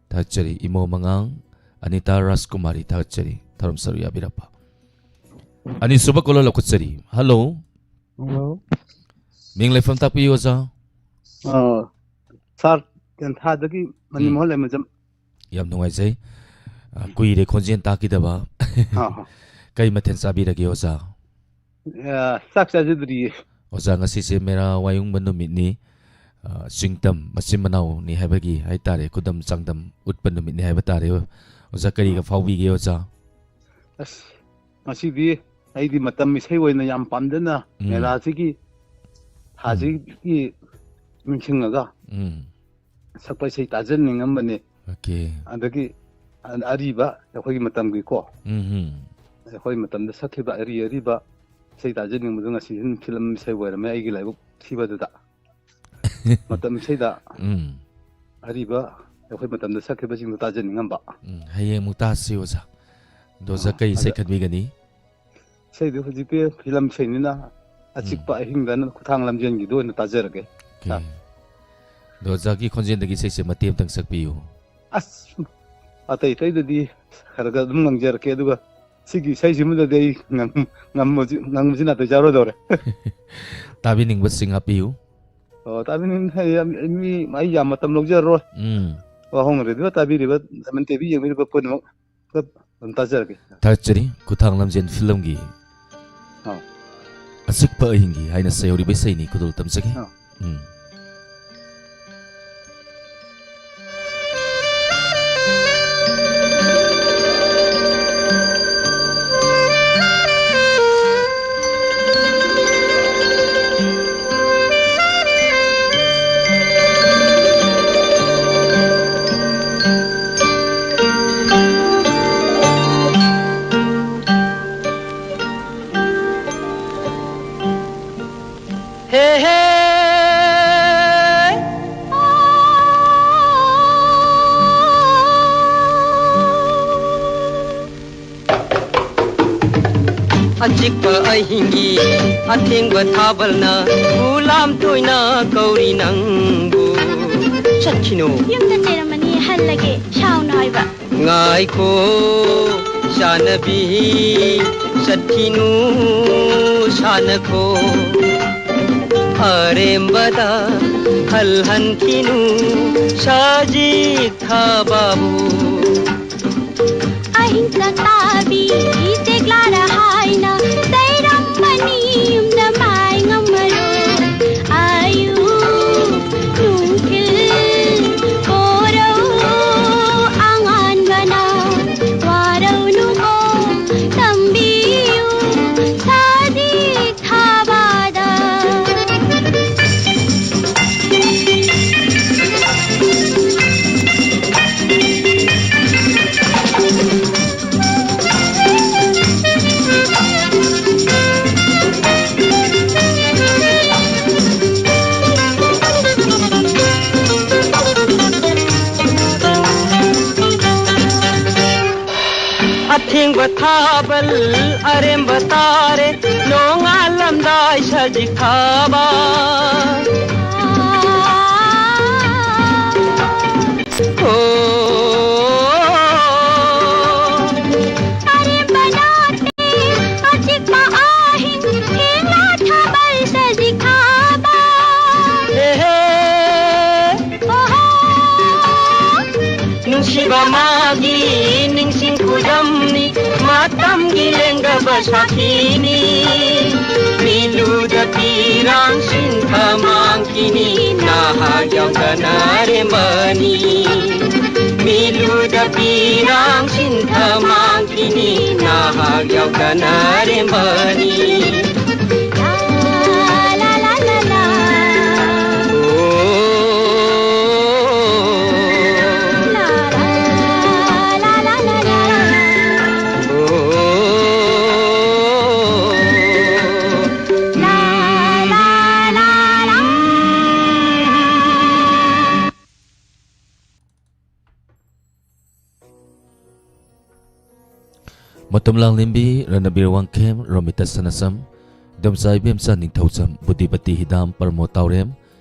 ꯊꯥꯒꯠꯆꯔꯤ꯫ ꯏꯃꯣ ꯃꯉꯥꯡ ꯑꯅꯤꯇꯥ ꯔꯥꯖꯀꯨꯃꯥꯔꯤ ꯊꯥꯒꯠꯆꯔꯤ ꯊꯧꯔꯝ ꯁꯔꯨꯛ ꯌꯥꯕꯤꯔꯛꯄ꯫ ꯑꯅꯤꯁꯨꯕ caller ꯂꯧꯈꯠꯆꯔꯤ꯫ Hello꯫ Hello꯫ ꯃꯤꯡ ꯂꯩꯐꯝ ꯇꯥꯛꯄꯤꯌꯨ ꯑꯣꯖꯥ꯫ ꯑ, ꯁꯥꯔ ꯇꯦꯟꯊꯥꯗꯒꯤ ꯃꯅꯤ ꯎꯝ꯫ ꯃꯣꯍꯟ ꯂꯩꯃꯖꯝ꯫ ꯌꯥꯝ ꯅꯨꯡꯉꯥꯏꯖꯩ꯫ ꯑ, ꯀꯨꯏꯔꯦ ꯈꯣꯟꯖꯦꯜ ꯇꯥꯈꯤꯗꯕ꯫ ꯑꯥ꯫ ꯀꯩ ꯃꯊꯦꯜ ꯆꯥꯕꯤꯔꯒꯦ ꯑꯣꯖꯥ? ꯑ, ꯆꯥꯛ ꯆꯥꯖꯗ꯭ꯔꯤꯌꯦ꯫ ꯑꯣꯖꯥ, ꯉꯁꯤꯁꯦ ꯃꯦꯔꯥ ꯋꯥꯌꯨꯡꯕ ꯅꯨꯃꯤꯠꯅꯤ꯫ ꯑ, ꯆꯤꯡꯇꯝ ꯃꯆꯤꯟ ꯃꯅꯥꯎꯅꯤ ꯍꯥꯏꯕꯒꯤ ꯍꯥꯏꯇꯥꯔꯦ, ꯈꯨꯗꯝ ꯆꯥꯡꯗꯝ ꯎꯠꯄ ꯅꯨꯃꯤꯠꯅꯤ ꯍꯥꯏꯕ ꯇꯥꯔꯦ꯫ ꯑꯣꯖꯥ, ꯀꯔꯤꯒ ꯐꯥꯎꯕꯤꯒꯦ ꯑꯣꯖꯥ? ꯑꯁ, ꯉꯁꯤꯗꯤ ꯑꯩꯗꯤ ꯃꯇꯝ ꯏꯁꯩ ꯑꯣꯏꯅ ꯌꯥꯝ ꯄꯥꯝꯖꯅ ꯎꯝ꯫ ꯃꯦꯂꯥꯁꯤꯒꯤ ꯎꯝ꯫ ꯊꯥꯁꯤꯒꯤ ꯅꯤꯡꯁꯤꯡꯉꯒ ꯎꯝ꯫ ꯁꯛꯄ ꯏꯁꯩ ꯇꯥꯖꯅꯤꯡꯉꯝꯕꯅꯤ꯫ ꯑꯣꯀꯦ꯫ ꯑꯗꯒꯤ ꯑ-, ꯑꯔꯤꯕ ꯑꯩꯈꯣꯏꯒꯤ ꯃꯇꯝꯒꯤꯀꯣ, ꯎꯝ ꯍꯝ꯫ ꯑꯩꯈꯣꯏ ꯃꯇꯝꯗ ꯁꯛꯈꯤꯕ ꯑꯔꯤ ꯑꯔꯤꯕ ꯏꯁꯩ ꯇꯥꯖꯅꯤꯡꯕꯗꯨ ꯉꯁꯤ ꯐꯤꯂꯝ ꯏꯁꯩ ꯑꯣꯏꯔꯝꯃꯦ ꯑꯩꯒꯤ ꯂꯥꯏꯕꯛ ꯊꯤꯕꯗꯨꯗ꯫ ꯃꯇꯝ ꯏꯁꯩꯗ ꯎꯝ꯫ ꯑꯔꯤꯕ ꯑꯩꯈꯣꯏ ꯃꯇꯝꯗ ꯁꯛꯈꯤꯕꯁꯤꯡꯗꯣ ꯇꯥꯖꯅꯤꯡꯉꯝꯕ꯫ ꯎꯝ, ꯍꯌꯦꯡ ꯑꯃꯨꯛ ꯇꯥꯁꯤ ꯑꯣꯖꯥ꯫ ꯑꯗꯣ ꯑꯣꯖꯥ ꯑꯥ, ꯀꯩ ꯏꯁꯩ ꯑꯗ ꯈꯟꯕꯤꯒꯅꯤ? ꯏꯁꯩꯗꯤ ꯍꯧꯖꯤꯛꯇꯤ ꯐꯤꯂꯝ ꯏꯁꯩꯅꯤꯅ ꯎꯝ꯫ ꯑꯆꯤꯛꯄ ꯑꯍꯤꯡꯗꯅ ꯈꯨꯊꯥꯡ ꯂꯝꯖꯦꯟꯒꯤꯗꯣ ꯑꯣꯏꯅ ꯇꯥꯖꯔꯒꯦ꯫ ꯑꯣꯀꯦ꯫ ꯁꯥꯔ꯫ ꯑꯗꯣ ꯑꯣꯖꯥꯒꯤ ꯈꯣꯟꯖꯦꯜꯗꯒꯤ ꯏꯁꯩꯁꯦ ꯃꯇꯦꯛ ꯑꯃꯇꯪ ꯁꯛꯄꯤꯌꯨ꯫ ꯑꯁ, ꯑꯇꯩ ꯑꯇꯩꯗꯗꯤ ꯈꯔ ꯈꯔ ꯑꯗꯨꯝ ꯉꯪꯖꯔꯛꯀꯦ, ꯑꯗꯨꯒ ꯁꯤꯒꯤ ꯏꯁꯩꯁꯤꯃꯗꯗꯤ ꯑꯩ ꯉꯪ-, ꯉꯝꯕꯁꯤ-, ꯉꯪꯕꯁꯤ ꯅꯥꯇꯩ ꯆꯥꯔꯣꯏꯗꯧꯔꯦ꯫ ꯇꯥꯕꯤꯅꯤꯡꯕꯁꯤꯡ ꯍꯥꯞꯄꯤꯌꯨ꯫ ꯑꯣ, ꯇꯥꯕꯤꯅꯤꯡ-, ꯍꯥꯏ-, ꯌꯥꯝ-, ꯃꯤ, ꯑꯩ ꯌꯥꯝ ꯃꯇꯝ ꯂꯧꯖꯔꯔꯣꯏ꯫ ꯎꯝ꯫ ꯋꯥꯍꯣꯡ ꯔꯦꯗꯤꯑꯣ ꯇꯥꯕꯤꯔꯤꯕ, ꯗꯥꯏꯃꯟ ꯇꯤ ꯚꯤ ꯌꯦꯡꯕꯤꯔꯤꯕ ꯄꯨꯝꯅꯃꯛ ꯑꯗꯨꯝ ꯇꯥꯖꯔꯒꯦ꯫ ꯊꯥꯒꯠꯆꯔꯤ, ꯈꯨꯊꯥꯡ ꯂꯝꯖꯦꯟ ꯐꯤꯂꯝꯒꯤ ꯑꯥ꯫ ꯑꯆꯤꯛꯄ ꯑꯍꯤꯡꯒꯤ ꯍꯥꯏꯅ ꯁꯩꯍꯧꯔꯤꯕ ꯏꯁꯩꯅꯤ, ꯈꯨꯗꯣꯜ ꯇꯝꯖꯒꯦ꯫ ꯑꯥ꯫ ꯎꯝ꯫ ꯍꯦ ꯍꯦ꯫ ꯑꯆꯤꯛꯄ ꯑꯍꯤꯡꯒꯤ ꯑꯊꯦꯡꯕ ꯊꯥꯕꯜꯅ ꯎꯂꯥꯝ ꯇꯣꯏꯅ ꯀꯧꯔꯤ ꯅꯪꯕꯨ꯫ ꯆꯠꯈꯤꯅꯨ꯫ ꯌꯨꯝꯗ ꯆꯦꯔꯝꯃꯅꯤ, ꯍꯜꯂꯒꯦ꯫ ꯁꯥꯎꯅꯨ ꯍꯥꯏꯕ꯫ ꯉꯥꯏꯈꯣ ꯆꯥꯅꯕꯤ, ꯆꯠꯈꯤꯅꯨ ꯁꯥꯟꯅꯈꯣ꯫ ꯑꯔꯦꯝꯕꯗ ꯍꯜꯍꯟꯈꯤꯅꯨ ꯁꯖꯤꯛ ꯊꯥꯕꯕꯨ꯫ ꯑꯍꯤꯡ ꯆꯥꯛꯇꯥꯕꯤ ꯆꯦꯛꯂꯥꯔ ꯍꯥꯏꯅ ꯆꯩꯔꯝꯕꯅꯤ ꯌꯨꯝꯗ ꯃꯥꯏ ꯉꯝꯃꯔꯣꯏ꯫ ꯑꯌꯨꯛ ꯅꯨꯡꯊꯤꯜ ꯄꯣꯔꯧ ꯑꯉꯥꯟꯕꯅ ꯋꯥꯔꯧꯅꯨꯀꯣ ꯇꯝꯕꯤꯌꯨ ꯁꯖꯤꯛ ꯊꯥꯕꯗ꯫ ꯊꯥꯕꯜ ꯑꯔꯦꯝꯕ ꯇꯥꯔꯦ, ꯅꯣꯡꯉꯥꯜꯂꯝꯗꯥꯏ ꯁꯖꯤꯛ ꯊꯥꯕ꯫ ꯑꯣ꯫ ꯑꯔꯦꯝꯕ ꯅꯠꯇꯦ, ꯑꯆꯤꯛꯄ ꯑꯍꯤꯡ, ꯊꯦꯡꯂ ꯊꯥꯕꯜ ꯁꯖꯤꯛ ꯊꯥꯕ꯫ ꯍꯦ ꯍꯦ꯫ ꯑꯣꯍꯣ꯫ ꯅꯨꯡꯁꯤꯕ ꯃꯥꯒꯤ ꯅꯤꯡꯁꯤꯡ ꯈꯨꯗꯝꯅꯤ, ꯃꯇꯝꯒꯤ ꯂꯦꯡꯗꯕ ꯁꯥꯈꯤꯅꯤ꯫ ꯃꯤꯂꯨꯗ ꯄꯤꯔꯥꯡ ꯁꯤꯟꯊ ꯃꯥꯡꯈꯤꯅꯤ, ꯅꯍꯥꯛ ꯌꯥꯎꯗꯅ ꯑꯔꯦꯝꯕꯅꯤ꯫ ꯃꯤꯂꯨꯗ ꯄꯤꯔꯥꯡ ꯁꯤꯟꯊ ꯃꯥꯡꯈꯤꯅꯤ, ꯅꯍꯥꯛ ꯌꯥꯎꯗꯅ ꯑꯔꯦꯝꯕꯅꯤ꯫ ꯃꯇꯝ ꯂꯥꯡꯂꯦꯝꯕꯤ ꯔꯅꯕꯤꯔ ꯋꯥꯡꯈꯦꯝ, ꯔꯣꯃꯤꯇꯥ ꯁꯅꯥꯁꯝ, ꯏꯗꯣꯝꯆꯥ ꯏꯕꯦꯝꯆꯥ ꯅꯤꯡꯊꯧꯖꯝ, ꯕꯨꯙꯤꯄꯇꯤ ꯍꯤꯗꯥꯝ, ꯄꯔꯃꯣ ꯇꯥꯎꯔꯦꯝ,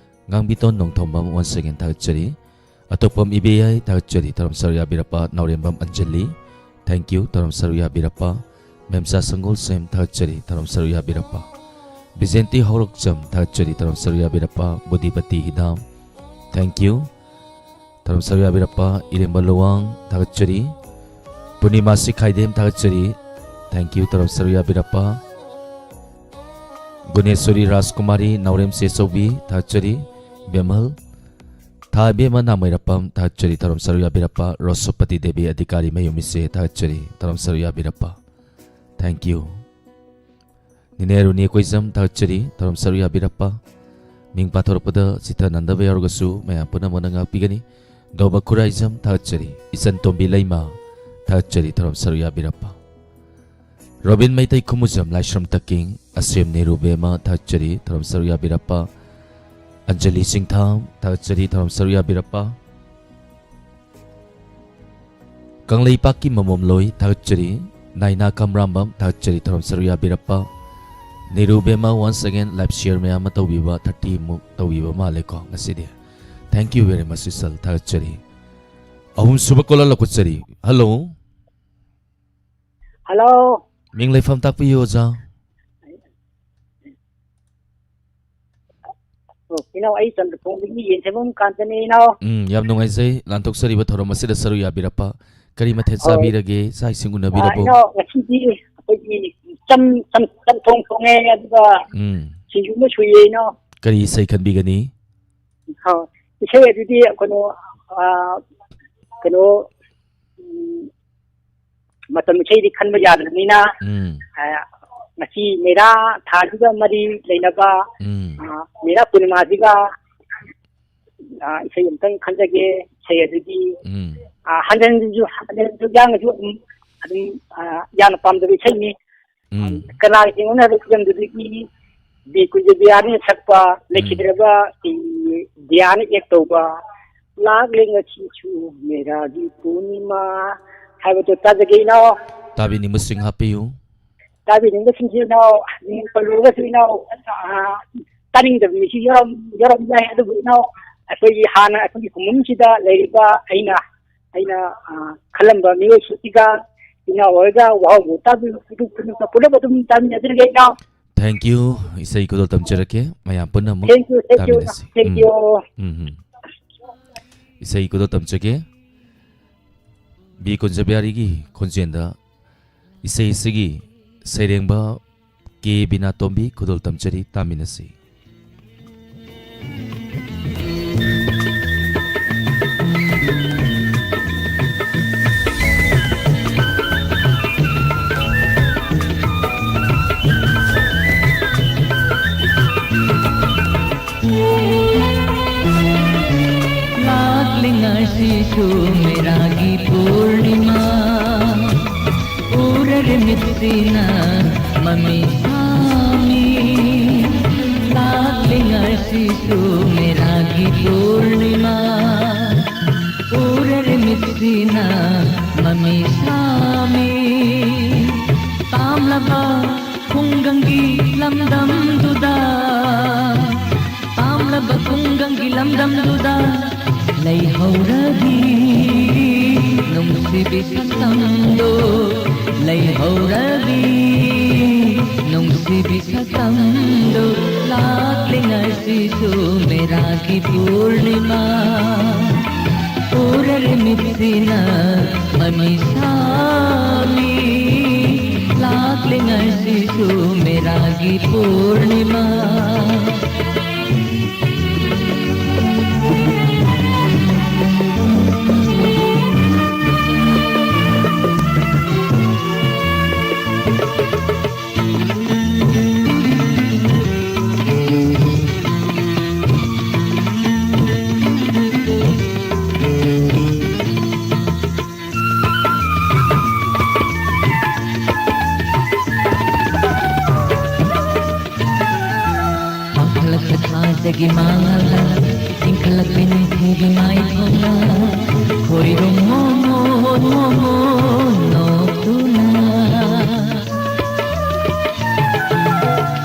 ꯉꯥꯡꯕꯤꯇꯣꯟ ꯅꯣꯡꯊꯣꯝꯕꯝ, once again ꯊꯥꯒꯠꯆꯔꯤ꯫ ꯑꯇꯣꯞꯄꯝ ꯏꯕꯦꯌꯥꯏ ꯊꯥꯒꯠꯆꯔꯤ, ꯊꯧꯔꯝ ꯁꯔꯨꯛ ꯌꯥꯕꯤꯔꯛꯄ ꯅꯥꯎꯔꯦꯝꯕꯝ ꯑꯟꯖꯂꯤ, thank you, ꯊꯧꯔꯝ ꯁꯔꯨꯛ ꯌꯥꯕꯤꯔꯛꯄ ꯃꯦꯝꯆꯥ ꯁꯪꯒꯣꯜꯁꯦꯝ ꯊꯥꯒꯠꯆꯔꯤ, ꯊꯧꯔꯝ ꯁꯔꯨꯛ ꯌꯥꯕꯤꯔꯛꯄ ꯕꯤꯖꯦꯟꯇꯤ ꯍꯧꯔꯛꯆꯝ ꯊꯥꯒꯠꯆꯔꯤ, ꯊꯧꯔꯝ ꯁꯔꯨꯛ ꯌꯥꯕꯤꯔꯛꯄ ꯕꯨꯙꯤꯄꯇꯤ ꯍꯤꯗꯥꯝ, thank you, ꯊꯧꯔꯝ ꯁꯔꯨꯛ ꯌꯥꯕꯤꯔꯛꯄ ꯏꯔꯦꯝꯕ ꯂꯨꯋꯥꯡ ꯊꯥꯒꯠꯆꯔꯤ꯫ ꯄꯨꯔꯅꯤꯃꯥꯁꯤ ꯈꯥꯏꯗꯦꯝ ꯊꯥꯒꯠꯆꯔꯤ꯫ Thank you, ꯊꯧꯔꯝ ꯁꯔꯨꯛ ꯌꯥꯕꯤꯔꯛꯄ ꯒꯨꯅꯦꯁꯣꯔꯤ ꯔꯥꯖꯀꯨꯃꯥꯔꯤ, ꯅꯥꯎꯔꯦꯝ ꯆꯦꯆꯧꯕꯤ ꯊꯥꯒꯠꯆꯔꯤ꯫ ꯕꯦꯝꯍꯜ ꯊꯥ ꯏꯕꯦꯝꯃ ꯅꯥꯃꯩꯔꯥꯄꯝ ꯊꯥꯒꯠꯆꯔꯤ꯫ ꯊꯧꯔꯝ ꯁꯔꯨꯛ ꯌꯥꯕꯤꯔꯛꯄ ꯔꯣꯁꯣꯄꯇꯤ ꯗꯦꯕꯤ ꯑꯙꯤꯀꯥꯔꯤ ꯃꯌꯨꯝ ꯏꯆꯦ ꯊꯥꯒꯠꯆꯔꯤ꯫ ꯊꯧꯔꯝ ꯁꯔꯨꯛ ꯌꯥꯕꯤꯔꯛꯄ, thank you꯫ ꯅꯤꯅꯦ ꯔꯨꯅꯤ ꯀꯣꯏꯖꯝ ꯊꯥꯒꯠꯆꯔꯤ, ꯊꯧꯔꯝ ꯁꯔꯨꯛ ꯌꯥꯕꯤꯔꯛꯄ꯫ ꯃꯤꯡ ꯄꯥꯊꯣꯔꯛꯄꯗ ꯆꯤꯊ ꯅꯥꯟꯗꯕ ꯌꯥꯎꯔꯒꯁꯨ ꯃꯌꯥꯝ ꯄꯨꯝꯅꯃꯛꯅ ꯉꯥꯛꯄꯤꯒꯅꯤ꯫ ꯗꯣꯕ ꯈꯨꯔꯥꯏꯖꯝ ꯊꯥꯒꯠꯆꯔꯤ, ꯏꯆꯟ ꯇꯣꯝꯕꯤ ꯂꯩꯃ ꯊꯥꯒꯠꯆꯔꯤ, ꯊꯧꯔꯝ ꯁꯔꯨꯛ ꯌꯥꯕꯤꯔꯛꯄ꯫ ꯔꯣꯕꯤꯟ ꯃꯩꯇꯩ ꯈꯨꯃꯨꯖꯝ ꯂꯥꯏꯁ꯭ꯔꯝ ꯇꯛꯀꯤꯡ, ꯑꯁꯦꯝ ꯅꯦꯔꯨ ꯕꯦꯝꯃ ꯊꯥꯒꯠꯆꯔꯤ, ꯊꯧꯔꯝ ꯁꯔꯨꯛ ꯌꯥꯕꯤꯔꯛꯄ꯫ ꯑꯟꯖꯂꯤ ꯆꯤꯡꯊꯥꯝ ꯊꯥꯒꯠꯆꯔꯤ, ꯊꯧꯔꯝ ꯁꯔꯨꯛ ꯌꯥꯕꯤꯔꯛꯄ꯫ ꯀꯪꯂꯩꯄꯥꯛꯀꯤ ꯃꯃꯣꯝꯂꯣꯏ ꯊꯥꯒꯠꯆꯔꯤ꯫ ꯅꯥꯏꯅꯥ ꯀꯝꯔꯥꯝꯕꯝ, ꯊꯥꯒꯠꯆꯔꯤ ꯊꯧꯔꯝ ꯁꯔꯨꯛ ꯌꯥꯕꯤꯔꯛꯄ꯫ ꯅꯤꯔꯨ ꯕꯦꯝꯃ, once again live share ꯃꯌꯥꯝ ꯑꯃ ꯇꯧꯕꯤꯕ, thirty ꯃꯨꯛ ꯇꯧꯕꯤꯕ ꯃꯥꯜꯂꯦꯀꯣ ꯉꯁꯤꯗꯤ꯫ Thank you very much, sister, ꯊꯥꯒꯠꯆꯔꯤ꯫ ꯑꯍꯨꯝꯁꯨꯕ caller ꯂꯧꯈꯠꯆꯔꯤ꯫ Hello꯫ Hello꯫ ꯃꯤꯡ ꯂꯩꯐꯝ ꯇꯥꯛꯄꯤꯌꯨ, ꯑꯣꯖꯥ꯫ ꯑꯣ, ꯏꯅꯥꯎ, ꯑꯩ ꯆꯟꯗ꯭ꯔꯈꯣꯡꯗꯒꯤ ꯌꯦꯟꯊꯦꯝꯕꯝ ꯀꯥꯟꯇꯅꯦ, ꯏꯅꯥꯎ꯫ ꯎꯝ, ꯌꯥꯝ ꯅꯨꯡꯉꯥꯏꯖꯩ ꯂꯥꯟꯊꯣꯛꯆꯔꯤꯕ ꯊꯧꯔꯝ ꯑꯁꯤꯗ ꯁꯔꯨꯛ ꯌꯥꯕꯤꯔꯛꯄ꯫ ꯀꯔꯤ ꯃꯊꯦꯜ ꯍꯣꯏ꯫ ꯆꯥꯕꯤꯔꯒꯦ? ꯆꯥꯛ ꯏꯁꯤꯡ ꯎꯅꯕꯤꯔꯕꯣ? ꯑꯥ, ꯏꯅꯥꯎ, ꯉꯁꯤꯗꯤ ꯑꯩꯈꯣꯏꯒꯤ ꯆꯝ-, ꯆꯝ-, ꯆꯝꯊꯣꯡ ꯊꯣꯡꯉꯦ, ꯑꯗꯨꯒ ꯎꯝ꯫ ꯁꯤꯡꯖꯨ ꯑꯃ ꯁꯨꯏꯌꯦ, ꯏꯅꯥꯎ꯫ ꯀꯔꯤ ꯏꯁꯩ ꯈꯟꯕꯤꯒꯅꯤ? ꯍꯣꯏ꯫ ꯏꯁꯩ ꯑꯗꯨꯗꯤ ꯀꯩꯅꯣ, ꯑꯥ, ꯀꯩꯅꯣ, ꯎꯝ, ꯃꯇꯝ ꯏꯁꯩꯗꯤ ꯈꯟꯕ ꯌꯥꯗ꯭ꯔꯕꯅꯤꯅ, ꯎꯝ꯫ ꯑ, ꯉꯁꯤ ꯃꯦꯔꯥ ꯊꯥꯁꯤꯒ ꯃꯔꯤ ꯂꯩꯅꯕ, ꯎꯝ꯫ ꯑ, ꯃꯦꯔꯥ ꯄꯨꯔꯅꯤꯃꯥꯁꯤꯒ, ꯑ, ꯏꯁꯩ ꯑꯃꯇꯪ ꯈꯟꯖꯒꯦ꯫ ꯏꯁꯩ ꯑꯗꯨꯗꯤ, ꯎꯝ꯫ ꯑ, ꯍꯟꯖꯟ ꯍꯟꯖꯟꯁꯨ, ꯍꯟꯖꯟ ꯍꯟꯖꯟꯁꯨ ꯌꯥꯡꯅꯁꯨ ꯑꯗꯨꯝ, ꯑꯗꯨꯝ, ꯑ, ꯌꯥꯝꯅ ꯄꯥꯝꯖꯕ ꯏꯁꯩꯅꯤ꯫ ꯎꯝ꯫ ꯀꯅꯥꯒ ꯌꯦꯡꯉꯨꯅꯤ ꯍꯥꯏꯕ ꯐꯤꯂꯝꯗꯨꯗꯒꯤ ꯕꯤ ꯀꯨꯟꯖꯕꯤꯌꯥꯅ ꯁꯛꯄ, ꯎꯝ꯫ ꯂꯩꯈꯤꯗ꯭ꯔꯕ ꯗꯤꯌꯥꯅ act ꯇꯧꯕ ꯂꯥꯛꯂꯦ ꯉꯁꯤꯁꯨ ꯃꯦꯔꯥꯒꯤ ꯄꯨꯔꯅꯤꯃꯥ ꯍꯥꯏꯕꯗꯣ ꯇꯥꯖꯒꯦ, ꯏꯅꯥꯎ꯫ ꯇꯥꯕꯤꯅꯤꯡꯕꯁꯤꯡ ꯍꯥꯞꯄꯤꯌꯨ꯫ ꯇꯥꯕꯤꯅꯤꯡꯕꯁꯤꯡꯁꯤ, ꯏꯅꯥꯎ, ꯃꯤꯡ ꯄꯜꯂꯨꯔꯒꯁꯨ, ꯏꯅꯥꯎ, ꯑ, ꯇꯥꯅꯤꯡꯗꯕ ꯃꯤꯁꯨ ꯌꯥꯎꯔꯝ-, ꯌꯥꯎꯔꯝꯕ ꯌꯥꯏ꯫ ꯑꯗꯨꯕꯨ, ꯏꯅꯥꯎ, ꯑꯩꯈꯣꯏꯒꯤ ꯍꯥꯟꯅ ꯑꯩꯈꯣꯏꯒꯤ ꯈꯨꯡꯒꯪꯁꯤꯗ ꯂꯩꯔꯤꯕ ꯑꯩꯅ, ꯑꯩꯅ, ꯑ, ꯈꯜꯂꯝꯕ ꯃꯤꯑꯣꯏꯁꯤꯡꯁꯤꯒ, ꯏꯅꯥꯎ ꯍꯣꯏꯒ ꯋꯥꯍꯧꯕ ꯇꯥꯕꯤꯕ ꯄꯨꯝꯅꯃꯛꯇ ꯄꯨꯂꯞ ꯑꯗꯨꯝ ꯇꯥꯃꯤꯟꯅꯖꯔꯒꯦ, ꯏꯅꯥꯎ꯫ Thank you꯫ ꯏꯁꯩ ꯈꯨꯗꯣꯜ ꯇꯝꯖꯔꯛꯀꯦ꯫ ꯃꯌꯥꯝ ꯄꯨꯟꯅ ꯑꯃꯨꯛ Thank you, thank you, ꯇꯥꯃꯤꯟꯅꯁꯤ꯫ Thank um. You꯫ ꯎꯝ, ꯎꯝ꯫ ꯏꯁꯩ ꯈꯨꯗꯣꯜ ꯇꯝꯖꯒꯦ꯫ ꯕꯤ ꯀꯨꯟꯖꯕꯤꯍꯥꯔꯤꯒꯤ ꯈꯣꯟꯖꯦꯜꯗ ꯏꯁꯩ ꯑꯁꯤꯒꯤ ꯁꯩꯔꯦꯡꯕ ꯀꯦ ꯕꯤꯅꯥꯇꯣꯝꯕꯤ ꯈꯨꯗꯣꯜ ꯇꯝꯖꯔꯤ, ꯇꯥꯃꯤꯟꯅꯁꯤ꯫ ꯂꯥꯛꯂꯤ ꯉꯁꯤꯁꯨ ꯃꯦꯔꯥꯒꯤ ꯄꯨꯔꯅꯤꯃꯥ, ꯎꯔꯔꯦ ꯃꯤꯠꯁꯤꯅ ꯃꯃꯤ ꯁꯥꯃꯤ꯫ ꯂꯥꯛꯂꯤ ꯉꯁꯤꯁꯨ ꯃꯦꯔꯥꯒꯤ ꯄꯨꯔꯅꯤꯃꯥ, ꯎꯔꯔꯦ ꯃꯤꯠꯁꯤꯅ ꯃꯃꯤ ꯁꯥꯃꯤ꯫ ꯇꯥꯝꯂꯕ ꯈꯨꯡꯒꯪꯒꯤ ꯂꯝꯗꯝꯗꯨꯗ, ꯇꯥꯝꯂꯕ ꯈꯨꯡꯒꯪꯒꯤ ꯂꯝꯗꯝꯗꯨꯗ ꯂꯩꯍꯧꯔꯕꯤ ꯅꯨꯡꯁꯤꯕꯤ ꯁꯛꯇꯝꯗꯣ, ꯂꯩꯍꯧꯔꯕꯤ ꯅꯨꯡꯁꯤꯕꯤ ꯁꯛꯇꯝꯗꯣ, ꯂꯥꯛꯂꯤ ꯉꯁꯤꯁꯨ ꯃꯦꯔꯥꯒꯤ ꯄꯨꯔꯅꯤꯃꯥ꯫ ꯎꯔꯔꯦ ꯃꯤꯠꯁꯤꯅ ꯃꯃꯤꯁꯥꯃꯤ, ꯂꯥꯛꯂꯤ ꯉꯁꯤꯁꯨ ꯃꯦꯔꯥꯒꯤ ꯄꯨꯔꯅꯤꯃꯥ꯫ ꯄꯥꯡꯈꯠꯂꯛꯄ ꯊꯥꯖꯒꯤ ꯃꯉꯥꯜꯗ, ꯏꯪꯈꯠꯂꯛꯄꯤ ꯅꯨꯡꯊꯤꯜꯒꯤ ꯃꯥꯏꯊꯣꯡꯅ, ꯈꯣꯏꯔꯨꯝ ꯃꯣꯃꯣꯟ ꯃꯣꯃꯣꯟ ꯅꯣꯛꯇꯨꯅ꯫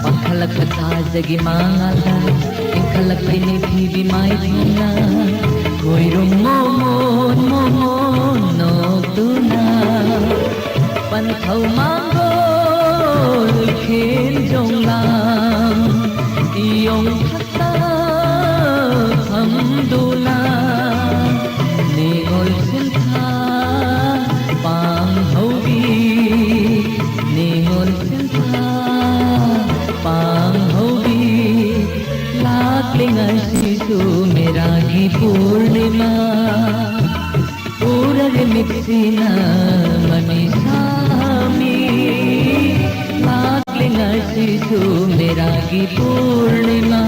ꯄꯥꯡꯈꯠꯂꯛꯄ ꯊꯥꯖꯒꯤ ꯃꯉꯥꯜꯗ, ꯏꯪꯈꯠꯂꯛꯄꯤ ꯅꯨꯡꯊꯤꯜꯒꯤ ꯃꯥꯏꯊꯣꯡꯅ, ꯈꯣꯏꯔꯨꯝ ꯃꯣꯃꯣꯟ ꯃꯣꯃꯣꯟ ꯅꯣꯛꯇꯨꯅ꯫ ꯄꯟꯊꯧ ꯃꯥꯡꯒꯣꯜ ꯈꯦꯟꯖꯣꯡ ꯂꯥꯡ, ꯏꯌꯣꯡ ꯐꯝꯗꯨꯅ ꯅꯤꯉꯣꯜ ꯁꯤꯟꯊꯥ ꯄꯥꯡꯍꯧꯕꯤ, ꯅꯤꯉꯣꯜ ꯁꯤꯟꯊꯥ ꯄꯥꯡꯍꯧꯕꯤ, ꯂꯥꯛꯂꯤ ꯉꯁꯤꯁꯨ ꯃꯦꯔꯥꯒꯤ ꯄꯨꯔꯅꯤꯃꯥ꯫ ꯎꯔꯔꯦ ꯃꯤꯠꯁꯤꯅ ꯃꯃꯤꯁꯥꯃꯤ, ꯂꯥꯛꯂꯤ ꯉꯁꯤꯁꯨ ꯃꯦꯔꯥꯒꯤ ꯄꯨꯔꯅꯤꯃꯥ꯫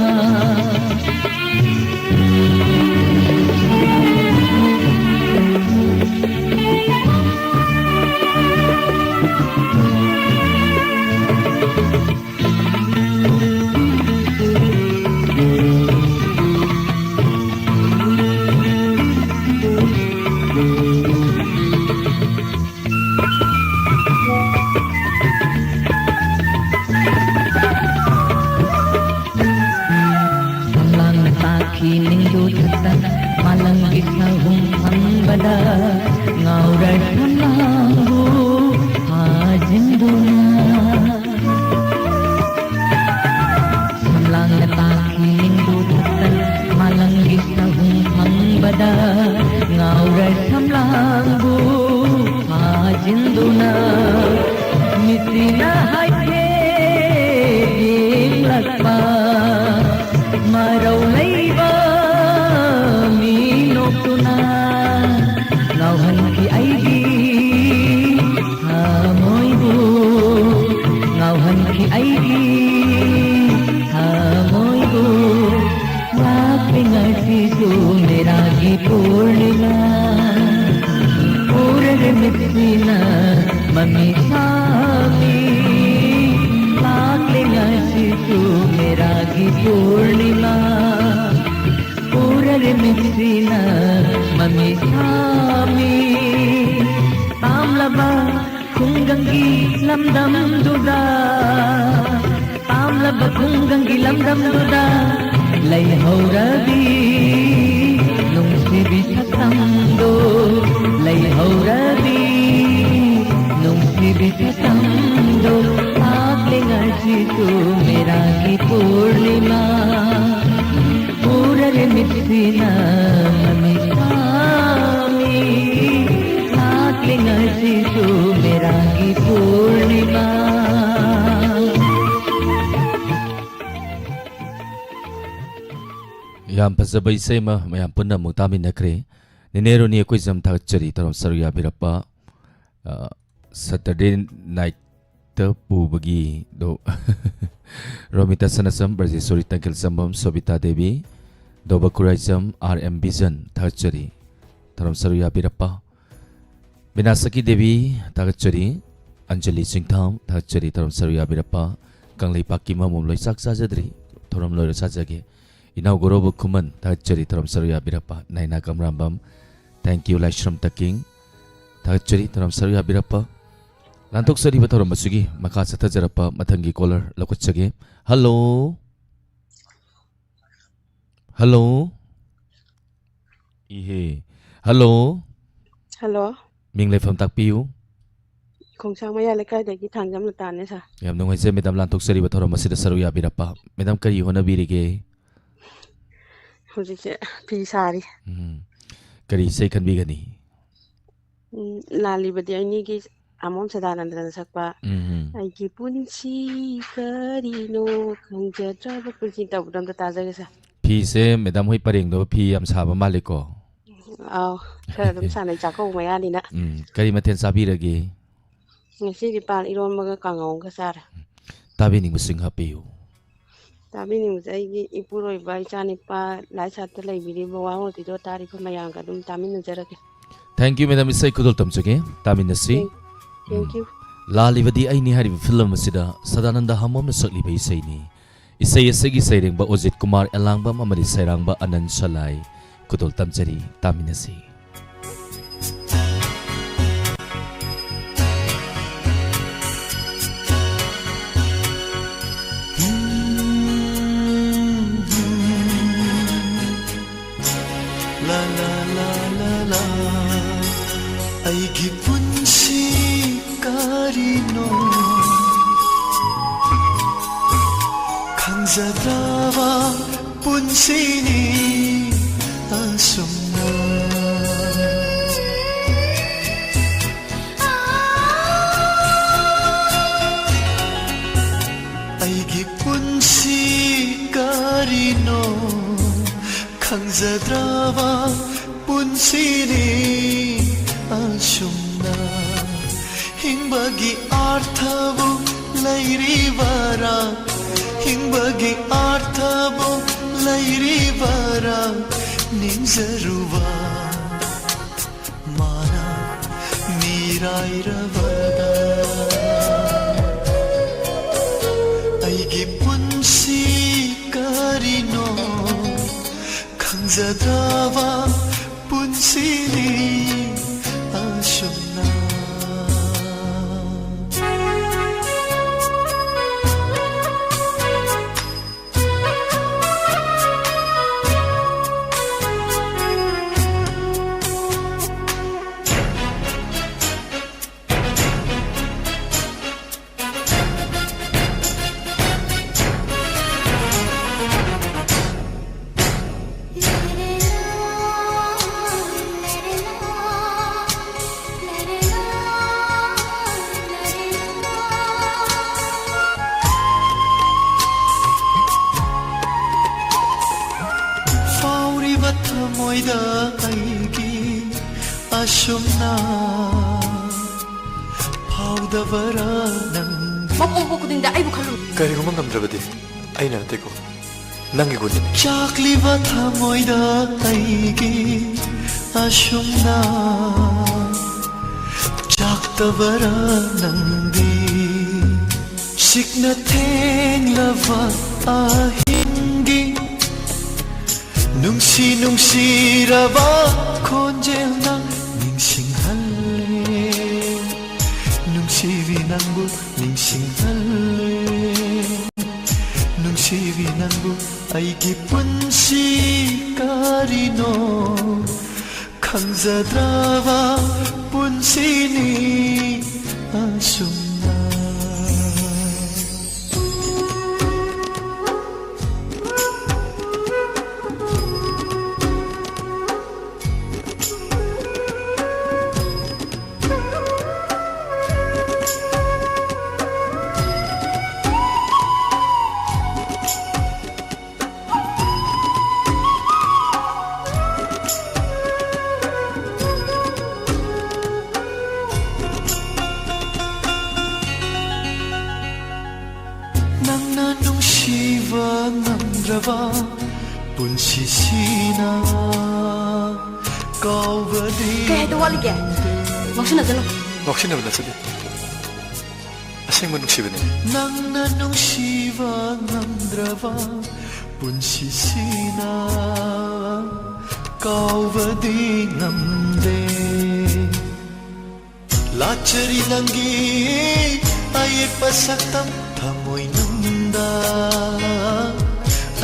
ꯉꯥꯎꯔ ꯁꯝꯂꯥꯡꯕꯨ ꯐꯥꯖꯤꯟꯗꯨꯅ꯫ ꯁꯝꯂꯥꯡꯅ ꯇꯥꯈꯤ ꯅꯤꯡꯗꯨ ꯊꯛꯇ ꯃꯥꯂꯪꯒꯤ ꯁꯍꯨꯝ ꯐꯪꯕꯗ ꯉꯥꯎꯔ ꯁꯝꯂꯥꯡꯕꯨ ꯐꯥꯖꯤꯟꯗꯨꯅ꯫ ꯃꯤꯠꯁꯤꯅ ꯍꯥꯏꯐꯦꯠ ꯌꯦꯡꯂꯛꯄ ꯃꯔꯧ ꯂꯩꯕ ꯃꯤ ꯅꯣꯛꯇꯨꯅ ꯉꯥꯎꯍꯟꯈꯤ ꯑꯩꯒꯤ ꯊꯃꯣꯏꯕꯨ, ꯉꯥꯎꯍꯟꯈꯤ ꯑꯩꯒꯤ ꯊꯃꯣꯏꯕꯨ꯫ ꯂꯥꯛꯂꯦ ꯉꯁꯤꯁꯨ ꯃꯦꯔꯥꯒꯤ ꯄꯨꯔꯅꯤꯃꯥ, ꯎꯔꯒ ꯃꯤꯠꯁꯤꯅ ꯃꯃꯤ ꯁꯥꯃꯤ꯫ ꯂꯥꯛꯂꯦ ꯉꯁꯤꯁꯨ ꯃꯦꯔꯥꯒꯤ ꯄꯨꯔꯅꯤꯃꯥ, ꯎꯔꯒ ꯃꯤꯠꯁꯤꯅ ꯃꯃꯤ ꯁꯥꯃꯤ꯫ ꯇꯥꯝꯂꯕ ꯈꯨꯡꯒꯪꯒꯤ ꯂꯝꯗꯝꯗꯨꯗ, ꯇꯥꯝꯂꯕ ꯈꯨꯡꯒꯪꯒꯤ ꯂꯝꯗꯝꯗꯨꯗ ꯂꯩꯍꯧꯔꯕꯤ ꯅꯨꯡꯁꯤꯕꯤ ꯁꯛꯇꯝꯗꯣ, ꯂꯩꯍꯧꯔꯕꯤ ꯅꯨꯡꯁꯤꯕꯤ ꯁꯛꯇꯝꯗꯣ꯫ ꯂꯥꯛꯂꯦ ꯉꯁꯤꯁꯨ ꯃꯦꯔꯥꯒꯤ ꯄꯨꯔꯅꯤꯃꯥ, ꯎꯔꯒ ꯃꯤꯠꯁꯤꯅ ꯃꯃꯤ ꯁꯥꯃꯤ꯫ ꯂꯥꯛꯂꯦ ꯉꯁꯤꯁꯨ ꯃꯦꯔꯥꯒꯤ ꯄꯨꯔꯅꯤꯃꯥ꯫ ꯌꯥꯝ ꯐꯖꯕ ꯏꯁꯩ ꯑꯃ ꯃꯌꯥꯝ ꯄꯨꯟꯅ ꯑꯃꯨꯛ ꯇꯥꯃꯤꯟꯅꯈ꯭ꯔꯦ꯫ ꯅꯦꯅꯦ ꯔꯣꯅꯤ ꯑꯩꯈꯣꯏꯖꯝ ꯊꯥꯒꯠꯆꯔꯤ, ꯇꯧꯔꯝ ꯁꯔꯨꯛ ꯌꯥꯕꯤꯔꯛꯄ꯫ ꯑ, Saturday night-ꯇ ꯄꯨꯕꯒꯤꯗꯣ꯫ ꯔꯣꯃꯤꯇꯥ ꯁꯅꯥꯖꯝ, ꯕ꯭ꯔꯖꯦꯁꯣꯔꯤ ꯇꯪꯈꯦꯜ ꯆꯝꯕꯝ, ꯁꯣꯕꯤꯇꯥ ꯗꯦꯕꯤ, ꯗꯣꯕ ꯈꯨꯔꯥꯏꯖꯝ, ꯑꯥꯔ ꯑꯦꯝ ꯕꯤꯖꯟ ꯊꯥꯒꯠꯆꯔꯤ, ꯊꯧꯔꯝ ꯁꯔꯨꯛ ꯌꯥꯕꯤꯔꯛꯄ꯫ ꯕꯤꯅꯥꯁꯀꯤ ꯗꯦꯕꯤ ꯊꯥꯒꯠꯆꯔꯤ, ꯑꯟꯖꯂꯤ ꯆꯤꯡꯊꯥꯝ ꯊꯥꯒꯠꯆꯔꯤ, ꯊꯧꯔꯝ ꯁꯔꯨꯛ ꯌꯥꯕꯤꯔꯛꯄ꯫ ꯀꯪꯂꯩꯄꯥꯛꯀꯤ ꯃꯃꯣꯝ ꯂꯣꯏ ꯆꯥꯛ ꯆꯥꯖꯗ꯭ꯔꯤ, ꯊꯧꯔꯝ ꯂꯣꯏꯔ ꯆꯥꯖꯒꯦ꯫ ꯏꯅꯥꯎ ꯒꯣꯔꯣꯕ ꯈꯨꯃꯟ ꯊꯥꯒꯠꯆꯔꯤ, ꯊꯧꯔꯝ ꯁꯔꯨꯛ ꯌꯥꯕꯤꯔꯛꯄ꯫ ꯅꯥꯏꯅꯥ ꯀꯝꯔꯥꯝꯕꯝ, thank you, ꯂꯥꯏꯁ꯭ꯔꯝ ꯇꯀꯤꯡ ꯊꯥꯒꯠꯆꯔꯤ, ꯊꯧꯔꯝ ꯁꯔꯨꯛ ꯌꯥꯕꯤꯔꯛꯄ꯫ ꯂꯥꯟꯊꯣꯛꯆꯔꯤꯕ ꯊꯧꯔꯝ ꯑꯁꯤꯒꯤ ꯃꯈꯥ ꯆꯠꯊꯖꯔꯛꯄ ꯃꯊꯪꯒꯤ caller ꯂꯧꯈꯠꯆꯒꯦ꯫ Hello? Hello? ꯏꯍꯦ꯫ Hello? ꯍꯜꯂꯣ꯫ ꯃꯤꯡ ꯂꯩꯐꯝ ꯇꯥꯛꯄꯤꯌꯨ꯫ ꯈꯣꯡꯁꯥꯡ ꯃꯌꯥ ꯂꯩꯀꯥꯏꯗꯒꯤ ꯊꯥꯡꯖꯝ ꯂꯨꯇꯥꯅꯦ, ꯁꯥꯔ꯫ ꯌꯥꯝ ꯅꯨꯡꯉꯥꯏꯖꯩ, ꯃꯦꯗꯥꯝ, ꯂꯥꯟꯊꯣꯛꯆꯔꯤꯕ ꯊꯧꯔꯝ ꯑꯁꯤꯗ ꯁꯔꯨꯛ ꯌꯥꯕꯤꯔꯛꯄ꯫ ꯃꯦꯗꯥꯝ, ꯀꯔꯤ ꯍꯣꯠꯅꯕꯤꯔꯤꯒꯦ? ꯍꯧꯖꯤꯛꯁꯦ ꯐꯤ ꯁꯥꯔꯤ꯫ ꯎꯝ꯫ ꯀꯔꯤ ꯏꯁꯩ ꯈꯟꯕꯤꯒꯅꯤ? ꯎꯝ, ꯂꯥꯜꯂꯤꯕꯗꯤ ꯑꯩꯅꯤꯒꯤ ꯑꯃꯣꯝ ꯁꯗꯥꯅꯟꯗꯅ ꯁꯛꯄ ꯎꯝ꯫ "ꯑꯩꯒꯤ ꯄꯨꯟꯁꯤ ꯀꯔꯤꯅꯣ ꯈꯪꯖꯗ꯭ꯔꯕ ꯄꯨꯟꯁꯤ" ꯇꯧꯕꯗꯣ ꯑꯝꯇ ꯇꯥꯖꯒꯦ, ꯁꯥꯔ꯫ ꯐꯤꯁꯦ ꯃꯦꯗꯥꯝ ꯍꯣꯏ ꯄꯔꯦꯡꯗꯣ ꯐꯤ ꯌꯥꯝ ꯁꯥꯕ ꯃꯥꯜꯂꯤꯀꯣ? ꯑꯥꯎ, ꯈꯔ ꯑꯗꯨꯝ ꯁꯥꯟꯅꯩ, ꯆꯥꯛꯀꯧꯕ ꯃꯌꯥꯅꯤꯅ꯫ ꯎꯝ, ꯀꯔꯤ ꯃꯊꯦꯜ ꯆꯥꯕꯤꯔꯒꯦ? ꯉꯁꯤꯗꯤ ꯄꯥꯟ ꯏꯔꯣꯝꯕꯒ ꯀꯥꯡꯉꯧ ꯑꯃꯒ ꯆꯥꯔꯦ꯫ ꯇꯥꯕꯤꯅꯤꯡꯕꯁꯤꯡ ꯍꯥꯞꯄꯤꯌꯨ꯫ ꯇꯥꯕꯤꯅꯤꯡꯕꯁꯦ ꯑꯩꯒꯤ ꯏꯄꯨꯔꯣꯏꯕ, ꯏꯆꯥꯅꯤꯄꯥ, ꯂꯥꯏꯁꯥꯠꯇ ꯂꯩꯕꯤꯔꯤꯕ ꯋꯥꯍꯪ ꯑꯗꯨꯗꯣ ꯇꯥꯔꯤꯕ ꯃꯌꯥꯝꯒ ꯑꯗꯨꯝ ꯇꯥꯃꯤꯟꯅꯖꯔꯒꯦ꯫ Thank you, madam. ꯏꯁꯩ ꯈꯨꯗꯣꯜ ꯇꯝꯖꯒꯦ, ꯇꯥꯃꯤꯟꯅꯁꯤ꯫ Thank, thank um. You꯫ ꯂꯥꯜꯂꯤꯕꯗꯤ ꯑꯩꯅꯤ ꯍꯥꯏꯔꯤꯕ ꯐꯤꯂꯝ ꯑꯁꯤꯗ ꯁꯗꯥꯅꯟꯗ ꯍꯥꯃꯣꯝꯅ ꯁꯛꯂꯤꯕ ꯏꯁꯩꯅꯤ꯫ ꯏꯁꯩ ꯑꯁꯤꯒꯤ ꯁꯩꯔꯦꯡꯕ ꯑꯣꯖꯤꯠ ꯀꯨꯃꯥꯔ ꯑꯦꯂꯥꯡꯕꯝ ꯑꯃꯗꯤ ꯁꯩꯔꯥꯡꯕ ꯑꯅꯟ ꯁꯂꯥꯏ꯫ ꯈꯨꯗꯣꯜ ꯇꯝꯖꯔꯤ, ꯇꯥꯃꯤꯟꯅꯁꯤ꯫ La, la, la, la, la. ꯑꯩꯒꯤ ꯄꯨꯟꯁꯤ ꯀꯔꯤꯅꯣ ꯈꯪꯖꯗ꯭ꯔꯕ ꯄꯨꯟꯁꯤꯅꯤ ꯑꯁꯨꯝꯅ꯫ ꯑꯩꯒꯤ ꯄꯨꯟꯁꯤ ꯀꯔꯤꯅꯣ ꯈꯪꯖꯗ꯭ꯔꯕ ꯄꯨꯟꯁꯤꯅꯤ ꯑꯁꯨꯝꯅ꯫ ꯍꯤꯡꯕꯒꯤ ꯑꯥꯔꯊꯕꯨ ꯂꯩꯔꯤꯕꯔꯥ? ꯍꯤꯡꯕꯒꯤ ꯑꯥꯔꯊꯕꯨ ꯂꯩꯔꯤꯕꯔꯥ? ꯅꯤꯡꯖꯔꯨꯕ ꯃꯥꯅ ꯃꯤꯔꯥꯏꯔꯕꯗ꯫ ꯑꯩꯒꯤ ꯄꯨꯟꯁꯤ ꯀꯔꯤꯅꯣ ꯈꯪꯖꯗ꯭ꯔꯕ ꯄꯨꯟꯁꯤꯅꯤ ꯑꯁꯨꯝꯅ꯫ ꯑꯁꯨꯝꯅ ꯐꯥꯎꯗꯕꯔꯥ ꯅꯪ? ꯃꯄꯣꯛ ꯄꯣꯛꯄ ꯈꯨꯗꯤꯡꯗ ꯑꯩꯕꯨ ꯈꯜꯂꯨ꯫ ꯀꯔꯤꯒꯨꯝꯕ ꯉꯝꯗ꯭ꯔꯕꯗꯤ ꯑꯩꯅ ꯅꯠꯇꯦꯀꯣ, ꯅꯪꯒꯤ ꯒꯨꯟꯗꯨꯅꯤ꯫ ꯆꯥꯛꯂꯤꯕ ꯊꯃꯣꯏꯗ ꯑꯩꯒꯤ ꯑꯁꯨꯝꯅ ꯆꯥꯛꯇꯕꯔꯥ ꯅꯪꯗꯤ? ꯁꯤꯛꯅ ꯊꯦꯡꯂꯕ ꯑꯍꯤꯡꯒꯤ ꯅꯨꯡꯁꯤ ꯅꯨꯡꯁꯤꯔꯕ ꯈꯣꯟꯖꯦꯜꯅ ꯅꯤꯡꯁꯤꯡꯍꯜꯂꯦ꯫ ꯅꯨꯡꯁꯤꯕꯤ ꯅꯪꯕꯨ ꯅꯤꯡꯁꯤꯡꯍꯜꯂꯦ꯫ ꯅꯨꯡꯁꯤꯕꯤ ꯅꯪꯕꯨ ꯑꯩꯒꯤ ꯄꯨꯟꯁꯤ ꯀꯔꯤꯅꯣ ꯈꯪꯖꯗ꯭ꯔꯕ ꯄꯨꯟꯁꯤꯅꯤ ꯑꯁꯨꯝꯅ꯫ ꯅꯪꯅ ꯅꯨꯡꯁꯤꯕ ꯉꯝꯗ꯭ꯔꯕ ꯄꯨꯟꯁꯤꯁꯤꯅ ꯀꯥꯎꯕꯗꯤ ꯀꯩ ꯍꯥꯏꯗꯧ ꯋꯥꯠꯂꯤꯒꯦ? ꯉꯥꯎꯁꯤꯟꯅꯖꯅꯨ꯫ ꯉꯥꯎꯁꯤꯟꯅꯕ ꯅꯠꯆꯗꯦ꯫ ꯑꯁꯦꯡꯕ ꯅꯨꯡꯁꯤꯕꯅꯤ꯫ ꯅꯪꯅ ꯅꯨꯡꯁꯤꯕ ꯉꯝꯗ꯭ꯔꯕ ꯄꯨꯟꯁꯤꯁꯤꯅ ꯀꯥꯎꯕꯗꯤ ꯉꯝꯗꯦ꯫ ꯂꯥꯠꯆꯔꯤ ꯅꯪꯒꯤ ꯑꯌꯦꯛꯄ ꯁꯛꯇꯝ ꯊꯃꯣꯏꯅꯨꯡꯗ,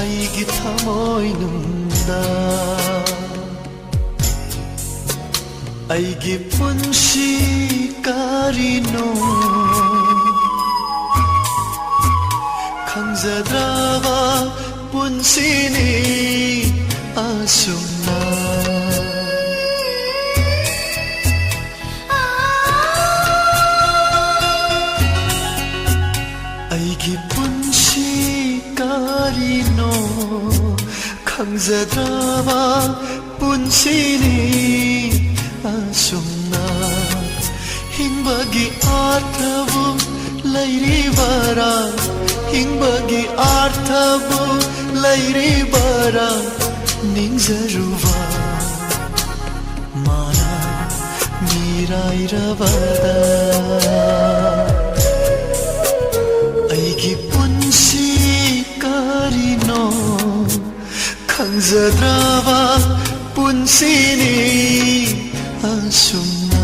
ꯑꯩꯒꯤ ꯊꯃꯣꯏꯅꯨꯡꯗ꯫ ꯑꯩꯒꯤ ꯄꯨꯟꯁꯤ ꯀꯔꯤꯅꯣ ꯈꯪꯖꯗ꯭ꯔꯕ ꯄꯨꯟꯁꯤꯅꯤ ꯑꯁꯨꯝꯅ꯫ ꯑꯩꯒꯤ ꯄꯨꯟꯁꯤ ꯀꯔꯤꯅꯣ ꯈꯪꯖꯗ꯭ꯔꯕ ꯄꯨꯟꯁꯤꯅꯤ ꯑꯁꯨꯝꯅ꯫ ꯒꯤ ꯑꯥꯔꯊꯕꯨ ꯂꯩꯔꯤꯕꯔꯥ? ꯍꯤꯡꯕꯒꯤ ꯑꯥꯔꯊꯕꯨ ꯂꯩꯔꯤꯕꯔꯥ? ꯅꯤꯡꯖꯔꯨꯕ ꯃꯥꯅ ꯃꯤꯔꯥꯏꯔꯕꯗ ꯑꯩꯒꯤ ꯄꯨꯟꯁꯤ ꯀꯔꯤꯅꯣ ꯈꯪꯖꯗ꯭ꯔꯕ ꯄꯨꯟꯁꯤꯅꯤ ꯑꯁꯨꯝꯅ꯫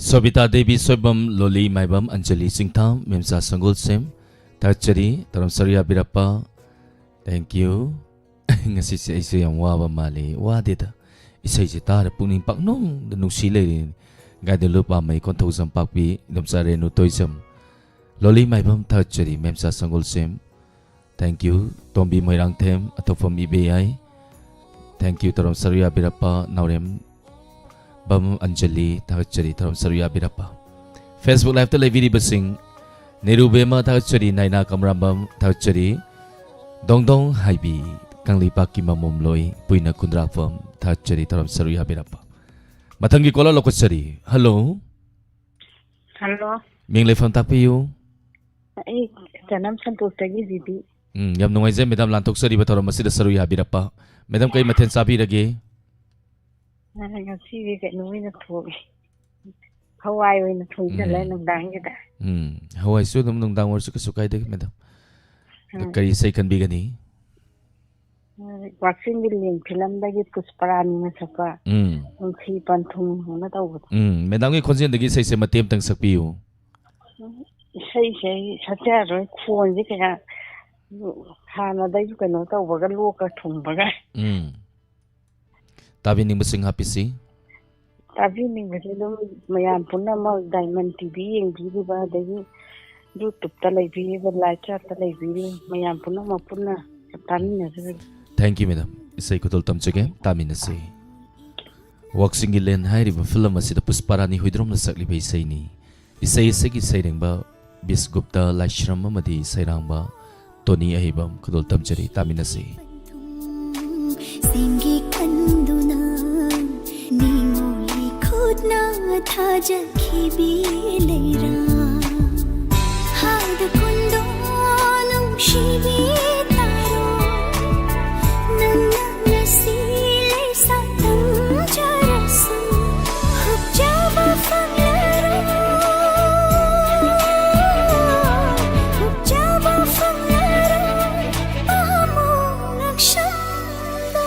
ꯁꯣꯕꯤꯇꯥ ꯗꯦꯕꯤ ꯁꯣꯏꯕꯝ, ꯂꯣꯂꯤ ꯃꯥꯏꯕꯝ, ꯑꯟꯖꯂꯤ ꯆꯤꯡꯊꯥꯝ, ꯃꯦꯝꯆꯥ ꯁꯪꯒꯣꯜꯁꯦꯝ, ꯊꯥꯒꯠꯆꯔꯤ꯫ ꯇꯧꯔꯝ ꯁꯔꯨ ꯌꯥꯕꯤꯔꯛꯄ꯫ Thank you꯫ ꯉꯁꯤꯁꯦ ꯑꯩꯁꯦ ꯌꯥꯝ ꯋꯥꯕ ꯃꯥꯜꯂꯤ꯫ ꯋꯥꯗꯦꯗ꯫ ꯏꯁꯩꯁꯦ ꯇꯥꯔ ꯄꯨꯛꯅꯤꯡ ꯄꯪꯅꯨꯡꯗ ꯅꯨꯡꯁꯤ ꯂꯩꯔꯦ꯫ ꯒꯥꯏꯗꯦꯂꯨ ꯄꯥꯝꯃꯩ, ꯀꯣꯟꯊꯧꯖꯝ ꯄꯥꯛꯄꯤ, ꯏꯗꯣꯝꯆꯥ ꯔꯦꯅꯨ ꯇꯣꯏꯖꯝ꯫ ꯂꯣꯂꯤ ꯃꯥꯏꯕꯝ ꯊꯥꯒꯠꯆꯔꯤ, ꯃꯦꯝꯆꯥ ꯁꯪꯒꯣꯜꯁꯦꯝ꯫ Thank you꯫ Tombi Moirangthem, ꯑꯊꯣꯛꯐꯝ ꯏꯕꯦꯌꯥꯏ꯫ Thank you꯫ ꯇꯧꯔꯝ ꯁꯔꯨ ꯌꯥꯕꯤꯔꯛꯄ, ꯅꯥꯎꯔꯦꯝ ꯕꯝ ꯑꯟꯖꯂꯤ, ꯊꯥꯒꯠꯆꯔꯤ꯫ ꯇꯧꯔꯝ ꯁꯔꯨ ꯌꯥꯕꯤꯔꯛꯄ꯫ Facebook Live-ꯇ ꯂꯩꯕꯤꯔꯤꯕꯁꯤꯡ, ꯅꯦꯔꯨꯕꯦꯝꯃ, ꯊꯥꯒꯠꯆꯔꯤ꯫ ꯅꯥꯏꯅꯥ ꯀꯃꯔꯥꯝꯕꯝ, ꯊꯥꯒꯠꯆꯔꯤ꯫ ꯗꯣꯡꯗꯣꯡ ꯍꯥꯏꯕꯤ, ꯀꯪꯂꯩꯄꯥꯛꯀꯤ ꯃꯃꯣꯝꯂꯣꯏ, ꯄꯨꯏꯅ ꯈꯨꯟꯗ꯭ꯔꯥꯛꯄꯝ, ꯊꯥꯒꯠꯆꯔꯤ꯫ ꯇꯧꯔꯝ ꯁꯔꯨ ꯌꯥꯕꯤꯔꯛꯄ꯫ ꯃꯊꯪꯒꯤ caller ꯂꯧꯈꯠꯆꯔꯤ꯫ Hello꯫ Hello꯫ ꯃꯤꯡ ꯂꯩꯐꯝ ꯇꯥꯛꯄꯤꯌꯨ꯫ ꯑꯩ ꯆꯅꯝ ꯁꯟꯇꯣꯛꯇꯒꯤ ꯖꯤꯕꯤ꯫ ꯎꯝ, ꯌꯥꯝ ꯅꯨꯡꯉꯥꯏꯖꯩ ꯃꯦꯗꯥꯝ, ꯂꯥꯟꯊꯣꯛꯆꯔꯤꯕ ꯊꯧꯔꯝ ꯑꯁꯤꯗ ꯁꯔꯨ ꯌꯥꯕꯤꯔꯛꯄ꯫ ꯃꯦꯗꯥꯝ, ꯀꯔꯤ ꯃꯊꯦꯜ ꯆꯥꯕꯤꯔꯒꯦ? ꯑ, ꯉꯁꯤꯗꯤ ꯀꯩꯅꯣ ꯑꯣꯏꯅ ꯊꯣꯡꯉꯦ꯫ ꯍꯋꯥꯏ ꯑꯣꯏꯅ ꯊꯣꯡꯖꯜꯂꯦ ꯎꯝ꯫ ꯅꯨꯡꯗꯥꯡꯒꯤꯗ꯫ ꯎꯝ, ꯍꯋꯥꯏꯁꯨ ꯑꯗꯨꯝ ꯅꯨꯡꯗꯥꯡ ꯑꯣꯏꯔꯁꯨ ꯀꯩꯁꯨ ꯀꯥꯏꯗꯦ ꯃꯦꯗꯥꯝ꯫ ꯑꯗꯣ ꯎꯝ꯫ ꯀꯔꯤ ꯏꯁꯩ ꯈꯟꯕꯤꯒꯅꯤ? ꯋꯥꯛꯆꯤꯡꯒꯤ ꯂꯦꯟ ꯐꯤꯂꯝꯗꯒꯤ ꯄꯨꯁꯄꯔꯥꯅꯤꯅ ꯁꯛꯄ ꯎꯝ꯫ ꯅꯨꯡꯁꯤ ꯄꯟꯊꯨꯡ ꯍꯥꯏꯅ ꯇꯧꯕꯗꯣ꯫ ꯎꯝ, ꯃꯦꯗꯥꯝꯒꯤ ꯈꯣꯟꯖꯦꯜꯗꯒꯤ ꯏꯁꯩꯁꯦ ꯃꯇꯦꯛ ꯑꯃꯇꯪ ꯁꯛꯄꯤꯌꯨ꯫ ꯏꯁꯩꯁꯦ ꯑꯩ ꯁꯛꯆꯔꯔꯣꯏ, ꯈꯣꯟꯁꯦ ꯀꯌꯥ ꯍꯥꯟꯅꯗꯩꯁꯨ ꯀꯩꯅꯣ ꯇꯧꯕꯒ ꯂꯣꯛꯀ ꯊꯨꯡꯕꯒ꯫ ꯎꯝ꯫ ꯇꯥꯕꯤꯅꯤꯡꯕꯁꯤꯡ ꯍꯥꯞꯄꯤꯁꯤ꯫ ꯇꯥꯕꯤꯅꯤꯡꯕꯁꯦ ꯑꯗꯨꯝ ꯃꯌꯥꯝ ꯄꯨꯝꯅꯃꯛ Diamond TV ꯌꯦꯡꯕꯤꯔꯤꯕ, ꯑꯗꯒꯤ YouTube-ꯇ ꯂꯩꯕꯤꯔꯤꯕ, live chat-ꯇ ꯂꯩꯕꯤꯔꯤꯕ ꯃꯌꯥꯝ ꯄꯨꯝꯅꯃꯛ ꯄꯨꯟꯅ ꯇꯥꯃꯤꯟꯅꯖꯔꯒꯦ꯫ Thank you, madam꯫ ꯏꯁꯩ ꯈꯨꯗꯣꯜ ꯇꯝꯖꯒꯦ, ꯇꯥꯃꯤꯟꯅꯁꯤ꯫ ꯋꯥꯛꯆꯤꯡꯒꯤ ꯂꯦꯟ ꯍꯥꯏꯔꯤꯕ ꯐꯤꯂꯝ ꯑꯁꯤꯗ ꯄꯨꯁꯄꯥꯔꯥꯅꯤ ꯍꯨꯏꯗ꯭ꯔꯣꯝꯅ ꯁꯛꯂꯤꯕ ꯏꯁꯩꯅꯤ꯫ ꯏꯁꯩ ꯑꯁꯤꯒꯤ ꯁꯩꯔꯦꯡꯕ ꯕꯤꯁꯒꯨꯞꯇ ꯂꯥꯏꯁ꯭ꯔꯝ ꯑꯃꯗꯤ ꯁꯩꯔꯥꯡꯕ ꯇꯣꯅꯤ ꯑꯍꯩꯕꯝ꯫ ꯈꯨꯗꯣꯜ ꯇꯝꯖꯔꯤ, ꯇꯥꯃꯤꯟꯅꯁꯤ꯫ ꯁꯦꯝꯒꯤ ꯀꯟꯗꯨꯅ ꯅꯤꯡꯉꯣꯜꯒꯤ ꯈꯨꯠꯅ ꯊꯥꯖꯈꯤꯕꯤ ꯂꯩꯔꯥ꯫ ꯍꯥꯏꯗ ꯀꯨꯟꯗꯣ ꯅꯨꯡꯁꯤꯕꯤ ꯇꯥꯔꯣ, ꯅꯪꯅ ꯉꯁꯤ ꯂꯩꯁꯥ ꯇꯝꯖꯔꯁꯨ, ꯍꯨꯞꯆꯕ ꯐꯪꯂꯔꯣꯏ, ꯍꯨꯞꯆꯕ ꯐꯪꯂꯔꯣꯏ, ꯄꯥꯝꯃꯨ ꯂꯛꯁꯝꯕ꯫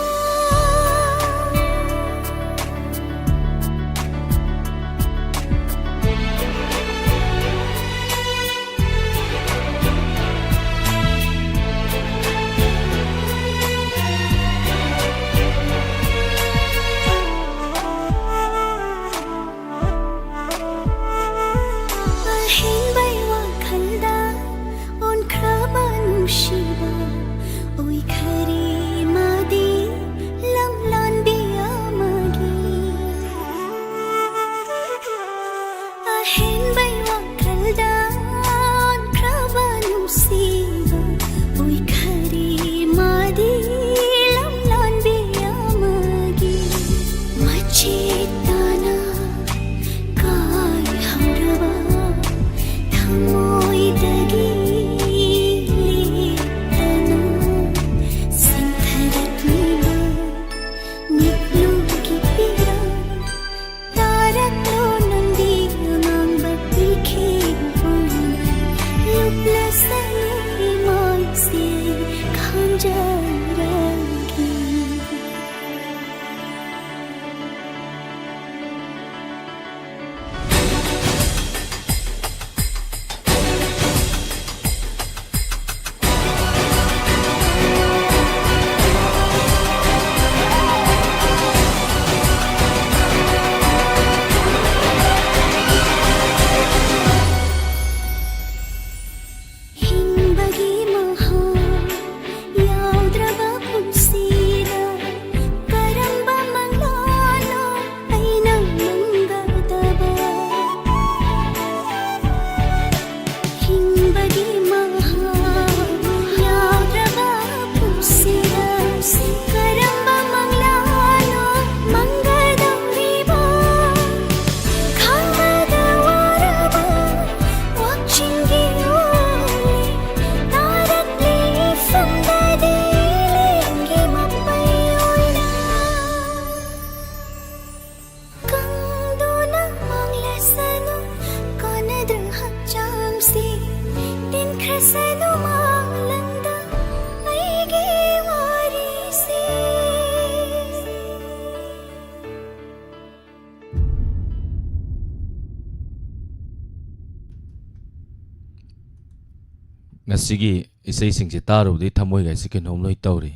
ꯉꯁꯤꯒꯤ ꯏꯁꯩꯁꯤꯡꯁꯦ ꯇꯥꯔꯨꯕꯗꯒꯤ ꯊꯃꯣꯏꯒꯥꯏꯁꯦ ꯀꯩꯅꯣꯝ ꯂꯣꯏ ꯇꯧꯔꯤ꯫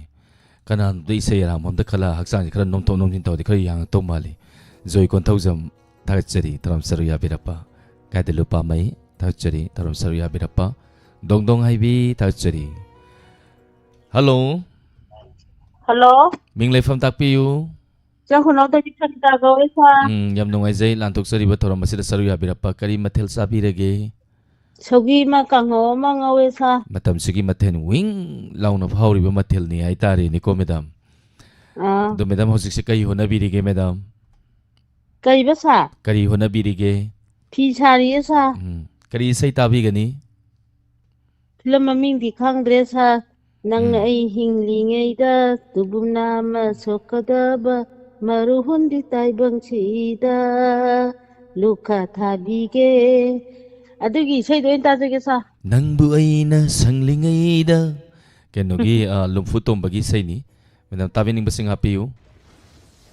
ꯀꯅꯥꯅꯣꯝꯗ ꯏꯁꯩ ꯑꯔꯥꯡꯕ ꯑꯝꯗ ꯈꯜꯂ ꯍꯛꯆꯥꯡꯁꯦ ꯈꯔ ꯅꯣꯝꯊꯣꯛ ꯅꯣꯝꯁꯤꯟ ꯇꯧꯔꯗꯤ ꯈꯔ ꯌꯥꯡꯉꯛꯇꯧ ꯃꯥꯜꯂꯤ꯫ ꯖꯣꯏ ꯀꯣꯟꯊꯧꯖꯝ, ꯊꯥꯒꯠꯆꯔꯤ ꯊꯧꯔꯝ ꯁꯔꯨꯛ ꯌꯥꯕꯤꯔꯛꯄ꯫ ꯀꯥꯏꯗ ꯂꯨꯄꯥ ꯃꯩ, ꯊꯥꯒꯠꯆꯔꯤ ꯊꯧꯔꯝ ꯁꯔꯨꯛ ꯌꯥꯕꯤꯔꯛꯄ꯫ ꯗꯣꯡ ꯗꯣꯡ ꯍꯥꯏꯕꯤ, ꯊꯥꯒꯠꯆꯔꯤ꯫ ꯍꯜꯂꯣ꯫ ꯍꯜꯂꯣ꯫ ꯃꯤꯡ ꯂꯩꯐꯝ ꯇꯥꯛꯄꯤꯌꯨ꯫ ꯆꯪꯈꯨꯅꯧꯗꯒꯤ ꯁꯔꯤꯇꯥ ꯀꯧꯋꯦ, ꯁꯥꯔ꯫ ꯎꯝ, ꯌꯥꯝ ꯅꯨꯡꯉꯥꯏꯖꯩ ꯂꯥꯟꯊꯣꯛꯆꯔꯤꯕ ꯊꯧꯔꯝ ꯑꯁꯤꯗ ꯁꯔꯨꯛ ꯌꯥꯕꯤꯔꯛꯄ꯫ ꯀꯔꯤ ꯃꯊꯦꯜ ꯆꯥꯕꯤꯔꯒꯦ? ꯁꯧꯒꯤ ꯑꯃ, ꯀꯥꯡꯍꯧ ꯑꯃ ꯉꯧꯋꯦ, ꯁꯥꯔ꯫ ꯃꯇꯝꯁꯤꯒꯤ ꯃꯊꯦꯜ ꯋꯤꯡ ꯂꯥꯎꯅ ꯐꯥꯎꯔꯤꯕ ꯃꯊꯦꯜꯅꯤ ꯍꯥꯏꯇꯥꯔꯦꯅꯦꯀꯣ, ꯃꯦꯗꯥꯝ꯫ ꯑꯥ꯫ ꯑꯗꯣ ꯃꯦꯗꯥꯝ ꯍꯧꯖꯤꯛꯁꯦ ꯀꯔꯤ ꯍꯣꯠꯅꯕꯤꯔꯤꯒꯦ, ꯃꯦꯗꯥꯝ? ꯀꯔꯤꯕ, ꯁꯥꯔ? ꯀꯔꯤ ꯍꯣꯠꯅꯕꯤꯔꯤꯒꯦ? ꯐꯤ ꯁꯥꯔꯤꯌꯦ, ꯁꯥꯔ꯫ ꯎꯝ, ꯀꯔꯤ ꯏꯁꯩ ꯇꯥꯕꯤꯒꯅꯤ? ꯐꯤꯂꯝ ꯃꯃꯤꯡꯗꯤ ꯈꯪꯗ꯭ꯔꯦ, ꯁꯥꯔ꯫ ꯅꯪꯅ ꯎꯝ꯫ ꯑꯩ ꯍꯤꯡꯂꯤꯉꯩꯗ ꯇꯨꯕꯨꯝ ꯅꯥꯝꯃ ꯁꯣꯛꯀꯗꯕ ꯃꯔꯨ ꯍꯨꯟꯗ꯭ꯔꯤ ꯇꯥꯏꯕꯪꯁꯤꯗ ꯂꯨꯈꯥ ꯊꯥꯕꯤꯒꯦ꯫ ꯑꯗꯨꯒꯤ ꯏꯁꯩꯗꯣ ꯑꯣꯏꯅ ꯇꯥꯖꯒꯦ, ꯁꯥꯔ꯫ ꯅꯪꯕꯨ ꯑꯩꯅ ꯁꯪꯂꯤꯉꯩꯗ꯫ ꯀꯩꯅꯣꯒꯤ, ꯑ, ꯂꯨꯝꯐꯨ ꯇꯣꯝꯕꯒꯤ ꯏꯁꯩꯅꯤ꯫ ꯃꯦꯗꯥꯝ, ꯇꯥꯕꯤꯅꯤꯡꯕꯁꯤꯡ ꯍꯥꯞꯄꯤꯌꯨ꯫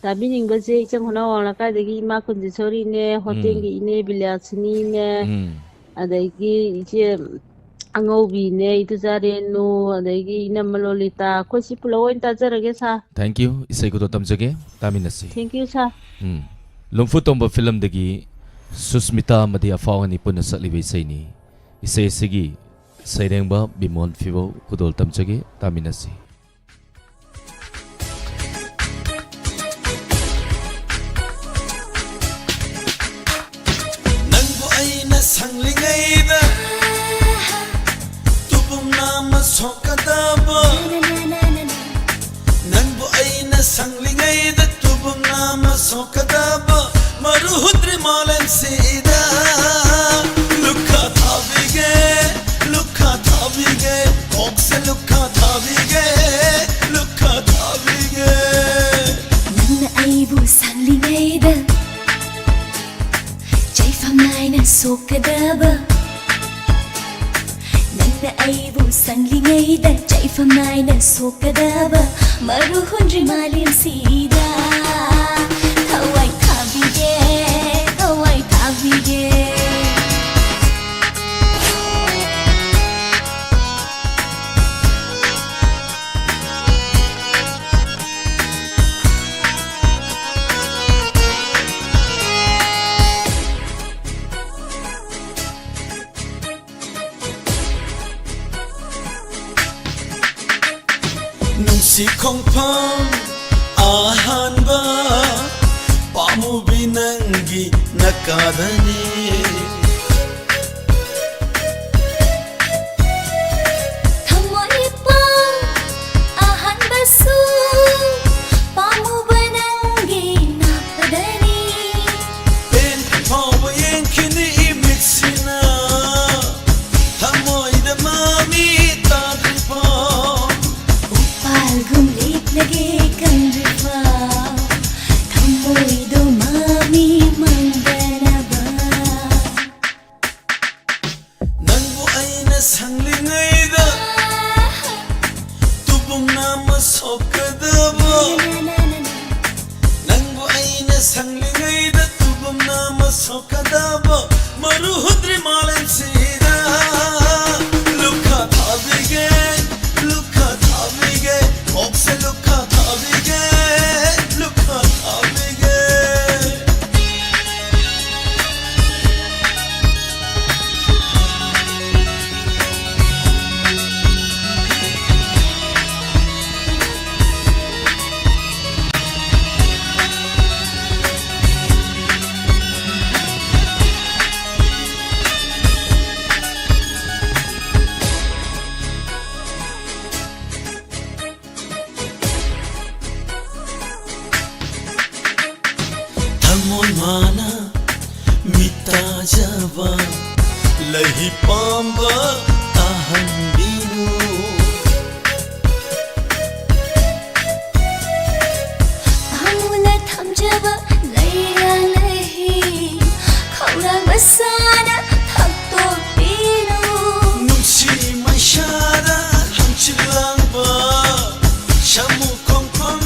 ꯇꯥꯕꯤꯅꯤꯡꯕꯁꯦ ꯏꯆꯝ ꯍꯣꯅꯥ ꯋꯥꯡ ꯂꯩꯀꯥꯏꯗꯒꯤ ꯏꯃꯥ ꯀꯨꯟꯖꯦꯁꯣꯔꯤꯅꯦ, ꯎꯝ꯫ ꯍꯣꯇꯦꯜꯒꯤ ꯏꯅꯦ ꯕꯤꯂ꯭ꯌꯥꯁꯤꯅꯤꯅꯦ, ꯎꯝ꯫ ꯑꯗꯒꯤ ꯏꯆꯦ ꯑꯉꯧꯕꯤꯅꯦ, ꯏꯇꯨꯆꯥ ꯔꯦꯅꯨ, ꯑꯗꯒꯤ ꯏꯅꯝꯃ ꯂꯣꯂꯤꯇꯥ, ꯑꯩꯈꯣꯏ ꯁꯤ ꯄꯨꯂꯞ ꯑꯣꯏꯅ ꯇꯥꯖꯔꯒꯦ, ꯁꯥꯔ꯫ Thank you꯫ ꯏꯁꯩ ꯈꯨꯗꯣꯜ ꯇꯝꯖꯒꯦ, ꯇꯥꯃꯤꯟꯅꯁꯤ꯫ Thank you, ꯁꯥꯔ꯫ ꯎꯝ꯫ ꯂꯨꯝꯐꯨ ꯇꯣꯝꯕ ꯐꯤꯂꯝꯗꯒꯤ ꯁꯨꯁꯃꯤꯇꯥ ꯑꯃꯗꯤ ꯑꯐꯥꯎ ꯑꯅꯤ ꯄꯨꯟꯅ ꯁꯛꯂꯤꯕ ꯏꯁꯩꯅꯤ꯫ ꯏꯁꯩ ꯑꯁꯤꯒꯤ ꯁꯩꯔꯦꯡꯕ ꯕꯤꯃꯣꯜ ꯐꯤꯕꯧ ꯈꯨꯗꯣꯜ ꯇꯝꯖꯒꯦ, ꯇꯥꯃꯤꯟꯅꯁꯤ꯫ ꯅꯪꯕꯨ ꯑꯩꯅ ꯁꯪꯂꯤꯉꯩꯗ ꯇꯨꯕꯨꯝ ꯅꯥꯝꯃ ꯁꯣꯛꯀꯗꯕ꯫ ꯅꯪꯕꯨ ꯑꯩꯅ ꯁꯪꯂꯤꯉꯩꯗ ꯇꯨꯕꯨꯝ ꯅꯥꯝꯃ ꯁꯣꯛꯀꯗꯕ꯫ ꯃꯔꯨ ꯍꯨꯠꯇ꯭ꯔꯤ ꯃꯥꯂꯦꯝꯁꯤꯗ ꯂꯨꯈꯥ ꯊꯥꯕꯤꯒꯦ, ꯂꯨꯈꯥ ꯊꯥꯕꯤꯒꯦ, ꯀꯣꯛꯁꯦ ꯂꯨꯈꯥ ꯊꯥꯕꯤꯒꯦ, ꯂꯨꯈꯥ ꯊꯥꯕꯤꯒꯦ꯫ ꯅꯪꯅ ꯑꯩꯕꯨ ꯁꯪꯂꯤꯉꯩꯗ ꯆꯩꯐꯝ ꯅꯥꯏꯅ ꯁꯣꯛꯀꯗꯕ꯫ ꯅꯪꯅ ꯑꯩꯕꯨ ꯁꯪꯂꯤꯉꯩꯗ ꯆꯩꯐꯝ ꯅꯥꯏꯅ ꯁꯣꯛꯀꯗꯕ꯫ ꯃꯔꯨ ꯍꯨꯟꯗ꯭ꯔꯤ ꯃꯥꯂꯦꯝꯁꯤꯗ ꯊꯋꯥꯏ ꯊꯥꯕꯤꯒꯦ, ꯊꯋꯥꯏ ꯊꯥꯕꯤꯒꯦ꯫ ꯈꯣꯡꯐꯝ ꯑꯍꯥꯟꯕ ꯄꯥꯝꯃꯨꯕꯤ ꯅꯪꯒꯤ ꯅꯀꯥꯗꯅꯤ꯫ ꯊꯃꯣꯏ ꯄꯥꯎ ꯑꯍꯥꯟꯕꯁꯨ ꯄꯥꯝꯃꯨꯕ ꯅꯪꯒꯤ ꯅꯥꯛꯇꯗꯅꯤ꯫ ꯄꯦꯟꯗ꯭ꯔꯤ ꯐꯥꯎꯕ ꯌꯦꯡꯈꯤꯅꯤ ꯏꯃꯤꯠꯁꯤꯅ ꯊꯃꯣꯏꯗ ꯃꯃꯤ ꯇꯥꯗ꯭ꯔꯤ ꯐꯥꯎ꯫ ꯎꯄꯥꯜꯒꯨꯝ ꯂꯦꯞꯂꯒꯦ ꯀꯪꯗ꯭ꯔꯤꯐꯥꯎ ꯊꯃꯣꯏꯗꯣ ꯃꯃꯤ ꯃꯪꯗꯅꯕ꯫ ꯅꯪꯕꯨ ꯑꯩꯅ ꯁꯪꯂꯤꯉꯩꯗ ꯇꯨꯕꯨꯝ ꯅꯥꯝꯃ ꯁꯣꯛꯀꯗꯕ꯫ ꯅꯪꯕꯨ ꯑꯩꯅ ꯁꯪꯂꯤꯉꯩꯗ ꯇꯨꯕꯨꯝ ꯅꯥꯝꯃ ꯁꯣꯛꯀꯗꯕ꯫ ꯃꯔꯨ ꯍꯨꯠꯇ꯭ꯔꯤ ꯃꯥꯂꯦꯝꯁꯤꯗ ꯂꯨꯈꯥ ꯊꯥꯕꯤꯒꯦ, ꯂꯨꯈꯥ ꯊꯥꯕꯤꯒꯦ, ꯀꯣꯛꯁꯦ ꯂꯨꯈꯥ ꯊꯥꯕꯤꯒꯦ, ꯂꯨꯈꯥ ꯊꯥꯕꯤꯒꯦ꯫ ꯊꯃꯣꯏ ꯃꯥꯅ ꯃꯤꯠ ꯇꯥꯖꯕ ꯂꯩꯍꯤ ꯄꯥꯝꯕ ꯇꯥꯍꯟꯕꯤꯅꯨ꯫ ꯄꯥꯝꯃꯨꯅ ꯊꯝꯖꯕ ꯂꯩꯔꯥ ꯂꯩꯍꯤ ꯈꯧꯔꯥꯡ ꯃꯁꯥꯅ ꯊꯛꯇꯣꯛꯄꯤꯅꯨ꯫ ꯅꯨꯡꯁꯤ ꯃꯩꯁꯥꯗ ꯍꯪꯆꯤꯠ ꯂꯥꯡꯕ ꯁꯥꯃꯨ ꯈꯣꯡꯐꯝ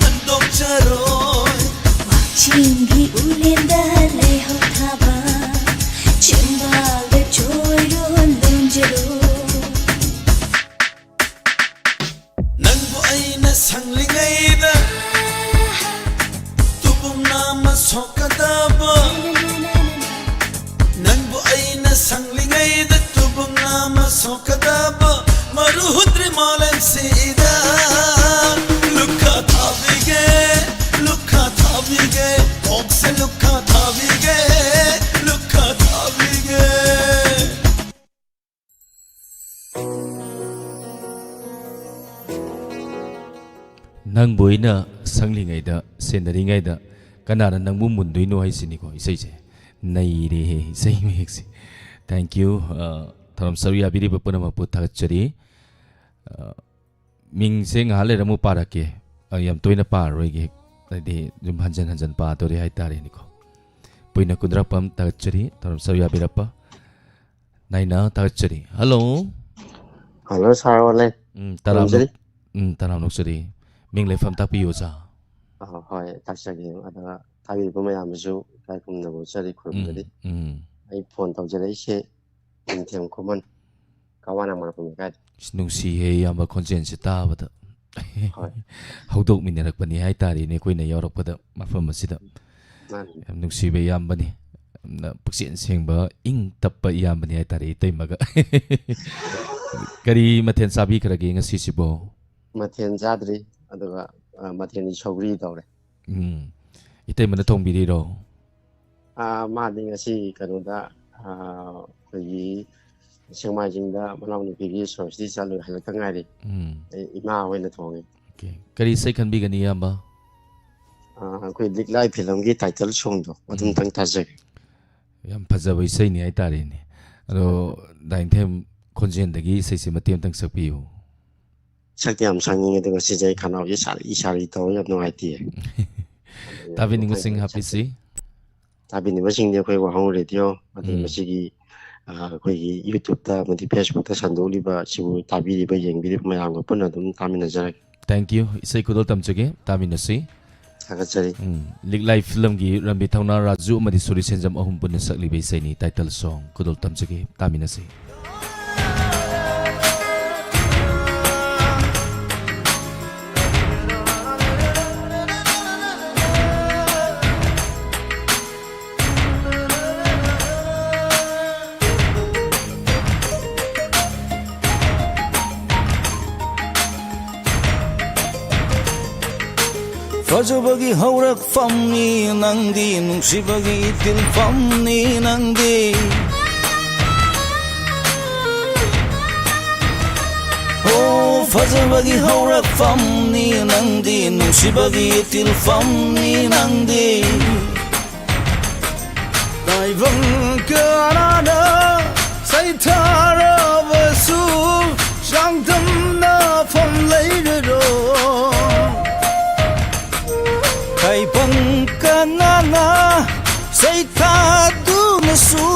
ꯍꯟꯗꯣꯛꯆꯔꯣꯏ꯫ ꯋꯥꯛꯆꯤꯡꯒꯤ ꯎꯂꯦꯟꯗ ꯂꯩꯍꯧ ꯊꯥꯕ ꯆꯦꯡꯕꯥꯜꯗ ꯆꯣꯏꯔꯣ ꯂꯣꯟꯖꯔꯣ꯫ ꯅꯪꯕꯨ ꯑꯩꯅ ꯁꯪꯂꯤꯉꯩꯗ ꯇꯨꯕꯨꯝ ꯅꯥꯝꯃ ꯁꯣꯛꯀꯗꯕ꯫ ꯅꯪꯕꯨ ꯑꯩꯅ ꯁꯪꯂꯤꯉꯩꯗ ꯇꯨꯕꯨꯝ ꯅꯥꯝꯃ ꯁꯣꯛꯀꯗꯕ꯫ ꯃꯔꯨ ꯍꯨꯠꯇ꯭ꯔꯤ ꯃꯥꯂꯦꯝꯁꯤꯗ ꯂꯨꯈꯥ ꯊꯥꯕꯤꯒꯦ, ꯂꯨꯈꯥ ꯊꯥꯕꯤꯒꯦ, ꯀꯣꯛꯁꯦ ꯂꯨꯈꯥ ꯊꯥꯕꯤꯒꯦ, ꯂꯨꯈꯥ ꯊꯥꯕꯤꯒꯦ꯫ ꯅꯪꯕꯨ ꯑꯩꯅ ꯁꯪꯂꯤꯉꯩꯗ, ꯁꯦꯟꯅꯔꯤꯉꯩꯗ ꯀꯅꯥꯅ ꯅꯪꯕꯨ ꯃꯨꯟꯗꯣꯏꯅꯣ ꯍꯥꯏꯁꯤꯅꯤꯀꯣ ꯏꯁꯩꯁꯦ꯫ ꯅꯩꯔꯦꯍꯦ ꯏꯁꯩ ꯃꯌꯦꯛꯁꯦ꯫ Thank you꯫ ꯑ, ꯊꯧꯔꯝ ꯁꯔꯨꯛ ꯌꯥꯕꯤꯔꯤꯕ ꯄꯨꯝꯅꯃꯛꯄꯨ ꯊꯥꯒꯠꯆꯔꯤ꯫ ꯑ, ꯃꯤꯡꯁꯦ ꯉꯥꯏꯍꯥꯛ ꯂꯩꯔ ꯑꯃꯨꯛ ꯄꯥꯔꯛꯀꯦ꯫ ꯑ, ꯌꯥꯝ ꯇꯣꯏꯅ ꯄꯥꯔꯔꯣꯏꯒꯦ꯫ ꯍꯥꯏꯗꯤ ꯁꯨꯝ ꯍꯟꯖꯟ ꯍꯟꯖꯟ ꯄꯥꯗꯣꯔꯦ ꯍꯥꯏꯇꯥꯔꯦꯅꯦꯀꯣ꯫ ꯄꯨꯏꯅ ꯀꯨꯟꯗ꯭ꯔꯛꯄꯝ ꯊꯥꯒꯠꯆꯔꯤ꯫ ꯊꯧꯔꯝ ꯁꯔꯨꯛ ꯌꯥꯕꯤꯔꯛꯄ ꯅꯥꯏꯅ ꯊꯥꯒꯠꯆꯔꯤ꯫ ꯍꯜꯂꯣ꯫ ꯍꯜꯂꯣ, ꯁꯥꯔ ꯑꯣꯂꯦ꯫ ꯎꯝ, ꯇꯔꯥꯝꯅ-, ꯈꯨꯔꯨꯝꯖꯔꯤ꯫ ꯎꯝ, ꯇꯔꯥꯝꯅ ꯑꯣꯛꯆꯔꯤ꯫ ꯃꯤꯡ ꯂꯩꯐꯝ ꯇꯥꯛꯄꯤꯌꯨ, ꯑꯣꯖꯥ꯫ ꯑ, ꯍꯣꯏ, ꯇꯥꯛꯆꯒꯦ꯫ ꯑꯗꯨꯒ ꯇꯥꯕꯤꯔꯤꯕ ꯃꯌꯥꯝꯗꯁꯨ ꯏꯀꯥꯏ ꯈꯨꯝꯅꯕ ꯎꯠꯆꯔꯤ, ꯎꯝ, ꯈꯨꯔꯨꯝꯖꯔꯤ꯫ ꯎꯝ꯫ ꯑꯩ ꯐꯣꯟ ꯇꯧꯖꯔꯛꯏꯁꯦ ꯅꯤꯡꯊꯦꯝ ꯈꯨꯃꯟ, ꯀꯋꯥꯅ ꯃꯔꯛꯄ ꯂꯩꯀꯥꯏꯗ꯫ ꯑꯁ, ꯅꯨꯡꯁꯤꯍꯦ, ꯏꯌꯥꯝꯕ ꯈꯣꯟꯖꯦꯜꯁꯦ ꯇꯥꯕꯗ꯫ ꯍꯣꯏ꯫ ꯍꯧꯗꯣꯛꯃꯤꯟꯅꯔꯛꯄꯅꯤ ꯍꯥꯏꯇꯥꯔꯦꯅꯦ, ꯑꯩꯈꯣꯏꯅ ꯌꯥꯎꯔꯛꯄꯗ ꯃꯐꯝ ꯑꯁꯤꯗ꯫ ꯃꯥꯅꯤ꯫ ꯌꯥꯝ ꯅꯨꯡꯁꯤꯕ ꯏꯌꯥꯝꯕꯅꯤ꯫ ꯌꯥꯝꯅ ꯄꯨꯛꯆꯦꯜ ꯁꯦꯡꯕ, ꯏꯪ ꯇꯞꯄ ꯏꯌꯥꯝꯕꯅꯤ ꯍꯥꯏꯇꯥꯔꯦ, ꯏꯇꯩꯃꯒ꯫ ꯀꯔꯤ ꯃꯊꯦꯜ ꯆꯥꯕꯤꯈ꯭ꯔꯒꯦ ꯉꯁꯤꯁꯤꯕꯣ? ꯃꯊꯦꯜ ꯆꯥꯗ꯭ꯔꯤ, ꯑꯗꯨꯒ, ꯑ, ꯃꯊꯦꯜꯗꯤ ꯁꯧꯒ꯭ꯔꯤ ꯇꯧꯔꯦ꯫ ꯎꯝ꯫ ꯏꯇꯩꯃꯅ ꯊꯣꯡꯕꯤꯔꯤꯔꯣ? ꯑ, ꯃꯥꯗꯤ ꯉꯁꯤ ꯀꯩꯅꯣꯗ, ꯑ, ꯑꯩꯈꯣꯏꯒꯤ ꯁꯦꯛꯃꯥꯏꯖꯤꯡꯗ ꯃꯅꯥꯎꯅꯨꯄꯤꯒꯤ ꯁꯣꯁꯇꯤ ꯆꯠꯂꯨꯏ, ꯍꯜꯂꯛꯇ ꯉꯥꯏꯔꯤ꯫ ꯎꯝ꯫ ꯑꯩ ꯏꯃꯥ ꯍꯣꯏꯅ ꯊꯣꯡꯉꯤ꯫ ꯑꯣꯀꯦ꯫ ꯀꯔꯤ ꯏꯁꯩ ꯈꯟꯕꯤꯒꯅꯤ, ꯏꯌꯥꯝꯕ? ꯑ, ꯑꯩꯈꯣꯏ ꯂꯤꯛꯂꯥꯏ ꯐꯤꯂꯝꯒꯤ ꯇꯥꯏꯇꯜ ꯁꯣꯡꯗꯣ, ꯎꯝ꯫ ꯑꯗꯨꯝꯇꯪ ꯇꯥꯖꯒꯦ꯫ ꯌꯥꯝ ꯐꯖꯕ ꯏꯁꯩꯅꯤ ꯍꯥꯏꯇꯥꯔꯦꯅꯦ꯫ ꯑꯗꯣ, ꯗꯥ ꯏꯪꯊꯦꯝ ꯈꯣꯟꯖꯦꯜꯗꯒꯤ ꯏꯁꯩꯁꯦ ꯃꯇꯦꯛ ꯑꯃꯇꯪ ꯁꯛꯄꯤꯌꯨ꯫ ꯁꯛꯇꯤ ꯌꯥꯝ ꯁꯛꯅꯤꯡꯉꯦ, ꯑꯗꯨꯒ ꯁꯤꯁꯦ ꯑꯩ ꯈꯅꯥꯎꯁꯦ ꯁꯥꯔꯤ ꯁꯥꯔꯤ ꯇꯧꯔ ꯌꯥꯝ ꯅꯨꯡꯉꯥꯏꯇꯦ꯫ ꯇꯥꯕꯤꯅꯤꯡꯕꯁꯤꯡ ꯍꯥꯞꯄꯤꯁꯤ꯫ ꯇꯥꯕꯤꯅꯤꯡꯕꯁꯤꯡꯗꯤ ꯑꯩꯈꯣꯏ ꯋꯥꯍꯪ ꯔꯦꯗꯤꯑꯣ, ꯑꯗꯩ ꯎꯝ꯫ ꯃꯁꯤꯒꯤ, ꯑ, ꯑꯩꯈꯣꯏꯒꯤ YouTube-ꯇ ꯑꯃꯗꯤ Facebook-ꯇ ꯁꯟꯗꯣꯛꯂꯤꯕ ꯁꯤꯕꯨ ꯇꯥꯕꯤꯔꯤꯕ, ꯌꯦꯡꯕꯤꯔꯤꯕ ꯃꯌꯥꯝꯒ ꯄꯨꯟꯅ ꯑꯗꯨꯝ ꯇꯥꯃꯤꯟꯅꯖꯔꯒꯦ꯫ Thank you꯫ ꯏꯁꯩ ꯈꯨꯗꯣꯜ ꯇꯝꯖꯒꯦ, ꯇꯥꯃꯤꯟꯅꯁꯤ꯫ ꯊꯥꯒꯠꯆꯔꯤ꯫ ꯎꯝ, ꯂꯤꯛꯂꯥꯏ ꯐꯤꯂꯝꯒꯤ ꯔꯟꯕꯤꯔ ꯊꯧꯅꯥ, ꯔꯥꯖꯨ ꯑꯃꯗꯤ ꯁꯨꯔꯤ ꯁꯦꯟꯖꯝ ꯑꯍꯨꯝ ꯄꯨꯟꯅ ꯁꯛꯂꯤꯕ ꯏꯁꯩꯅꯤ, ꯇꯥꯏꯇꯜ ꯁꯣꯡ꯫ ꯈꯨꯗꯣꯜ ꯇꯝꯖꯒꯦ, ꯇꯥꯃꯤꯟꯅꯁꯤ꯫ ꯐꯖꯕꯒꯤ ꯍꯧꯔꯛꯐꯝꯅꯤ ꯅꯪꯗꯤ, ꯅꯨꯡꯁꯤꯕꯒꯤ ꯏꯊꯤꯜꯐꯝꯅꯤ ꯅꯪꯗꯤ꯫ ꯑꯣ, ꯐꯖꯕꯒꯤ ꯍꯧꯔꯛꯐꯝꯅꯤ ꯅꯪꯗꯤ, ꯅꯨꯡꯁꯤꯕꯒꯤ ꯏꯊꯤꯜꯐꯝꯅꯤ ꯅꯪꯗꯤ꯫ ꯇꯥꯏꯕꯪ ꯀꯅꯥꯅ ꯁꯩꯊꯥꯔꯕꯁꯨ ꯆꯥꯡꯗꯝꯅꯐꯝ ꯂꯩꯔꯔꯣꯏ꯫ ꯇꯥꯏꯕꯪ ꯀꯅꯥꯅ ꯁꯩꯊꯥꯗꯨꯅꯁꯨ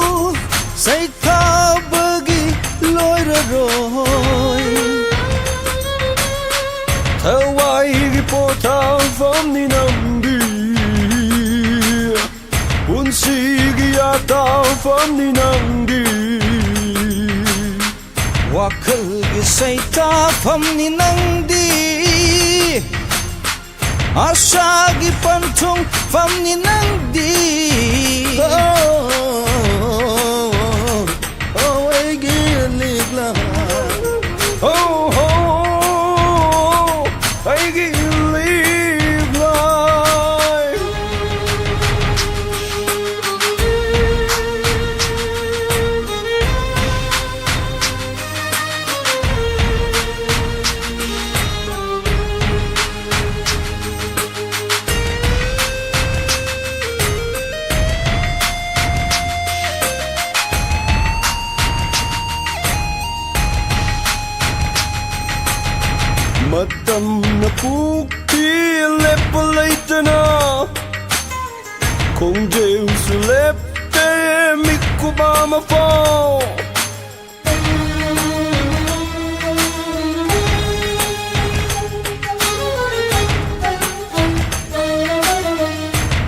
ꯁꯩꯊꯥꯕꯒꯤ ꯂꯣꯏꯔꯔꯣꯏ꯫ ꯊꯋꯥꯏꯒꯤ ꯄꯣꯊꯥꯐꯝꯅꯤ ꯅꯪꯗꯤ, ꯄꯨꯟꯁꯤꯒꯤ ꯑꯇꯥꯐꯝꯅꯤ ꯅꯪꯗꯤ꯫ ꯋꯥꯈꯜꯒꯤ ꯁꯩꯇꯥꯐꯝꯅꯤ ꯅꯪꯗꯤ, ꯑꯁꯥꯒꯤ ꯄꯟꯊꯨꯡꯐꯝꯅꯤ ꯅꯪꯗꯤ꯫ ꯑꯣ, ꯑꯣ, ꯑꯩꯒꯤ ꯂꯤꯛꯂꯥ꯫ ꯑꯣ, ꯑꯣ, ꯑꯩꯒꯤ ꯂꯤꯛꯂꯥꯏ꯫ ꯃꯇꯝꯅ ꯄꯨꯈꯤ ꯂꯦꯞꯄ ꯂꯩꯇꯅ, ꯈꯣꯡꯖꯦꯜꯁꯨ ꯂꯦꯞꯇꯦ ꯃꯤꯀꯨꯞ ꯑꯃꯐꯥꯎ꯫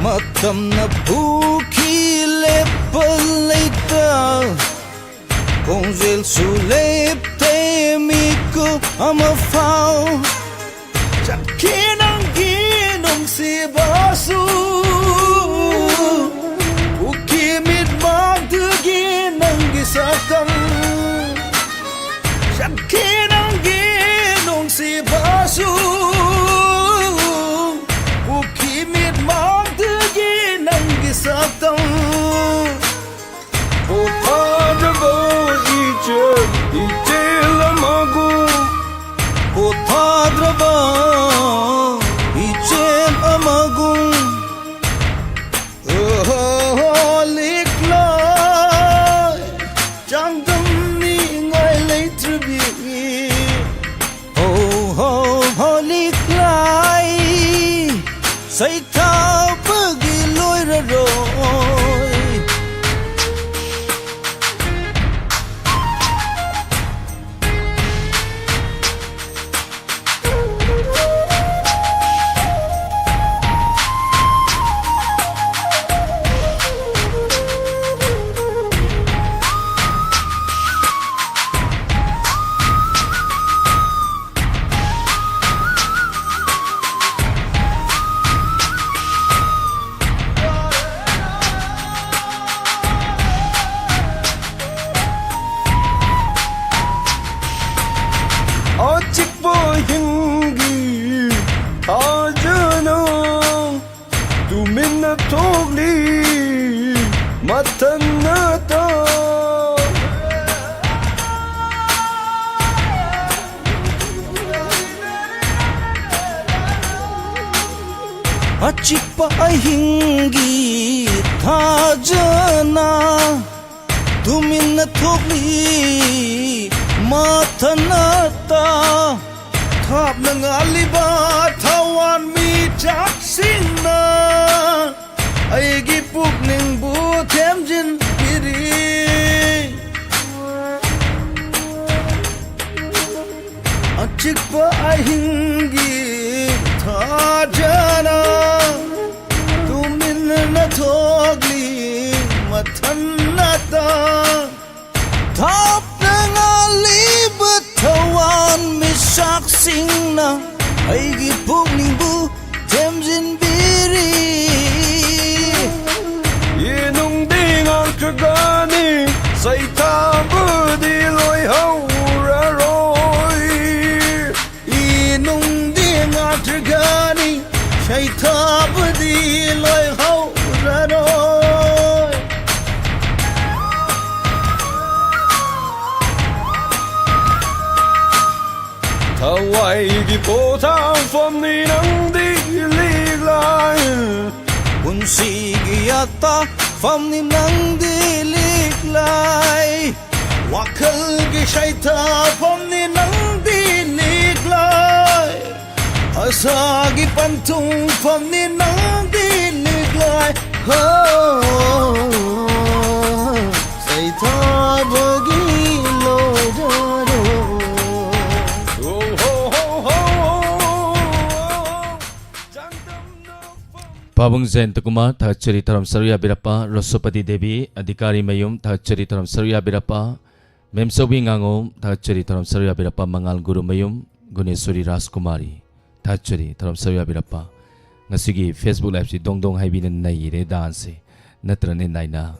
ꯃꯇꯝꯅ ꯄꯨꯈꯤ ꯂꯦꯞꯄ ꯂꯩꯇ, ꯈꯣꯡꯖꯦꯜꯁꯨ ꯂꯦꯞꯇꯦ ꯃꯤꯀꯨꯞ ꯑꯃꯐꯥꯎ꯫ ꯆꯠꯈꯤ ꯅꯪꯒꯤ ꯅꯨꯡꯁꯤꯕꯁꯨ, ꯎꯈꯤ ꯃꯤꯠꯃꯛꯇꯒꯤ ꯅꯪꯒꯤ ꯁꯛꯇꯝ꯫ ꯆꯠꯈꯤ ꯅꯪꯒꯤ ꯅꯨꯡꯁꯤꯕꯁꯨ, ꯃꯊꯟꯅꯇ꯫ ꯑꯆꯤꯛꯄ ꯑꯍꯤꯡꯒꯤ ꯊꯥꯖꯅ ꯇꯨꯃꯤꯟꯅ ꯊꯣꯛꯂꯤ ꯃꯊꯟꯅꯇ꯫ ꯊꯥꯞꯅ ꯉꯥꯜꯂꯤꯕ ꯊꯋꯥꯟ ꯃꯤꯆꯥꯛꯁꯤꯡꯅ ꯑꯩꯒꯤ ꯄꯨꯛꯅꯤꯡꯕꯨ ꯊꯦꯝꯖꯤꯟꯕꯤꯔꯤ꯫ ꯑꯆꯤꯛꯄ ꯑꯍꯤꯡꯒꯤ ꯊꯥꯖꯅ ꯇꯨꯃꯤꯟꯅ ꯊꯣꯛꯂꯤ ꯃꯊꯟꯅꯇ꯫ ꯊꯥꯞꯅ ꯉꯥꯜꯂꯤꯕ ꯊꯋꯥꯟ ꯃꯤꯆꯥꯛꯁꯤꯡꯅ ꯑꯩꯒꯤ ꯄꯨꯛꯅꯤꯡꯕꯨ ꯊꯦꯝꯖꯤꯟꯕꯤꯔꯤ꯫ ꯏꯅꯨꯡꯗꯤ ꯉꯥꯛꯇ꯭ꯔꯒꯅꯤ, ꯁꯩꯊꯥꯕꯗꯤ ꯂꯣꯏꯍꯧꯔꯔꯣꯏ꯫ ꯏꯅꯨꯡꯗꯤ ꯉꯥꯛꯇ꯭ꯔꯒꯅꯤ, ꯁꯩꯊꯥꯕꯗꯤ ꯂꯣꯏꯍꯧꯔꯔꯣꯏ꯫ ꯊꯋꯥꯏꯒꯤ ꯄꯣꯊꯥꯐꯝꯅꯤ ꯅꯪꯗꯤ ꯂꯤꯛꯂꯥꯏ꯫ ꯄꯨꯟꯁꯤꯒꯤ ꯑꯇꯥꯐꯝꯅꯤ ꯅꯪꯗꯤ ꯂꯤꯛꯂꯥꯏ꯫ ꯋꯥꯈꯜꯒꯤ ꯁꯩꯊꯥꯐꯝꯅꯤ ꯅꯪꯗꯤ ꯂꯤꯛꯂꯥꯏ꯫ ꯑꯁꯥꯒꯤ ꯄꯟꯊꯨꯡꯐꯝꯅꯤ ꯅꯪꯗꯤ ꯂꯤꯛꯂꯥꯏ꯫ ꯍꯣ, ꯁꯩꯊꯥꯕꯒꯤ ꯂꯣꯏꯖꯔꯣ꯫ ꯍꯣ, ꯍꯣ, ꯍꯣ, ꯍꯣ, ꯍꯣ꯫ ꯄꯥꯕꯨꯡ ꯖꯌꯟꯇ ꯀꯨꯃꯥꯔ, ꯊꯥꯒꯠꯆꯔꯤ ꯊꯧꯔꯝ ꯁꯔꯨꯛ ꯌꯥꯕꯤꯔꯛꯄ꯫ ꯔꯣꯁꯣꯄꯇꯤ ꯗꯦꯕꯤ, ꯑꯙꯤꯀꯥꯔꯤ ꯃꯌꯨꯝ, ꯊꯥꯒꯠꯆꯔꯤ ꯊꯧꯔꯝ ꯁꯔꯨꯛ ꯌꯥꯕꯤꯔꯛꯄ꯫ ꯃꯦꯝꯆꯧꯕꯤ ꯉꯥꯉꯣꯝ, ꯊꯥꯒꯠꯆꯔꯤ ꯊꯧꯔꯝ ꯁꯔꯨꯛ ꯌꯥꯕꯤꯔꯛꯄ꯫ ꯃꯉꯥꯜ ꯒꯨꯔꯨꯃꯌꯨꯝ, ꯒꯨꯅꯦꯁꯣꯔꯤ ꯔꯥꯖꯀꯨꯃꯥꯔꯤ, ꯊꯥꯒꯠꯆꯔꯤ ꯊꯧꯔꯝ ꯁꯔꯨꯛ ꯌꯥꯕꯤꯔꯛꯄ꯫ ꯉꯁꯤꯒꯤ Facebook Live ꯁꯤ ꯗꯣꯡ ꯗꯣꯡ ꯍꯥꯏꯕꯤꯅ ꯅꯩꯔꯦ dance ꯁꯦ, ꯅꯠꯇ꯭ꯔꯅꯦ ꯅꯥꯏꯅ?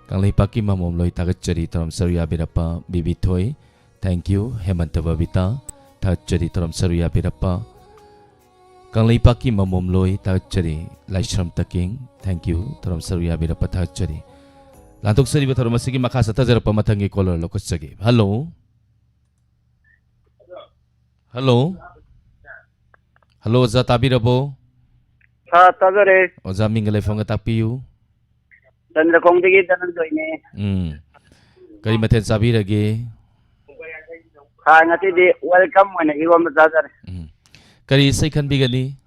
ꯀꯪꯂꯩꯄꯥꯛꯀꯤ ꯃꯃꯣꯝꯂꯣꯏ, ꯊꯥꯒꯠꯆꯔꯤ ꯊꯧꯔꯝ ꯁꯔꯨꯛ ꯌꯥꯕꯤꯔꯛꯄ꯫ ꯕꯤꯕꯤ ꯊꯣꯏ, thank you꯫ ꯍꯦꯃꯟꯇ ꯕꯕꯤꯇꯥ, ꯊꯥꯒꯠꯆꯔꯤ ꯊꯧꯔꯝ ꯁꯔꯨꯛ ꯌꯥꯕꯤꯔꯛꯄ꯫ ꯀꯪꯂꯩꯄꯥꯛꯀꯤ ꯃꯃꯣꯝꯂꯣꯏ, ꯊꯥꯒꯠꯆꯔꯤ꯫ ꯂꯥꯏꯁ꯭ꯔꯝ ꯇꯀꯦꯡ, thank you ꯊꯧꯔꯝ ꯁꯔꯨꯛ ꯌꯥꯕꯤꯔꯛꯄ, ꯊꯥꯒꯠꯆꯔꯤ꯫ ꯂꯥꯟꯊꯣꯛꯆꯔꯤꯕ ꯊꯧꯔꯝ ꯑꯁꯤꯒꯤ ꯃꯈꯥ ꯆꯠꯊꯖꯔꯛꯄ ꯃꯊꯪꯒꯤ caller ꯂꯧꯈꯠꯆꯒꯦ꯫ Hello꯫ Hello꯫ Hello, ꯑꯣꯖꯥ ꯇꯥꯕꯤꯔꯕꯣ? ꯁꯥꯔ, ꯇꯥꯖꯔꯦ꯫ ꯑꯣꯖꯥ, ꯃꯤꯡꯒ ꯂꯩꯐꯝꯒ ꯇꯥꯛꯄꯤꯌꯨ꯫ ꯆꯟꯗ꯭ꯔꯈꯣꯡꯗꯒꯤ ꯙꯅꯟꯖꯣꯏꯅꯦ꯫ ꯎꯝ꯫ ꯀꯔꯤ ꯃꯊꯦꯜ ꯆꯥꯕꯤꯔꯒꯦ? ꯁꯥꯔ, ꯉꯁꯤꯗꯤ welcome ꯑꯣꯏꯅ ꯏꯔꯣꯝꯕ ꯆꯥꯖꯔꯦ꯫ ꯎꯝ꯫ ꯀꯔꯤ ꯏꯁꯩ ꯈꯟꯕꯤꯒꯅꯤ?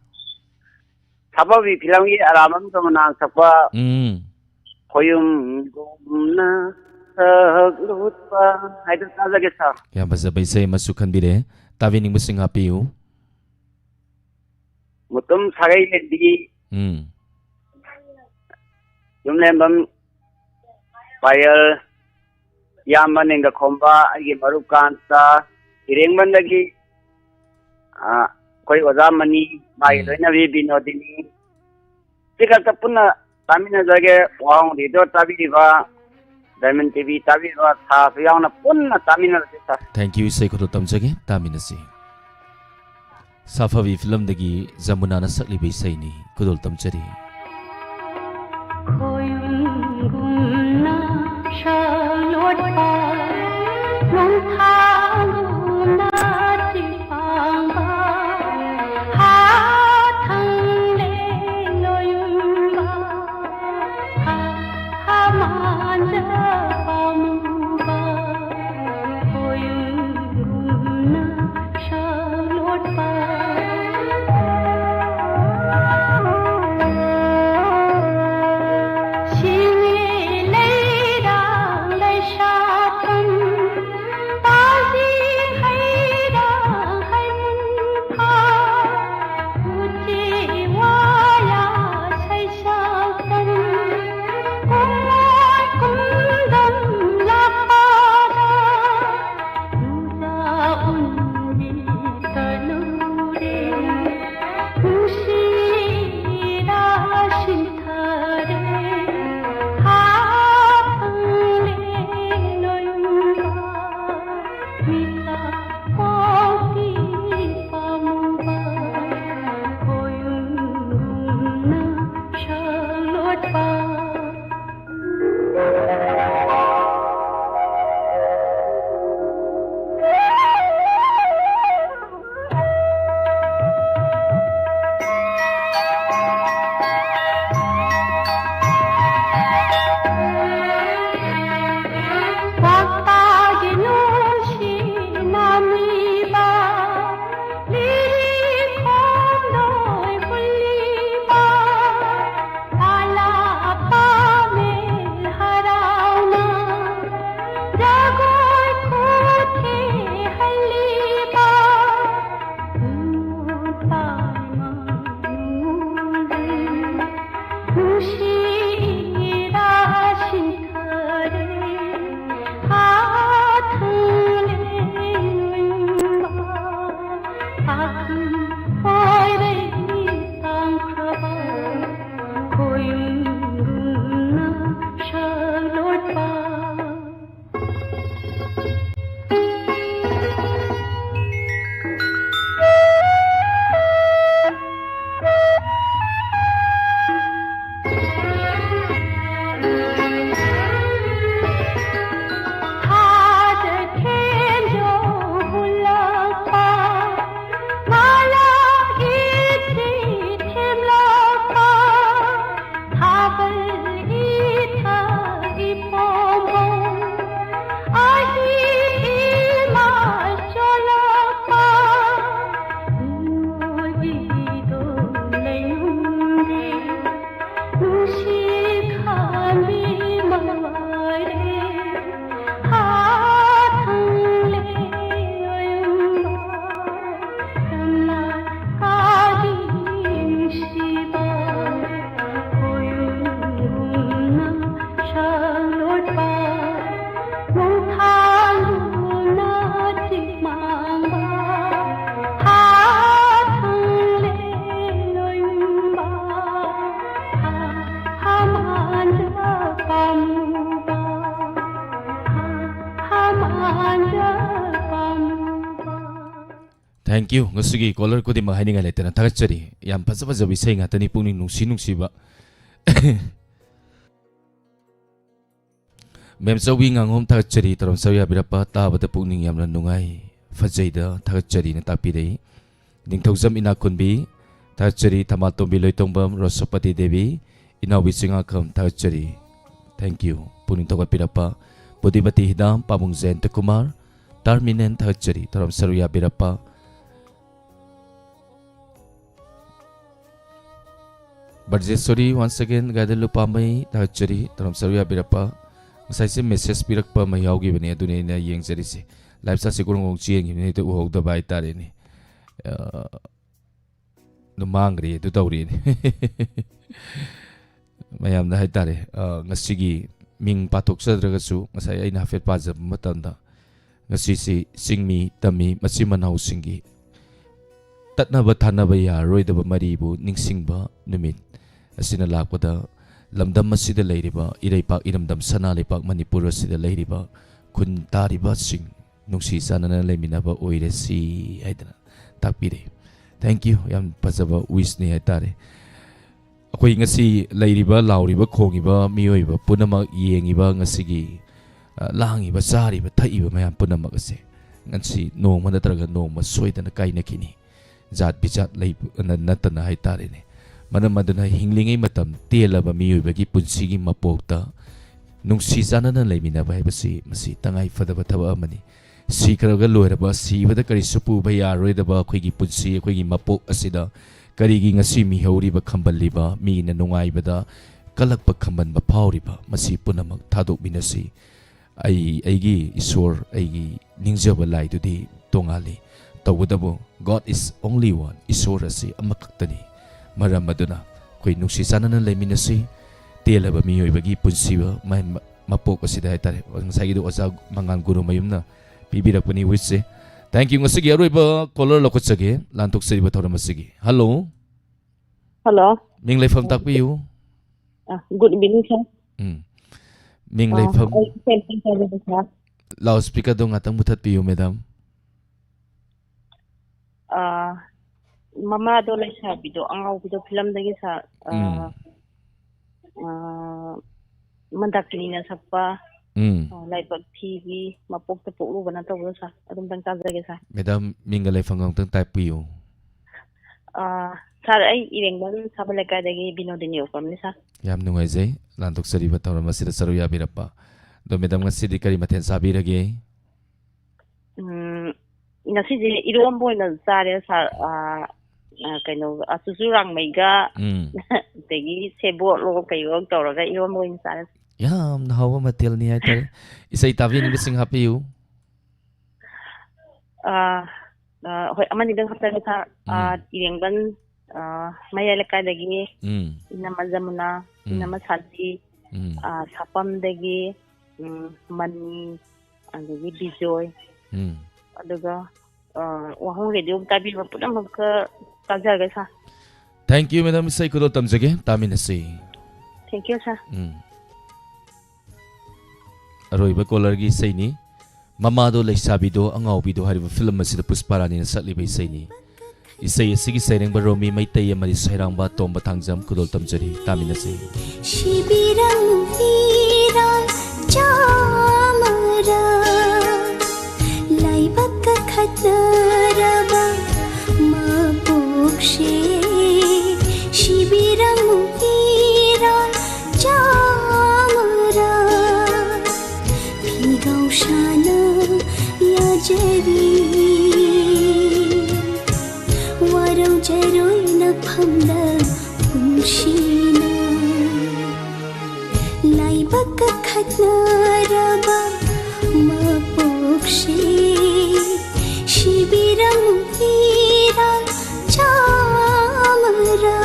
ꯁꯥꯐꯕꯤ ꯐꯤꯂꯝꯒꯤ ꯑꯔꯥꯕꯝ ꯖꯃꯨꯅꯥꯅ ꯁꯛꯄ ꯎꯝ꯫ ꯈꯣꯌꯨꯝꯒꯨꯝꯅ ꯁꯛꯂꯨꯠꯄ ꯍꯥꯏꯗꯨ ꯇꯥꯖꯒꯦ, ꯁꯥꯔ꯫ ꯌꯥꯝ ꯐꯖꯕ ꯏꯁꯩ ꯑꯃꯁꯨ ꯈꯟꯕꯤꯔꯦ꯫ ꯇꯥꯕꯤꯅꯤꯡꯕꯁꯤꯡ ꯍꯥꯞꯄꯤꯌꯨ꯫ ꯃꯨꯇꯨꯝ ꯁꯥꯒꯩ ꯂꯦꯝꯕꯤ, ꯎꯝ꯫ ꯌꯨꯝꯂꯦꯝꯕꯝ ꯄꯥꯌꯜ, ꯏꯌꯥꯝꯕ ꯅꯤꯡꯗꯈꯣꯝꯕ, ꯑꯩꯒꯤ ꯃꯔꯨꯞ ꯀꯥꯟꯇ, ꯏꯔꯦꯡꯕꯝꯗꯒꯤ, ꯑ, ꯑꯩꯈꯣꯏ ꯑꯣꯖꯥ ꯃꯅꯤ, ꯃꯥꯒꯤ ꯎꯝ꯫ ꯂꯣꯏꯅꯕꯤ ꯕꯤꯅꯣꯗꯤꯅꯤ, ꯁꯤ ꯈꯛꯇ ꯄꯨꯟꯅ ꯇꯥꯃꯤꯟꯅꯖꯒꯦ꯫ ꯋꯥꯍꯪ ꯔꯦꯗꯤꯑꯣ ꯇꯥꯕꯤꯔꯤꯕ, ꯗꯥꯏꯃꯟ ꯇꯤꯚꯤ ꯇꯥꯕꯤꯔꯤꯕ ꯁꯥꯔꯁꯨ ꯌꯥꯎꯅ ꯄꯨꯟꯅ ꯇꯥꯃꯤꯟꯅꯔꯁꯤ, ꯁꯥꯔ꯫ Thank you, ꯏꯁꯩ ꯈꯨꯗꯣꯜ ꯇꯝꯖꯒꯦ, ꯇꯥꯃꯤꯟꯅꯁꯤ꯫ ꯁꯥꯐꯕꯤ ꯐꯤꯂꯝꯗꯒꯤ ꯖꯃꯨꯅꯥꯅ ꯁꯛꯂꯤꯕ ꯏꯁꯩꯅꯤ, ꯈꯨꯗꯣꯜ ꯇꯝꯖꯔꯤ꯫ ꯈꯣꯌꯨꯝꯒꯨꯝꯅ ꯁꯛꯂꯣꯠꯄ, ꯅꯣꯡꯊꯥꯒꯨꯝꯅ ꯆꯤꯄꯥꯡꯕ, ꯍꯥꯊꯪ ꯂꯦꯡ ꯂꯣꯌꯨꯝꯕ, ꯍꯥ, ꯍꯥ ꯃꯥꯟꯖ ꯄꯥꯝꯃꯨꯕ, ꯈꯣꯌꯨꯝꯒꯨꯝꯅ ꯁꯛꯂꯣꯠꯄ꯫ ꯁꯤꯡꯂꯩ ꯂꯩꯔꯥꯡ ꯂꯩꯁꯥꯐꯝ Thank you. ꯉꯁꯤꯒꯤ caller ꯈꯨꯗꯤꯡꯃꯛ ꯍꯥꯏꯅꯤꯡꯉꯥꯏ ꯂꯩꯇꯅ ꯊꯥꯒꯠꯆꯔꯤ꯫ ꯌꯥꯝ ꯐꯖ ꯐꯖꯕ ꯏꯁꯩ ꯉꯥꯛꯇꯅꯤ, ꯄꯨꯛꯅꯤꯡ ꯅꯨꯡꯁꯤ ꯅꯨꯡꯁꯤꯕ꯫ ꯃꯦꯝ ꯆꯧꯕꯤ ꯉꯥꯉꯣꯝ ꯊꯥꯒꯠꯆꯔꯤ, ꯇꯧꯔꯝ ꯁꯔꯨꯛ ꯌꯥꯕꯤꯔꯛꯄ ꯇꯥꯕꯗ ꯄꯨꯛꯅꯤꯡ ꯌꯥꯝꯅ ꯅꯨꯡꯉꯥꯏ, ꯐꯖꯩꯗ ꯊꯥꯒꯠꯆꯔꯤꯅ ꯇꯥꯛꯄꯤꯔꯛꯏ꯫ ꯅꯤꯡꯊꯧꯖꯝ ꯏꯅꯥꯛꯈꯨꯟꯕꯤ ꯊꯥꯒꯠꯆꯔꯤ, ꯊꯝꯕꯥꯜꯇꯣꯝꯕꯤ ꯂꯣꯏꯇꯣꯡꯕꯝ ꯔꯣꯁꯣꯄꯇꯤ ꯗꯦꯕꯤ, ꯏꯅꯥꯎꯕꯤ ꯆꯤꯉꯥꯈꯝ ꯊꯥꯒꯠꯆꯔꯤ꯫ Thank you꯫ ꯄꯨꯛꯅꯤꯡ ꯊꯧꯒꯠꯄꯤꯔꯛꯄ ꯕꯨꯙꯤꯃꯇꯤ ꯍꯤꯗꯥꯝ, ꯄꯥꯕꯨꯡ ꯖꯌꯟꯇ ꯀꯨꯃꯥꯔ, ꯇꯥꯔꯃꯤꯅꯦꯟ ꯊꯥꯒꯠꯆꯔꯤ, ꯇꯧꯔꯝ ꯁꯔꯨꯛ ꯌꯥꯕꯤꯔꯛꯄ꯫ ꯕ꯭ꯔꯖꯦꯁꯣꯔꯤ once again, ꯒꯥꯏꯗ ꯂꯨꯄꯥꯃꯩ ꯊꯥꯒꯠꯆꯔꯤ, ꯇꯧꯔꯝ ꯁꯔꯨꯛ ꯌꯥꯕꯤꯔꯛꯄ꯫ ꯉꯁꯥꯏꯁꯦ message ꯄꯤꯔꯛꯄ ꯑꯃ ꯌꯥꯎꯈꯤꯕꯅꯦ, ꯑꯗꯨꯅꯦ ꯑꯩꯅ ꯌꯦꯡꯖꯔꯤꯁꯦ꯫ Live chatꯁꯦ ꯒꯣꯔꯣꯡ ꯒꯣꯔꯣꯡ ꯆꯦꯟꯈꯤꯕꯅꯦ, ꯍꯦꯛꯇ ꯎꯍꯧꯗꯕ ꯍꯥꯏꯇꯥꯔꯦꯅꯦ꯫ ꯑ, ꯑꯗꯨ ꯃꯥꯡꯈ꯭ꯔꯦ, ꯑꯗꯨ ꯇꯧꯔꯦꯅꯦ꯫ ꯃꯌꯥꯝꯗ ꯍꯥꯏꯇꯥꯔꯦ, ꯑ, ꯉꯁꯤꯒꯤ ꯃꯤꯡ ꯄꯥꯊꯣꯛꯆꯗ꯭ꯔꯒꯁꯨ ꯉꯁꯥꯏ ꯑꯩꯅ ꯍꯥꯏꯐꯦꯠ ꯄꯥꯖꯕ ꯃꯇꯝꯗ ꯉꯁꯤꯁꯤ ꯆꯤꯡꯃꯤ ꯇꯝꯃꯤ ꯃꯆꯤꯟ ꯃꯅꯥꯎꯁꯤꯡꯒꯤ ꯇꯠꯅꯕ ꯊꯥꯅꯕ ꯌꯥꯔꯔꯣꯏꯗꯕ ꯃꯔꯤꯕꯨ ꯅꯤꯡꯁꯤꯡꯕ ꯅꯨꯃꯤꯠ ꯑꯁꯤꯅ ꯂꯥꯛꯄꯗ, ꯂꯝꯗꯝ ꯑꯁꯤꯗ ꯂꯩꯔꯤꯕ ꯏꯔꯩꯄꯥꯛ ꯏꯔꯝꯗꯝ ꯁꯅꯥ ꯂꯩꯄꯥꯛ ꯃꯅꯤꯄꯨꯔ ꯑꯁꯤꯗ ꯂꯩꯔꯤꯕ ꯈꯨꯟ ꯇꯥꯔꯤꯕꯁꯤꯡ ꯅꯨꯡꯁꯤ ꯆꯥꯟꯅꯅ ꯂꯩꯃꯤꯟꯅꯕ ꯑꯣꯏꯔꯁꯤ ꯍꯥꯏꯗꯅ ꯇꯥꯛꯄꯤꯔꯦ꯫ Thank you꯫ ꯌꯥꯝ ꯐꯖꯕ wishꯅꯤ ꯍꯥꯏꯇꯥꯔꯦ꯫ ꯑꯩꯈꯣꯏ ꯉꯁꯤ ꯂꯩꯔꯤꯕ, ꯂꯥꯎꯔꯤꯕ, ꯈꯣꯡꯉꯤꯕ ꯃꯤꯑꯣꯏꯕ ꯄꯨꯝꯅꯃꯛ, ꯌꯦꯡꯉꯤꯕ ꯉꯁꯤꯒꯤ, ꯑ, ꯂꯥꯡꯉꯤꯕ, ꯆꯥꯔꯤꯕ, ꯊꯛꯏꯕ ꯃꯌꯥꯝ ꯄꯨꯝꯅꯃꯛ ꯑꯁꯦ ꯉꯁꯤ ꯅꯣꯡꯃ ꯅꯠꯇ꯭ꯔꯒ ꯅꯣꯡꯃ ꯁꯣꯏꯗꯅ ꯀꯥꯏꯅꯈꯤꯅꯤ꯫ ꯖꯥꯠ ꯕꯤꯖꯥꯠ ꯂꯩꯕ ꯅ-, ꯅꯠꯇꯅ ꯍꯥꯏꯇꯥꯔꯦꯅꯦ꯫ ꯃꯔꯝ ꯑꯗꯨꯅ ꯍꯤꯡꯂꯤꯉꯩ ꯃꯇꯝ ꯇꯦꯜꯂꯕ ꯃꯤꯑꯣꯏꯕꯒꯤ ꯄꯨꯟꯁꯤꯒꯤ ꯃꯄꯣꯛꯇ ꯅꯨꯡꯁꯤ ꯆꯥꯟꯅꯅ ꯂꯩꯃꯤꯟꯅꯕ ꯍꯥꯏꯕꯁꯤ ꯃꯁꯤ ꯇꯉꯥꯏ ꯐꯗꯕ ꯊꯕꯛ ꯑꯃꯅꯤ꯫ ꯁꯤꯈ꯭ꯔꯒ ꯂꯣꯏꯔꯕ, ꯁꯤꯕꯗ ꯀꯔꯤꯁꯨ ꯄꯨꯕ ꯌꯥꯔꯣꯏꯗꯕ ꯑꯩꯈꯣꯏꯒꯤ ꯄꯨꯟꯁꯤ, ꯑꯩꯈꯣꯏꯒꯤ ꯃꯄꯣꯛ ꯑꯁꯤꯗ ꯀꯔꯤꯒꯤ ꯉꯁꯤ ꯃꯤꯍꯧꯔꯤꯕ, ꯈꯝꯕꯜꯂꯤꯕ, ꯃꯤꯅ ꯅꯨꯡꯉꯥꯏꯕꯗ ꯀꯜꯂꯛꯄ, ꯈꯝꯕꯟꯕ ꯐꯥꯎꯔꯤꯕ, ꯃꯁꯤ ꯄꯨꯝꯅꯃꯛ ꯊꯥꯗꯣꯛꯃꯤꯟꯅꯁꯤ꯫ ꯑꯩ, ꯑꯩꯒꯤ ꯏꯁꯣꯔ, ꯑꯩꯒꯤ ꯅꯤꯡꯖꯕ ꯂꯥꯏꯗꯨꯗꯤ ꯇꯣꯉꯥꯜꯂꯤ꯫ ꯇꯧꯕꯇꯕꯨ, God is only one, ꯏꯁꯣꯔ ꯑꯁꯤ ꯑꯃꯈꯛꯇꯅꯤ꯫ ꯃꯔꯝ ꯑꯗꯨꯅ ꯑꯩꯈꯣꯏ ꯅꯨꯡꯁꯤ ꯆꯥꯟꯅꯅ ꯂꯩꯃꯤꯟꯅꯁꯤ꯫ ꯇꯦꯜꯂꯕ ꯃꯤꯑꯣꯏꯕꯒꯤ ꯄꯨꯟꯁꯤ ꯃ-, ꯃ-, ꯃꯄꯣꯛ ꯑꯁꯤꯗ ꯍꯥꯏꯇꯥꯔꯦ, ꯉꯁꯥꯏꯒꯤꯗꯣ ꯑꯣꯖꯥ ꯃꯉꯥꯟ ꯒꯨꯔꯨꯃꯌꯨꯝꯅ ꯄꯤꯕꯤꯔꯛꯄꯅꯤ wishꯁꯦ꯫ Thank you꯫ ꯉꯁꯤꯒꯤ ꯑꯔꯣꯏꯕ caller ꯂꯧꯈꯠꯆꯒꯦ ꯂꯥꯟꯊꯣꯛꯆꯔꯤꯕ ꯊꯧꯔꯝ ꯑꯁꯤꯒꯤ꯫ Hello꯫ Hello꯫ ꯃꯤꯡ ꯂꯩꯐꯝ ꯇꯥꯛꯄꯤꯌꯨ꯫ ꯑ, good evening, sir꯫ ꯎꯝ꯫ ꯃꯤꯡ ꯑ, ꯂꯩꯐꯝ꯫ ꯑꯩ ꯁꯦꯟꯇ꯭ꯔꯦꯜ ꯁꯔꯚꯤꯁꯇ, sir꯫ Loud speakerꯗꯣ ꯉꯥꯛꯇꯪ ꯃꯨꯊꯠꯄꯤꯌꯨ, madam꯫ ꯑꯥ, ꯃꯃꯥꯗꯣ ꯂꯩꯁꯥꯕꯤꯗꯣ ꯑꯉꯥꯎꯕꯤꯗꯣ ꯐꯤꯂꯝꯗꯒꯤ ꯁꯥ-, ꯑꯥ, ꯎꯝ꯫ ꯑꯥ, ꯃꯟꯗꯥꯀꯤꯅꯤꯅ ꯁꯛꯄ, ꯎꯝ꯫ ꯑꯥ, ꯂꯥꯏꯕꯛ ꯊꯤꯕꯤ, ꯃꯄꯣꯛꯇ ꯄꯣꯛꯂꯨꯕꯅ ꯇꯧꯕꯗꯣ ꯁꯥꯔ, ꯑꯗꯨꯝꯇꯪ ꯇꯥꯖꯒꯦ ꯁꯥꯔ꯫ ꯃꯦꯗꯥꯝ, ꯃꯤꯡꯒ ꯂꯩꯐꯝꯒ ꯑꯃꯨꯛꯇꯪ ꯇꯥꯛꯄꯤꯌꯨ꯫ ꯑꯥ, ꯁꯥꯔ, ꯑꯩ ꯏꯔꯦꯡꯕꯝ ꯁꯥꯕ ꯂꯩꯀꯥꯏꯗꯒꯤ ꯕꯤꯅꯣꯗꯤꯅꯤ ꯑꯣꯛꯄꯝꯅꯤ ꯁꯥꯔ꯫ ꯌꯥꯝ ꯅꯨꯡꯉꯥꯏꯖꯩ ꯂꯥꯟꯊꯣꯛꯆꯔꯤꯕ ꯊꯧꯔꯝ ꯑꯁꯤꯗ ꯁꯔꯨꯛ ꯌꯥꯕꯤꯔꯛꯄ꯫ ꯑꯗꯣ ꯃꯦꯗꯥꯝ, ꯉꯁꯤꯗꯤ ꯀꯔꯤ ꯃꯊꯦꯜ ꯆꯥꯕꯤꯔꯒꯦ? ꯎꯝ, ꯉꯁꯤꯁꯦ ꯏꯔꯣꯝꯕ ꯑꯣꯏꯅ ꯆꯥꯔꯦ ꯁꯥꯔ꯫ ꯑꯥ, ꯑꯥ, ꯀꯩꯅꯣ, ꯑꯥ, ꯆꯨꯖꯨꯔꯥꯡꯃꯩꯒ ꯎꯝ꯫ ꯑꯗꯒꯤ ꯁꯦꯕꯣꯠꯂꯣ ꯀꯩꯑꯣ ꯇꯧꯔꯒ ꯏꯔꯣꯝꯕ ꯑꯣꯏꯅ ꯆꯥꯔꯦ꯫ ꯌꯥꯝꯅ ꯍꯥꯎꯕ ꯃꯊꯦꯜꯅꯤ ꯍꯥꯏꯇꯥꯔꯦ꯫ ꯏꯁꯩ ꯇꯥꯕꯤꯅꯤꯡꯕꯁꯤꯡ ꯍꯥꯞꯄꯤꯌꯨ꯫ ꯑꯥ, ꯑꯥ, ꯍꯣꯏ, ꯑꯃꯅꯤꯗꯪ ꯍꯥꯞꯆꯔꯦ ꯁꯥꯔ꯫ ꯑꯥ, ꯎꯝ꯫ ꯏꯔꯦꯡꯕꯝ, ꯑꯥ, ꯃꯌꯥꯏ ꯂꯩꯀꯥꯏꯗꯒꯤ ꯎꯝ꯫ ꯏꯅꯝꯃ ꯖꯃꯨꯅꯥ, ꯎꯝ꯫ ꯏꯅꯝꯃ ꯁꯥꯟꯇꯤ, ꯎꯝ꯫ ꯑꯥ, ꯁꯥꯄꯝꯗꯒꯤ, ꯎꯝ, ꯃꯅꯤ, ꯑꯗꯒꯤ ꯕꯤꯖꯣꯏ, ꯎꯝ꯫ ꯑꯗꯨꯒ, ꯑ, ꯋꯥꯍꯣꯡ ꯔꯦꯗꯤꯑꯣ ꯇꯥꯕꯤꯕ ꯄꯨꯝꯅꯃꯛꯀ ꯇꯥꯖꯔꯒꯦ, ꯁꯥꯔ꯫ Thank you, madam. ꯏꯁꯩ ꯈꯨꯗꯣꯜ ꯇꯝꯖꯒꯦ, ꯇꯥꯃꯤꯟꯅꯁꯤ꯫ Thank you, sir꯫ ꯎꯝ꯫ ꯑꯔꯣꯏꯕ ꯀꯣꯂꯔꯒꯤ ꯏꯁꯩꯅꯤ꯫ ꯃꯃꯥꯗꯣ ꯂꯩꯁꯥꯕꯤꯗꯣ ꯑꯉꯥꯎꯕꯤꯗꯣ ꯍꯥꯏꯔꯤꯕ ꯐꯤꯂꯝ ꯑꯁꯤꯗ ꯄꯨꯁꯄꯥꯔꯥꯅꯤꯅ ꯁꯛꯂꯤꯕ ꯏꯁꯩꯅꯤ꯫ ꯏꯁꯩ ꯑꯁꯤꯒꯤ ꯁꯩꯔꯦꯡꯕ ꯔꯣꯃꯤ ꯃꯩꯇꯩ ꯑꯃꯗꯤ ꯁꯩꯔꯥꯡꯕ ꯇꯣꯝꯕ ꯊꯥꯡꯖꯝ꯫ ꯈꯨꯗꯣꯜ ꯇꯝꯖꯔꯤ, ꯇꯥꯃꯤꯟꯅꯁꯤ꯫ ꯁꯤꯕꯤꯔꯝ ꯏꯔꯥꯜ ꯆꯥꯃꯔ, ꯂꯥꯏꯕꯛ ꯀꯈꯠꯅꯔꯕ ꯃꯄꯣꯛꯁꯦ, ꯁꯤꯕꯤꯔꯝ ꯏꯔꯥꯜ ꯆꯥꯃꯔ, ꯐꯤꯒꯧ ꯁꯥꯅ ꯌꯥꯖꯔꯤ꯫ ꯋꯥꯔꯧꯖꯔꯣꯏ ꯅꯐꯝꯗ ꯄꯨꯟꯁꯤꯅ꯫ ꯂꯥꯏꯕꯛ ꯀꯈꯠꯅꯔꯕ ꯃꯄꯣꯛꯁꯦ, ꯁꯤꯕꯤꯔꯝ ꯏꯔꯥꯜ ꯆꯥꯃꯔ꯫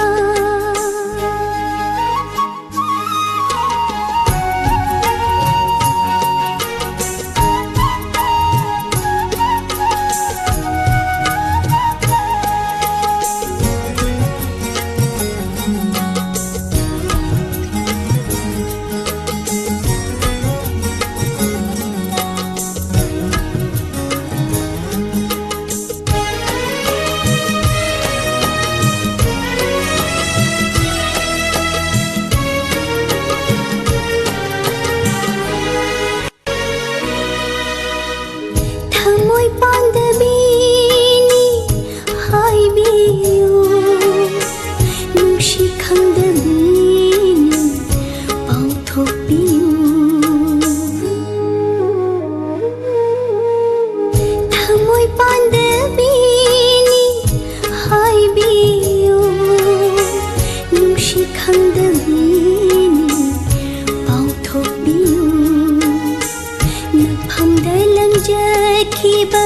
ꯏꯕ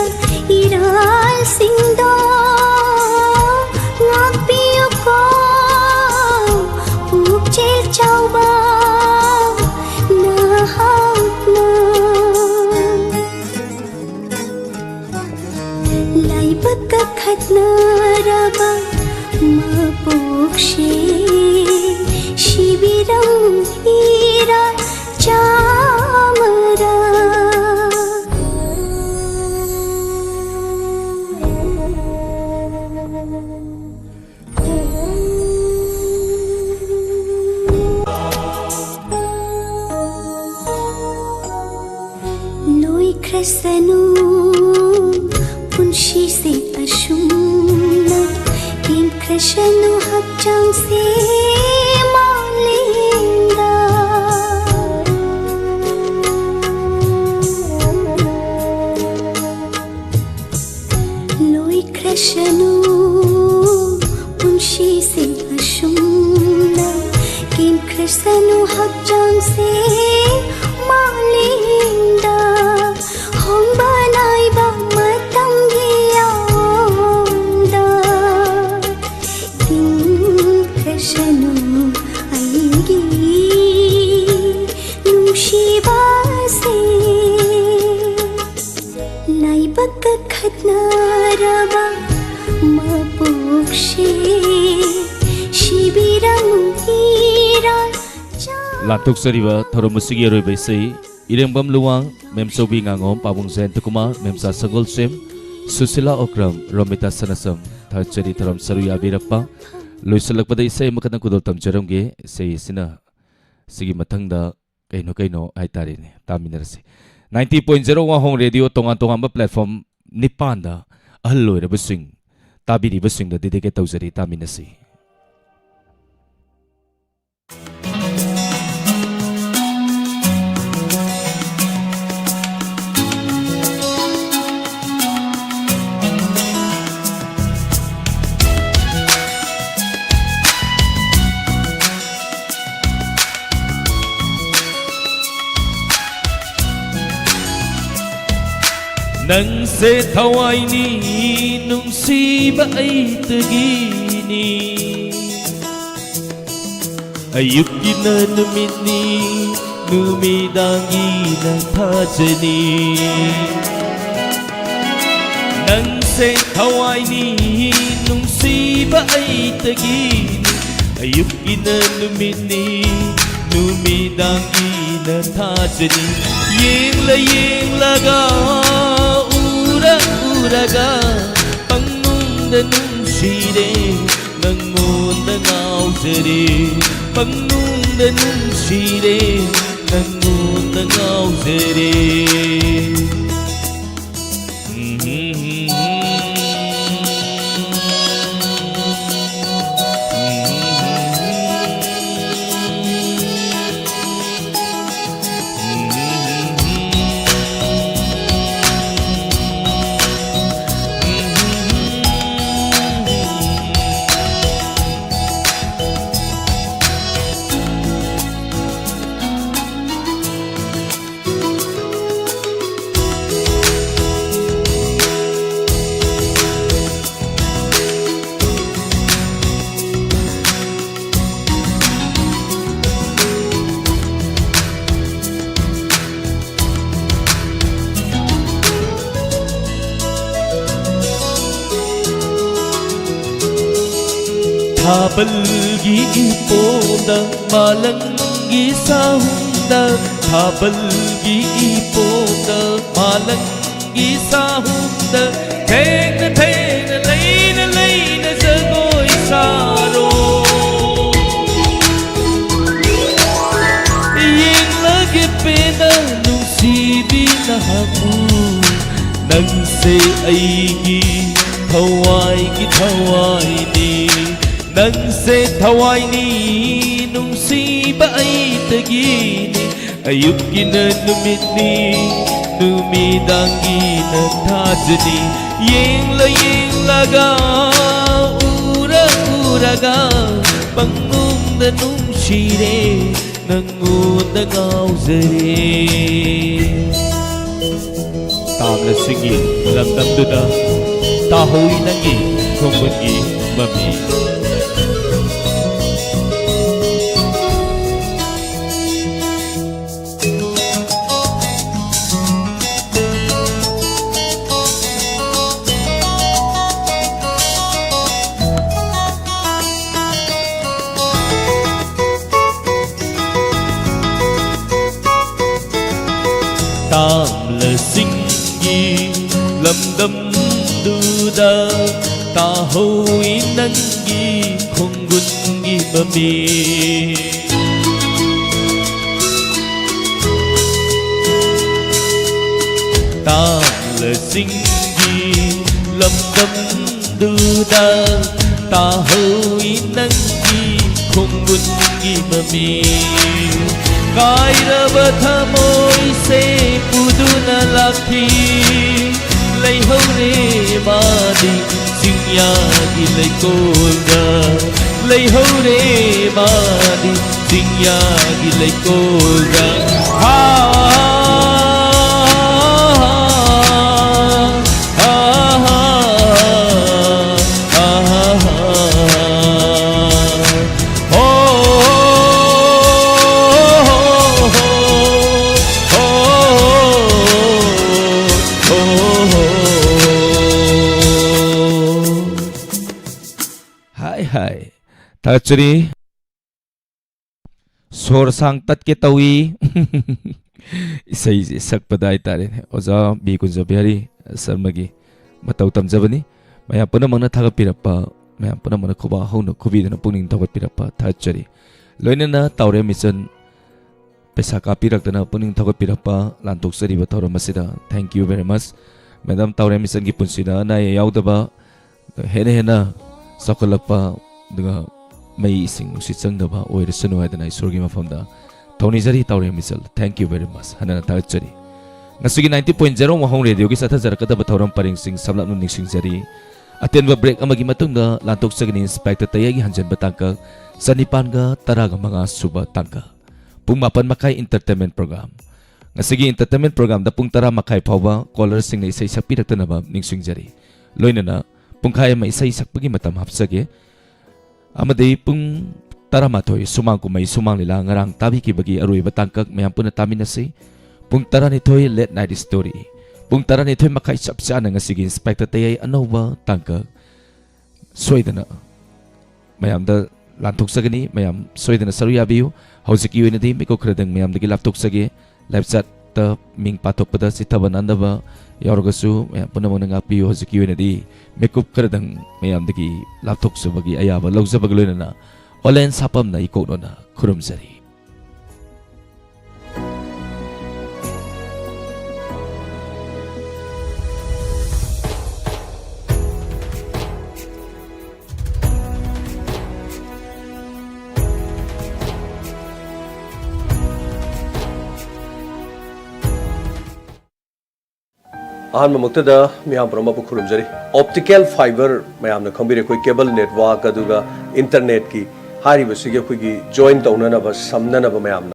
ꯏꯔꯥꯜꯁꯤꯡꯗꯣ ꯉꯥꯛꯄꯤꯌꯨꯀꯣ, ꯄꯨꯛꯆꯦꯜ ꯆꯥꯎꯕ ꯅꯍꯥꯛꯅ꯫ ꯂꯥꯏꯕꯛ ꯀꯈꯠꯅꯔꯕ ꯃꯄꯣꯛꯁꯦ ꯁꯤꯕꯤꯔꯝ ꯏꯔꯥ ꯆꯥꯃꯔ꯫ ꯂꯣꯏꯈ꯭ꯔꯁꯅꯨ ꯄꯨꯟꯁꯤꯁꯦ ꯑꯁꯨꯝꯅ, ꯇꯦꯟꯈ꯭ꯔꯁꯅꯨ ꯍꯛꯆꯥꯡꯁꯦ ꯃꯥꯂꯦꯝꯗ꯫ ꯂꯣꯏꯈ꯭ꯔꯁꯅꯨ ꯄꯨꯟꯁꯤꯁꯦ ꯑꯁꯨꯝꯅ, ꯀꯦꯟꯈ꯭ꯔꯁꯅꯨ ꯍꯛꯆꯥꯡꯁꯦ ꯃꯥꯂꯦꯝꯗ꯫ ꯍꯣꯡꯕ ꯅꯥꯏꯕ ꯃꯇꯝꯒꯤ ꯑꯑꯣꯟꯗ ꯇꯤꯟꯈ꯭ꯔꯁꯅꯨ ꯑꯩꯒꯤ ꯅꯨꯡꯁꯤꯕꯁꯦ꯫ ꯂꯥꯏꯕꯛ ꯀꯈꯠꯅꯔꯕ ꯃꯄꯣꯛꯁꯦ ꯁꯤꯕꯤꯔꯝ ꯏꯔꯥ ꯆꯥ꯫ ꯂꯥꯟꯊꯣꯛꯆꯔꯤꯕ ꯊꯧꯔꯝ ꯑꯁꯤꯒꯤ ꯑꯔꯣꯏꯕ ꯏꯁꯩ, ꯏꯔꯦꯡꯕꯝ ꯂꯨꯋꯥꯡ, ꯃꯦꯝꯆꯧꯕꯤ ꯉꯥꯉꯣꯝ, ꯄꯥꯕꯨꯡ ꯖꯌꯟꯇ ꯀꯨꯃꯥꯔ, ꯃꯦꯝꯆꯥ ꯁꯒꯣꯜꯁꯦꯝ, ꯁꯨꯁꯤꯂꯥ ꯑꯣꯀ꯭ꯔꯝ, ꯔꯣꯃꯤꯇꯥ ꯁꯅꯥꯁꯝ꯫ ꯊꯥꯒꯠꯆꯔꯤ ꯊꯧꯔꯝ ꯁꯔꯨꯛ ꯌꯥꯕꯤꯔꯛꯄ꯫ ꯂꯣꯏꯁꯤꯜꯂꯛꯄꯗ ꯏꯁꯩ ꯑꯃꯈꯛꯇꯪ ꯈꯨꯗꯣꯜ ꯇꯝꯖꯔꯝꯒꯦ꯫ ꯏꯁꯩ ꯑꯁꯤꯅ ꯁꯤꯒꯤ ꯃꯊꯪꯗ ꯀꯩꯅꯣ ꯀꯩꯅꯣ ꯍꯥꯏꯇꯥꯔꯦꯅꯦ, ꯇꯥꯃꯤꯟꯅꯔꯁꯤ꯫ Ninety point zero ꯋꯥꯍꯣꯡ ꯔꯦꯗꯤꯑꯣ ꯇꯣꯉꯥꯟ ꯇꯣꯉꯥꯟꯕ ꯄ꯭ꯂꯦꯠꯐꯣꯝ ꯅꯤꯄꯥꯟꯗ ꯑꯍꯜ ꯑꯣꯏꯔꯕꯁꯤꯡ ꯇꯥꯕꯤꯔꯤꯕꯁꯤꯡꯗ ꯗꯦꯗꯤꯀꯦꯠ ꯇꯧꯖꯔꯤ, ꯇꯥꯃꯤꯟꯅꯁꯤ꯫ ꯅꯪꯁꯦ ꯊꯋꯥꯏꯅꯤ, ꯅꯨꯡꯁꯤꯕ ꯑꯩꯇꯒꯤꯅꯤ꯫ ꯑꯌꯨꯛꯀꯤꯅ ꯅꯨꯃꯤꯠꯅꯤ, ꯅꯨꯃꯤꯗꯥꯡꯒꯤꯅ ꯊꯥꯖꯅꯤ꯫ ꯅꯪꯁꯦ ꯊꯋꯥꯏꯅꯤ, ꯅꯨꯡꯁꯤꯕ ꯑꯩꯇꯒꯤꯅꯤ꯫ ꯑꯌꯨꯛꯀꯤꯅ ꯅꯨꯃꯤꯠꯅꯤ, ꯅꯨꯃꯤꯗꯥꯡꯒꯤꯅ ꯊꯥꯖꯅꯤ꯫ ꯌꯦꯡꯂ ꯌꯦꯡꯂꯒ, ꯎꯔ ꯎꯔꯒ, ꯄꯪꯅꯨꯡꯗ ꯅꯨꯡꯁꯤꯔꯦ, ꯅꯪꯉꯣꯟꯗ ꯉꯥꯎꯖꯔꯦ꯫ ꯄꯪꯅꯨꯡꯗ ꯅꯨꯡꯁꯤꯔꯦ, ꯅꯪꯉꯣꯟꯗ ꯉꯥꯎꯖꯔꯦ꯫ ꯊꯥꯕꯜꯒꯤ ꯏꯄꯣꯝꯗ, ꯃꯥꯂꯪꯒꯤ ꯁꯥꯍꯨꯝꯗ, ꯊꯥꯕꯜꯒꯤ ꯏꯄꯣꯝꯗ, ꯃꯥꯂꯪꯒꯤ ꯁꯥꯍꯨꯝꯗ, ꯊꯦꯡꯅ ꯊꯦꯡꯅ, ꯂꯩꯅ ꯂꯩꯅ ꯖꯒꯣꯏ ꯁꯥꯔꯣ꯫ ꯌꯦꯡꯂꯒꯦ ꯄꯦꯟꯅ ꯅꯨꯡꯁꯤꯕꯤ ꯅꯍꯥꯛꯄꯨ, ꯅꯪꯁꯦ ꯑꯩꯒꯤ ꯊꯋꯥꯏꯒꯤ ꯊꯋꯥꯏꯅꯤ꯫ ꯅꯪꯁꯦ ꯊꯋꯥꯏꯅꯤ, ꯅꯨꯡꯁꯤꯕ ꯑꯩꯇꯒꯤꯅꯤ꯫ ꯑꯌꯨꯛꯀꯤꯅ ꯅꯨꯃꯤꯠꯅꯤ, ꯅꯨꯃꯤꯗꯥꯡꯒꯤꯅ ꯊꯥꯖꯅꯤ꯫ ꯌꯦꯡꯂ ꯌꯦꯡꯂꯒ, ꯎꯔ ꯎꯔꯒ, ꯄꯪꯅꯨꯡꯗ ꯅꯨꯡꯁꯤꯔꯦ, ꯅꯪꯉꯣꯟꯗ ꯉꯥꯎꯖꯔꯦ꯫ ꯇꯥꯕ ꯁꯤꯡꯒꯤ ꯂꯝꯗꯝꯗꯨꯗ ꯇꯥꯍꯧꯏ ꯅꯪꯒꯤ ꯈꯣꯡꯒꯨꯟꯒꯤ ꯃꯃꯤ꯫ ꯇꯥꯝꯂꯁꯤꯡꯒꯤ ꯂꯝꯗꯝꯗꯨꯗ ꯇꯥꯍꯧꯏ ꯅꯪꯒꯤ ꯈꯣꯡꯒꯨꯟꯒꯤ ꯃꯃꯤ꯫ ꯇꯥꯝꯂꯁꯤꯡꯒꯤ ꯂꯝꯗꯝꯗꯨꯗ ꯇꯥꯍꯧꯏ ꯅꯪꯒꯤ ꯈꯣꯡꯒꯨꯟꯒꯤ ꯃꯃꯤ꯫ ꯀꯥꯏꯔꯕ ꯊꯃꯣꯏꯁꯦ ꯄꯨꯗꯨꯅ ꯂꯥꯛꯈꯤ꯫ ꯂꯩꯍꯧꯔꯦ ꯃꯥꯗꯤ ꯆꯤꯡꯌꯥꯒꯤ ꯂꯩꯀꯣꯜꯗ꯫ ꯂꯩꯍꯧꯔꯦ ꯃꯥꯗꯤ ꯆꯤꯡꯌꯥꯒꯤ ꯂꯩꯀꯣꯜꯗ꯫ ꯍꯥ, ꯍꯥ, ꯍꯥ, ꯍꯥ, ꯍꯥ, ꯍꯥ꯫ ꯍꯣ, ꯍꯣ, ꯍꯣ, ꯍꯣ, ꯍꯣ, ꯍꯣ꯫ ꯍꯥꯏ, ꯍꯥꯏ꯫ ꯊꯥꯒꯠꯆꯔꯤ꯫ ꯁꯣꯔ ꯁꯥꯡ ꯇꯠꯀꯦ ꯇꯧꯏ꯫ ꯏꯁꯩꯁꯦ ꯁꯛꯄꯗ ꯍꯥꯏꯇꯥꯔꯦꯅꯦ, ꯑꯣꯖꯥ ꯕꯤ ꯀꯨꯟꯖꯕꯤꯍꯥꯔꯤ ꯁꯔꯃꯒꯤ ꯃꯇꯧ ꯇꯝꯖꯕꯅꯤ꯫ ꯃꯌꯥꯝ ꯄꯨꯝꯅꯃꯛꯅ ꯊꯥꯒꯠꯄꯤꯔꯛꯄ, ꯃꯌꯥꯝ ꯄꯨꯝꯅꯃꯛꯅ ꯈꯨꯕꯥꯛ ꯍꯧꯅ ꯈꯨꯕꯤꯗꯨꯅ ꯄꯨꯛꯅꯤꯡ ꯊꯧꯒꯠꯄꯤꯔꯛꯄ ꯊꯥꯒꯠꯆꯔꯤ꯫ ꯂꯣꯏꯅꯅ ꯇꯥꯎꯔꯦꯝ ꯃꯤꯆꯟ ꯄꯩꯁꯥ ꯀꯥꯞꯄꯤꯔꯛꯇꯅ ꯄꯨꯛꯅꯤꯡ ꯊꯧꯒꯠꯄꯤꯔꯛꯄ ꯂꯥꯟꯊꯣꯛꯆꯔꯤꯕ ꯊꯧꯔꯝ ꯑꯁꯤꯗ thank you very much꯫ Madam ꯇꯥꯎꯔꯦꯝ ꯃꯤꯆꯟꯒꯤ ꯄꯨꯟꯁꯤꯗ ꯑꯅꯥ ꯑꯌꯦꯛ ꯌꯥꯎꯗꯕ, ꯍꯦꯟꯅ ꯍꯦꯟꯅ ꯆꯥꯎꯈꯠꯂꯛꯄ, ꯑꯗꯨꯒ ꯃꯩ ꯏꯁꯤꯡ ꯅꯨꯡꯁꯤꯠ ꯆꯪꯗꯕ ꯑꯣꯏꯔꯁꯅꯨ ꯍꯥꯏꯗꯅ ꯏꯁꯣꯔꯒꯤ ꯃꯐꯝꯗ ꯊꯧꯅꯤꯖꯔꯤ꯫ ꯇꯥꯎꯔꯦꯝ ꯃꯤꯆꯜ, thank you very much ꯍꯟꯅ ꯊꯥꯒꯠꯆꯔꯤ꯫ ꯉꯁꯤꯒꯤ ninety point zero ꯋꯥꯍꯣꯡ ꯔꯦꯗꯤꯑꯣꯒꯤ ꯆꯠꯊꯖꯔꯛꯀꯗꯕ ꯊꯧꯔꯝ ꯄꯔꯦꯡꯁꯤꯡ ꯁꯝꯂꯞꯅ ꯅꯤꯡꯁꯤꯡꯖꯔꯤ꯫ ꯑꯇꯦꯟꯕ ꯕ꯭ꯔꯦꯛ ꯑꯃꯒꯤ ꯃꯇꯨꯡꯗ ꯂꯥꯟꯊꯣꯛꯆꯒꯅꯤ ꯏꯟꯁꯄꯦꯛꯇꯔ ꯇꯌꯥꯏꯒꯤ ꯍꯟꯖꯟꯕ ꯇꯥꯡꯀꯛ ꯆꯅꯤꯄꯥꯟꯒ ꯇꯔꯥꯒ ꯃꯉꯥ ꯁꯨꯕ ꯇꯥꯡꯀꯛ꯫ ꯄꯨꯡ ꯃꯥꯄꯟ ꯃꯈꯥꯏ entertainment program꯫ ꯉꯁꯤꯒꯤ entertainment programꯗ ꯄꯨꯡ ꯇꯔꯥ ꯃꯈꯥꯏ ꯐꯥꯎꯕ callerꯁꯤꯡꯅ ꯏꯁꯩ ꯁꯛꯄꯤꯔꯛꯇꯅꯕ ꯅꯤꯡꯁꯤꯡꯖꯔꯤ꯫ ꯂꯣꯏꯅꯅ ꯄꯨꯡꯈꯥꯏ ꯑꯃ ꯏꯁꯩ ꯁꯛꯄꯒꯤ ꯃꯇꯝ ꯍꯥꯞꯆꯒꯦ꯫ ꯑꯃꯗꯤ ꯄꯨꯡ ꯇꯔꯥꯃꯥꯊꯣꯏ ꯁꯨꯃꯥꯡ ꯀꯨꯝꯍꯩ ꯁꯨꯃꯥꯡ ꯂꯤꯂꯥ ꯉꯔꯥꯡ ꯇꯥꯕꯤꯈꯤꯕꯒꯤ ꯑꯔꯣꯏꯕ ꯇꯥꯡꯀꯛ ꯃꯌꯥꯝ ꯄꯨꯟꯅ ꯇꯥꯃꯤꯟꯅꯁꯤ꯫ ꯄꯨꯡ ꯇꯔꯥꯅꯤꯊꯣꯏ late night story꯫ ꯄꯨꯡ ꯇꯔꯥꯅꯤꯊꯣꯏ ꯃꯈꯥꯏ ꯆꯞ ꯆꯥꯅ ꯉꯁꯤꯒꯤ Inspector ꯇꯌꯥꯏ ꯑꯅꯧꯕ ꯇꯥꯡꯀꯛ ꯁꯣꯏꯗꯅ ꯃꯌꯥꯝꯗ ꯂꯥꯟꯊꯣꯛꯆꯒꯅꯤ꯫ ꯃꯌꯥꯝ ꯁꯣꯏꯗꯅ ꯁꯔꯨꯛ ꯌꯥꯕꯤꯌꯨ꯫ ꯍꯧꯖꯤꯛꯀꯤ ꯑꯣꯏꯅꯗꯤ ꯃꯤꯀꯨꯞ ꯈꯔꯗꯪ ꯃꯌꯥꯝꯗꯒꯤ ꯂꯥꯞꯊꯣꯛꯆꯒꯦ꯫ Live chatꯇ ꯃꯤꯡ ꯄꯥꯊꯣꯛꯄꯗ ꯆꯤꯠꯊꯕ ꯅꯥꯟꯗꯕ ꯌꯥꯎꯔꯒꯁꯨ ꯃꯌꯥꯝ ꯄꯨꯝꯅꯃꯛꯅ ꯉꯥꯛꯄꯤꯌꯨ꯫ ꯍꯧꯖꯤꯛꯀꯤ ꯑꯣꯏꯅꯗꯤ ꯃꯤꯀꯨꯞ ꯈꯔꯗꯪ ꯃꯌꯥꯝꯗꯒꯤ ꯂꯥꯞꯊꯣꯛꯆꯕꯒꯤ ꯑꯌꯥꯕ ꯂꯧꯖꯕꯒ ꯂꯣꯏꯅꯅ ꯑꯣꯂꯦꯟ ꯁꯥꯄꯝꯅ ꯏꯀꯣꯛꯅꯅ ꯈꯨꯔꯨꯝꯖꯔꯤ꯫ ꯑꯍꯥꯟꯕꯃꯛꯇꯗ ꯃꯤꯌꯥꯝ ꯄꯨꯝꯅꯃꯛꯄꯨ ꯈꯨꯔꯨꯝꯖꯔꯤ꯫ Optical fiber ꯃꯌꯥꯝꯅ ꯈꯪꯕꯤꯔꯦ, ꯑꯩꯈꯣꯏ cable network ꯑꯗꯨꯒ internetꯀꯤ ꯍꯥꯏꯔꯤꯕꯁꯤꯒꯤ ꯑꯩꯈꯣꯏꯒꯤ join ꯇꯧꯅꯅꯕ, ꯁꯝꯅꯅꯕ ꯃꯌꯥꯝꯅ